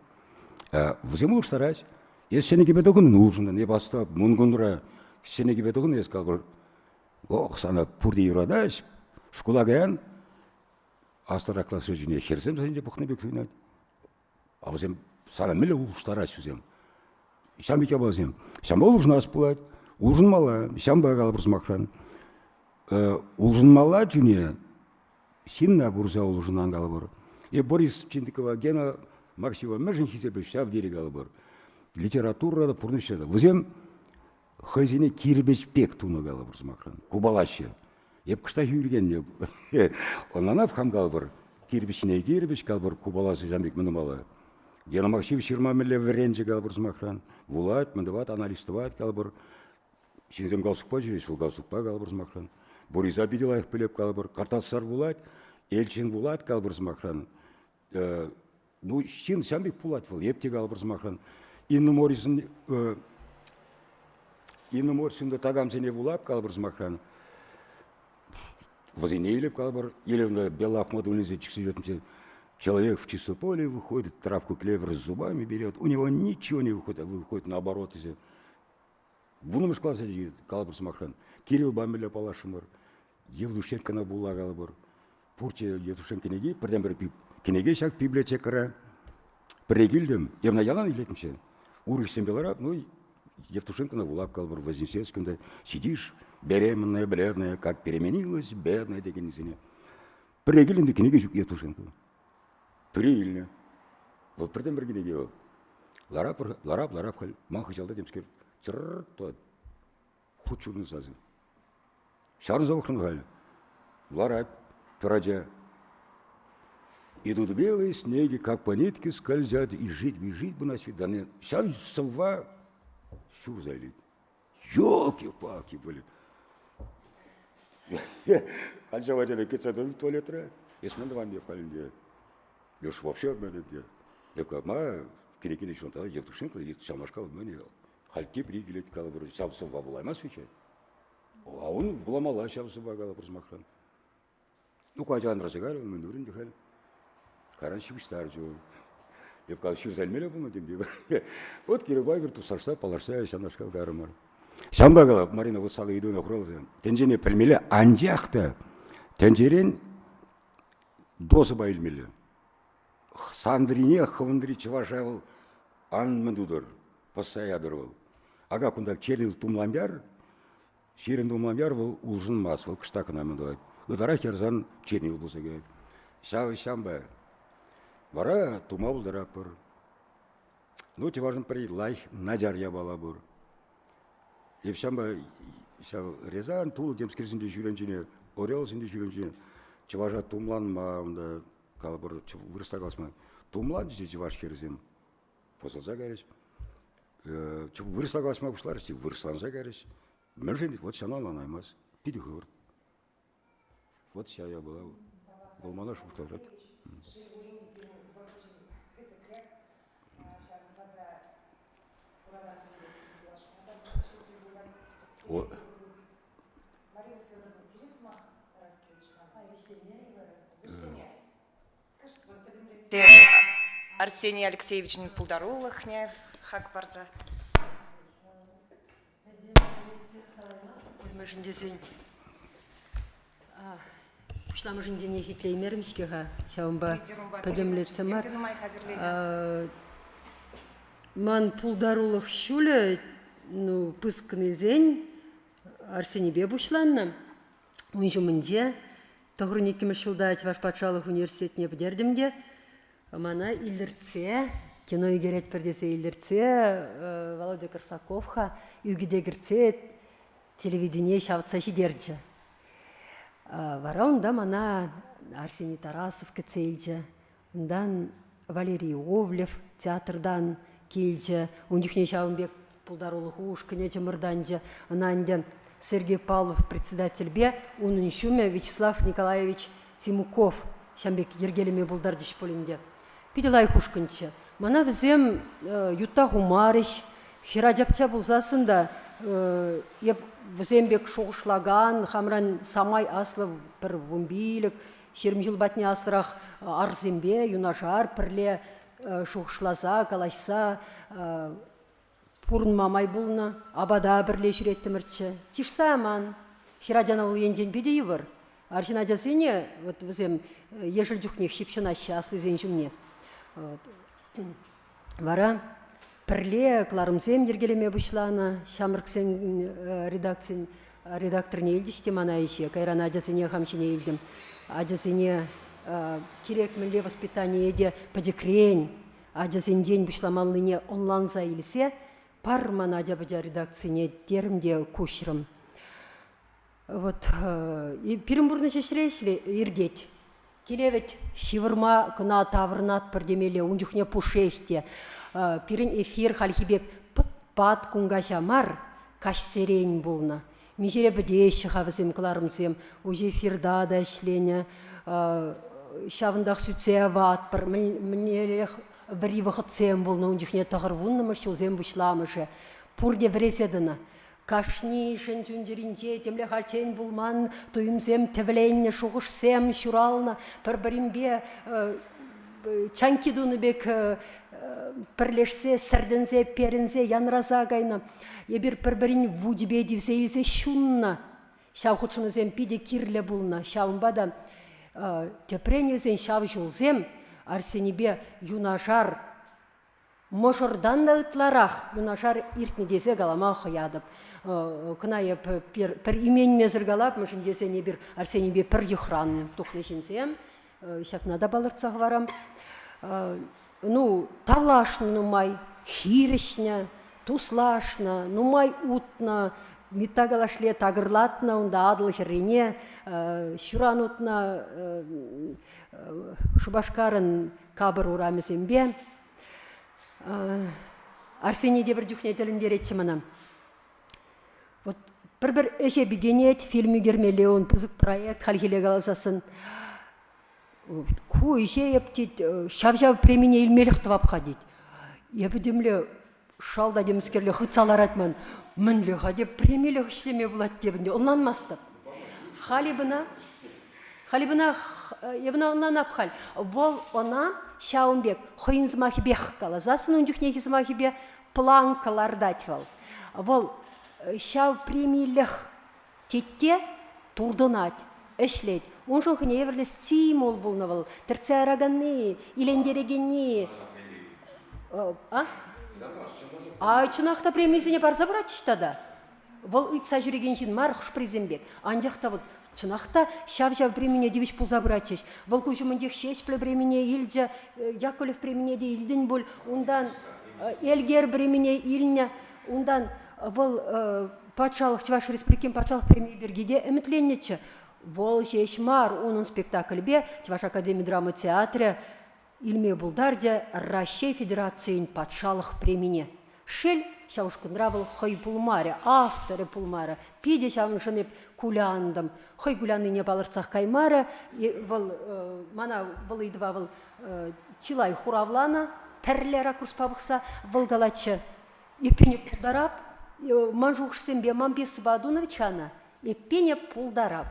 Вӗсем улӑштараҫ. Эс ҫӗнӗ кӗпе тӑхӑннӑ улшӑннӑ, эп астӑвап, Мӑнкунра ҫӗнӗ кӗпе тӑхӑннӑ, эс калӑпӑр, ох, сана пурте юратаҫ, шкула каян, аслӑрах класри чухне хӗрсем сан ҫине пӑхнӑ пек туйӑнать. А вӗсем сана мӗнле улӑштараҫ вӗсем? Ҫавӑн пек япаласем. Ҫавӑнпа улшӑнас пулать, улшӑнмалла, ҫавӑнпа калӑпӑр сӑмахран. Улшӑнмалла чуне ҫынна курса улшӑнан калӑпӑр. Е Борис Чиндыкова, Гена Максимова мӗншӗн хисеплӗ ҫав тери калӑпӑр. Литература та, пурнӑҫра та. Вӗсем хӑйсене кирпӗч пек тунӑ калӑпӑр сӑмахран, купалаҫҫӗ. Эп кӑштах ӳркеннӗ. Ӑнланап хам калӑпӑр, кирпӗчне кирпӗч калӑпӑр, купаласа ҫавӑн пек мӗн тумалла. Гена Максимов ҫырма мӗнле вӗренчӗ калӑпӑр сӑмахран. Вулать, мӗн тӑвать, анализ тӑвать калӑпӑр. Ҫынсем галстукпа ҫӳреҫ, вӑл галстукпа калӑпӑр сӑмахран. Бориса питӗ лайӑх пӗлеп калӑпӑр. Картасар вулать, Элчин вулать калӑпӑр сӑмахран. Ну, ҫын ҫам пек пулать вӑл, эп те калӑпӑр сӑмахран. Инна Моррисон, Инна Моррисон та такамсене вулап калӑпӑр сӑмахран. Вӗсене илеп калӑпӑр. Или Белла Ахмадуллинсен чиксе ҫӳретнӗ Человек в чистое поле выходит, травку клевер с зубами берет, у него ничего не выходит, а выходит наоборот. Вуннӑмӗш класа калӑпӑр сӑмахран, Кириллпа мӗнле паллашрӑмӑр, Евдушенкӑна пула калӑпӑр. Пурте Евдушен кӗнеки, пӗртен-пӗр кӗнеке ҫак библиотекӑра. Пӗрре килтӗм, эп ӑна ялан илеттӗмччӗ. Урӑхсемпе ларап, ну, Евтушенкӑна вулап калӑпӑр, Вознесенскинта сидишь, беременная, бледная, как переменилась, бедная текеннисене. Пӗрре килтӗм те кӗнеке ҫук Евтушенко. Пӗри илнӗ. Вӑл пӗртен-пӗр кӗнеке вӑл. Ларап, ларап, ларап халь. Ман хыҫалта темскер чӑрр тӑвать. Хут ҫурнӑ сасӑ. Ҫаврӑнса пӑхрӑм халь. Ларать пӗр ача. Идут белые снеги, как по нитке скользят, и жить, и жить бы на свидание. Ҫав сӑвва ҫурса илет. Елки-палки были. Ача ачана кӗтсе тӑнӑ туалетра. Эс мӗн тӑван деп халӗнче. Леш вообще мӗн ӗнтӗ. Эп ма кӗнекене ҫунта Евтушенко ҫавнашкал мӗн халь тепри килет калӑпӑр ҫав сӑвва вулаймасть вӗҫе. А он вуламалла ҫав сӑвва калӑпӑр сӑмахран. Ну, ку ача анраса кайрӗ, мӗн турӗ халь. Кайран ҫыпӑҫтарчӗ вӑл. Эп калас ҫырса илмелле пулнӑ тем те. Вот Кириллпа эпир туслашса, паллашса ҫавнашкал карӑмӑр. Ҫавӑнпа калап, Марина, вот сана ыйтуна хуравласа. Тӗнчене пӗлмелле, анчах та тӗнчерен дозӑпа илмелле. Сандрине хӑвӑнтри чӑваша вӑл ан мӗн тутӑр, пӑсса ятӑр вӑл. Ака кунта чернил тумлам яр, Ҫирӗм тумлам яр вӑл улшӑнмасть, вӑл кӑштах кӑна мӗн тӑвать. Ытларах ярсан чернил пулса каять. Ҫав ҫампа. Вара тума пултаратпӑр. Ну, чӑвашӑн пӗр лайӑх начар япала пур. Эп ҫампа ҫав Рязань, Тулӑ темскерсенче ҫӳренчине, Орелсенче ҫӳренчине чӑваша тумланма унта калӑпӑр, вырӑсла калас мар, тумланчӗ чӑваш хӗрӗсем. Пӑсӑлса кайрӗҫ. Вырӑсла калаҫма пуҫларӗҫ те вырӑсланса кайрӗҫ. Мӗншӗн вот ҫавна ӑнланаймасть. Питӗ хӑвӑрт. Вот ҫав япала вӑл мана шухӑшлаттарать. О. Мария Федоровна, сире сӑмах парас килет-ши? Арсений Алексеевичӑн пултарулӑхне хак парса. Пулмӗшӗн тесен пуҫламӑшӗнченех итлеймерӗм-ҫке-ха, ҫавӑнпа пӗтӗмлетсе мар. Ман пултарулӑх ҫулӗ ну, пысӑккӑннисен Арсенипе пуҫланнӑ. Ун ҫумӗнче тӑхӑрӑн иккӗмӗш ҫулта Чӑваш патшалӑх университетне пӗтертӗм те мана илӗртсе, кино ӳкеретпӗр тесе илӗртсе Володя Корсаков-ха ӳкӗте кӗртсе телевидение ҫавӑтса ҫитерчӗ. Вара унта мана Арсений Тарасов кӗтсе илчӗ. Унтан Валерий Иовлев театртан килчӗ. Ун чухне ҫавӑн пек пултарулӑх ушкӑнӗ чӑмӑртанчӗ. Ӑна ӗнтӗ Сергей Павлов председательпе унӑн ҫумӗ Вячеслав Николаевич Тимуков ҫавӑн пек йӗркелеме пултарчӗҫ пуль ӗнтӗ. Питӗ лайӑх ушкӑнччӗ. Мана вӗсем ютта хумарӗҫ. Хӗрачапча пулсассӑн та эп вӗсем пек шухӑшлакан, хамран самай аслӑ пӗр вунпилӗк, 20 ҫул патне аслӑрах арсемпе юнашар пӗрле шухӑшласа, калаҫса пурӑнма май пулнӑ. Апата пӗрле ҫӳреттӗмӗрччӗ. Чышса ман. Хӗрачана ул енчен питӗ йывӑр. Арҫын ачасене вот вӗсем ешӗл чухнех ҫыпҫӑнаҫҫӗ аслисен ҫумне. Вот. Вара пӗрле кӑларӑмсем йӗркелеме пуҫланӑ. Ҫамрӑксен редакцин редакторне илчӗҫ те мана ӗҫе. Кайран ачасене хам ҫине илтӗм. Ачасене кирек мӗнле воспитание те пӗчӗкрен ачасенчен пуҫламаллине ӑнланса илсе пар мана ача-пӑча редакцине терӗм те куҫрӑм. Вот пирӗн пурнӑҫ ӗҫре иртет. Киле вӗт ҫывӑрма кӑна таврӑнатпӑр темелле, ун чухне пушшех те. Пирӗн эфир хальхи пек пӑт-пат кун каҫа мар, каҫсерен пулнӑ. Миҫере пӗтеҫҫӗ-ха вӗсем кӑларӑмсем, уҫӑ эфирта та ӗҫленӗ, ҫавӑнтах сӳтсе яватпӑр. Мӗнлерех вӗри вӑхӑтсем пулнӑ ун чухне тӑхӑрвуннӑмӗш ҫулсем пуҫламӑшӗ. Пурте вӗресе тӑнӑ. Кашнийӗшӗн чун-чӗринче темле хальччен пулман туйӑмсем тӗвӗленнӗ, шухӑшсем ҫуралнӑ, пӗр-пӗринпе чанкки тунӑ пек пӗрлешсе, сӗртӗнсе, перӗнсе, янраса кайнӑ. Эпир пӗр-пӗрин вучӗпе тивсе илсе ҫуннӑ. Ҫав хутшӑнусем питӗ кирлӗ пулнӑ. Ҫавӑнпа та тӗпрен илсен ҫав ҫулсем Арсенипе юнашар Мӑшӑртан та ытларах юнашар иртнӗ тесе калама хӑятӑп. Кӑна эп пӗр именмесӗр калап, мӗншӗн тесен эпир Арсенипе пӗр йӑхран тухнӑ ҫынсем. Ҫакна та палӑртса хӑварам. Ну, тавлашнӑ нумай, хирӗҫнӗ, туслашнӑ, нумай утнӑ, Митта калашле такӑрлатнӑ унта Атӑл хӗррине, ҫуран утнӑ Шупашкарӑн капӑр урамӗсемпе. Арсений тепӗр чухне тӗлӗнтеретчӗ мана. Вот пӗр-пӗр ӗҫе пикенет, фильм ӳкермелле ун пысӑк проект хальхилле каласассӑн. Ку ӗҫе эп тет ҫав-ҫав премине илмелӗх тӑвап-ха тет. Эпӗ темле шалта темскерле хытса ларать ман. Мӗнле-ха теп премилӗх ӗҫлеме пулать теп ӗнтӗ, ӑнланмастӑп. Халь эп ӑна Халь эп ӑна эп ӑна ӑнланап халь. Вӑл ӑна ҫавӑн пек хӑйӗн сӑмахӗпех каласассӑн ун чухнехи сӑмахӗпе планка лартать вӑл. Вӑл ҫав премилӗх тетте туртӑнать, ӗҫлет. Уншӑн хӑйне евӗрлӗ стимул пулнӑ вӑл. Тӗртсе яраканни, илентерекенни. А? А чӑнах та премисене парса пыратчӗҫ тата. Вӑл ыйтса ҫӳрекен ҫын мар хӑш-пӗрисем пек. Анчах та вот чӑнах та ҫав-ҫав премине тивӗҫ пулса пыратчӗҫ. Вӑл куҫ умӗнчех Ҫеҫпӗл премине илчӗ, Яковлев премине те илтӗн пуль. Унтан Элгер премине илнӗ. Унтан вӑл патшалӑх Чӑваш Республикин патшалӑх премийӗ пирки те ӗмӗтленнӗччӗ. Вӑл ҫеҫ мар, унӑн спектакльпе Чӑваш академи драма театрӗ илме пултарчӗ Раҫҫей Федерацийӗн патшалӑх премине. Шел, ҫав ушкӑнра вӑл хӑй пулмарӗ, авторӗ пулмарӗ. Питӗ ҫавӑншӑн эп кулянтӑм. Хӑй куляннине палӑртсах каймарӗ. Вӑл мана вӑл ыйтӑва вӑл чылай хуравланӑ тӗрлӗ ракурспа пӑхса. Вӑл калатчӗ, Эппин эп пултарап, ман шухӑшсемпе ман пьесӑпа тунӑ вӗт-ха ӑна. Эппин эп пултарап.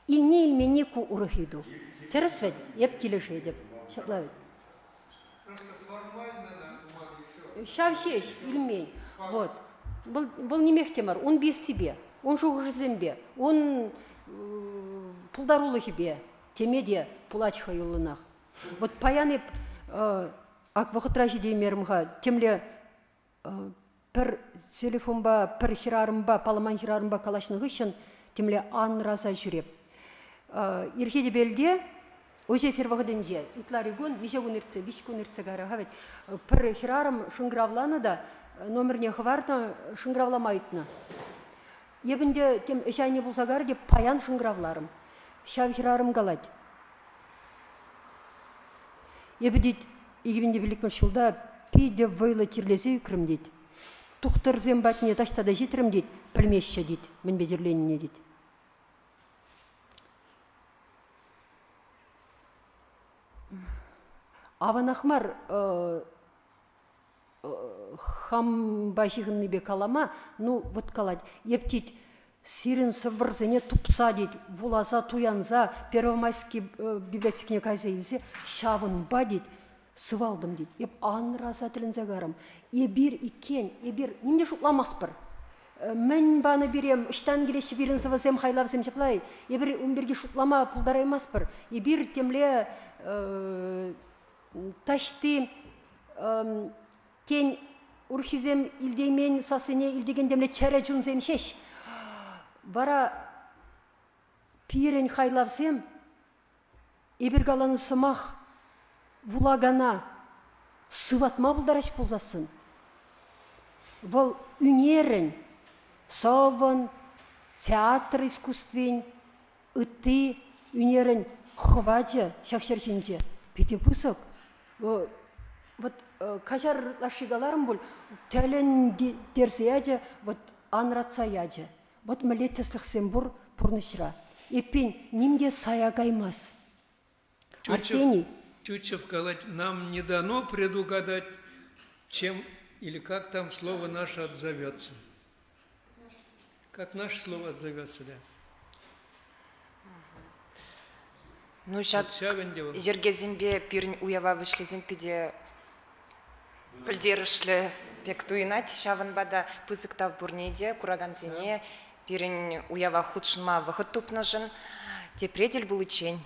Илни-илменни ку урӑх ыйту. Тӗрӗс вӗт, эп килӗшетӗп. Ҫапла вӗт. Просто форма. Ҫав ҫеҫ илмен. Вот. Вӑл, вӑл нимех те мар. Ун пьесипе, ун шухӑшӗсемпе, ун пултарулӑхӗпе теме те пулать хӑюллӑнах. Вот паян эп ак вӑхӑтра ҫитеймерӗм-ха. Темле пӗр телефонпа, пӗр хӗрарӑмпа, палламан хӗрарӑмпа калаҫнӑ хыҫҫӑн темле анраса ҫӳреп. Ирхи тӗпелте уҫӑ эфир вӑхӑтӗнче ытлари кун, миҫе кун иртсе, виҫ кун иртсе кайрӗ-ха вӗт, пӗр хӗрарӑм шӑнкӑравланӑ та номерне хӑварнӑ, шӑнкӑравлама ыйтнӑ. Эп ӗнтӗ тем ӗҫ айне пулса карӗ те паян шӑнкӑравларӑм. Ҫав хӗрарӑм калать: Эпӗ, тет, 2005 ҫулта питӗ вӑйлӑ чирлесе ӳкрӗм, тет. Тухтӑрсем патне таҫта та ҫитрӗм, тет, пӗлмеҫҫӗ, тет, мӗнпе чирленине, тет. Аванах мар хампа ҫыхӑннипе калама, ну, вот калать, эп, тет, сирӗн сӑввӑрсене тупса, тет, вуласа, туянса, Первомайски библиотекине кайса илсе, ҫавӑнпа, тет, сывалтӑм, тет. Эп анраса тӗлӗнсе карӑм. Эпир иккен, эпир ним те шутламастпӑр. Мӗн панӑ пире, ӑҫтан килеҫҫӗ пирӗн сӑвӑсем, хайлавсем ҫапла-и? Эпир ун пирки шутлама пултараймастпӑр. Эпир темле таҫти тен урӑххисем илтеймен сассине илтекен темле чӗрӗ чунсем ҫеҫ. Вара пирӗн хайлавсем эпир каланӑ сӑмах вулакана сыватма пултараҫ пулсассӑн вӑл ӳнерӗн, сӑвӑн, театр искусствин Ытти ӳнерӗн хӑвачӗ ҫак ҫӗр ҫинче питӗ пысӑк. Вот каҫар ытлашши каларӑм пуль, тӗлӗнтерсе ячӗ, вот анратса ячӗ. Вот мӗнле тӗслӗхсем пур пурнӑҫра. Эппин, ним те сая каймасть. Арсений. Тютчев калать, нам не дано предугадать, чем или как там слово наше отзовется. Как наше слово отзовется, да. Ну, ҫак йӗркесемпе пирӗн уява вӗҫлесен питӗ пӗлтерӗшлӗ пек туйӑнать. Ҫавӑнпа та пысӑк тав пурне те, куракансене, пирӗн уява хутшӑнма вӑхӑт тупнӑшӑн. Тепре тӗл пуличчен.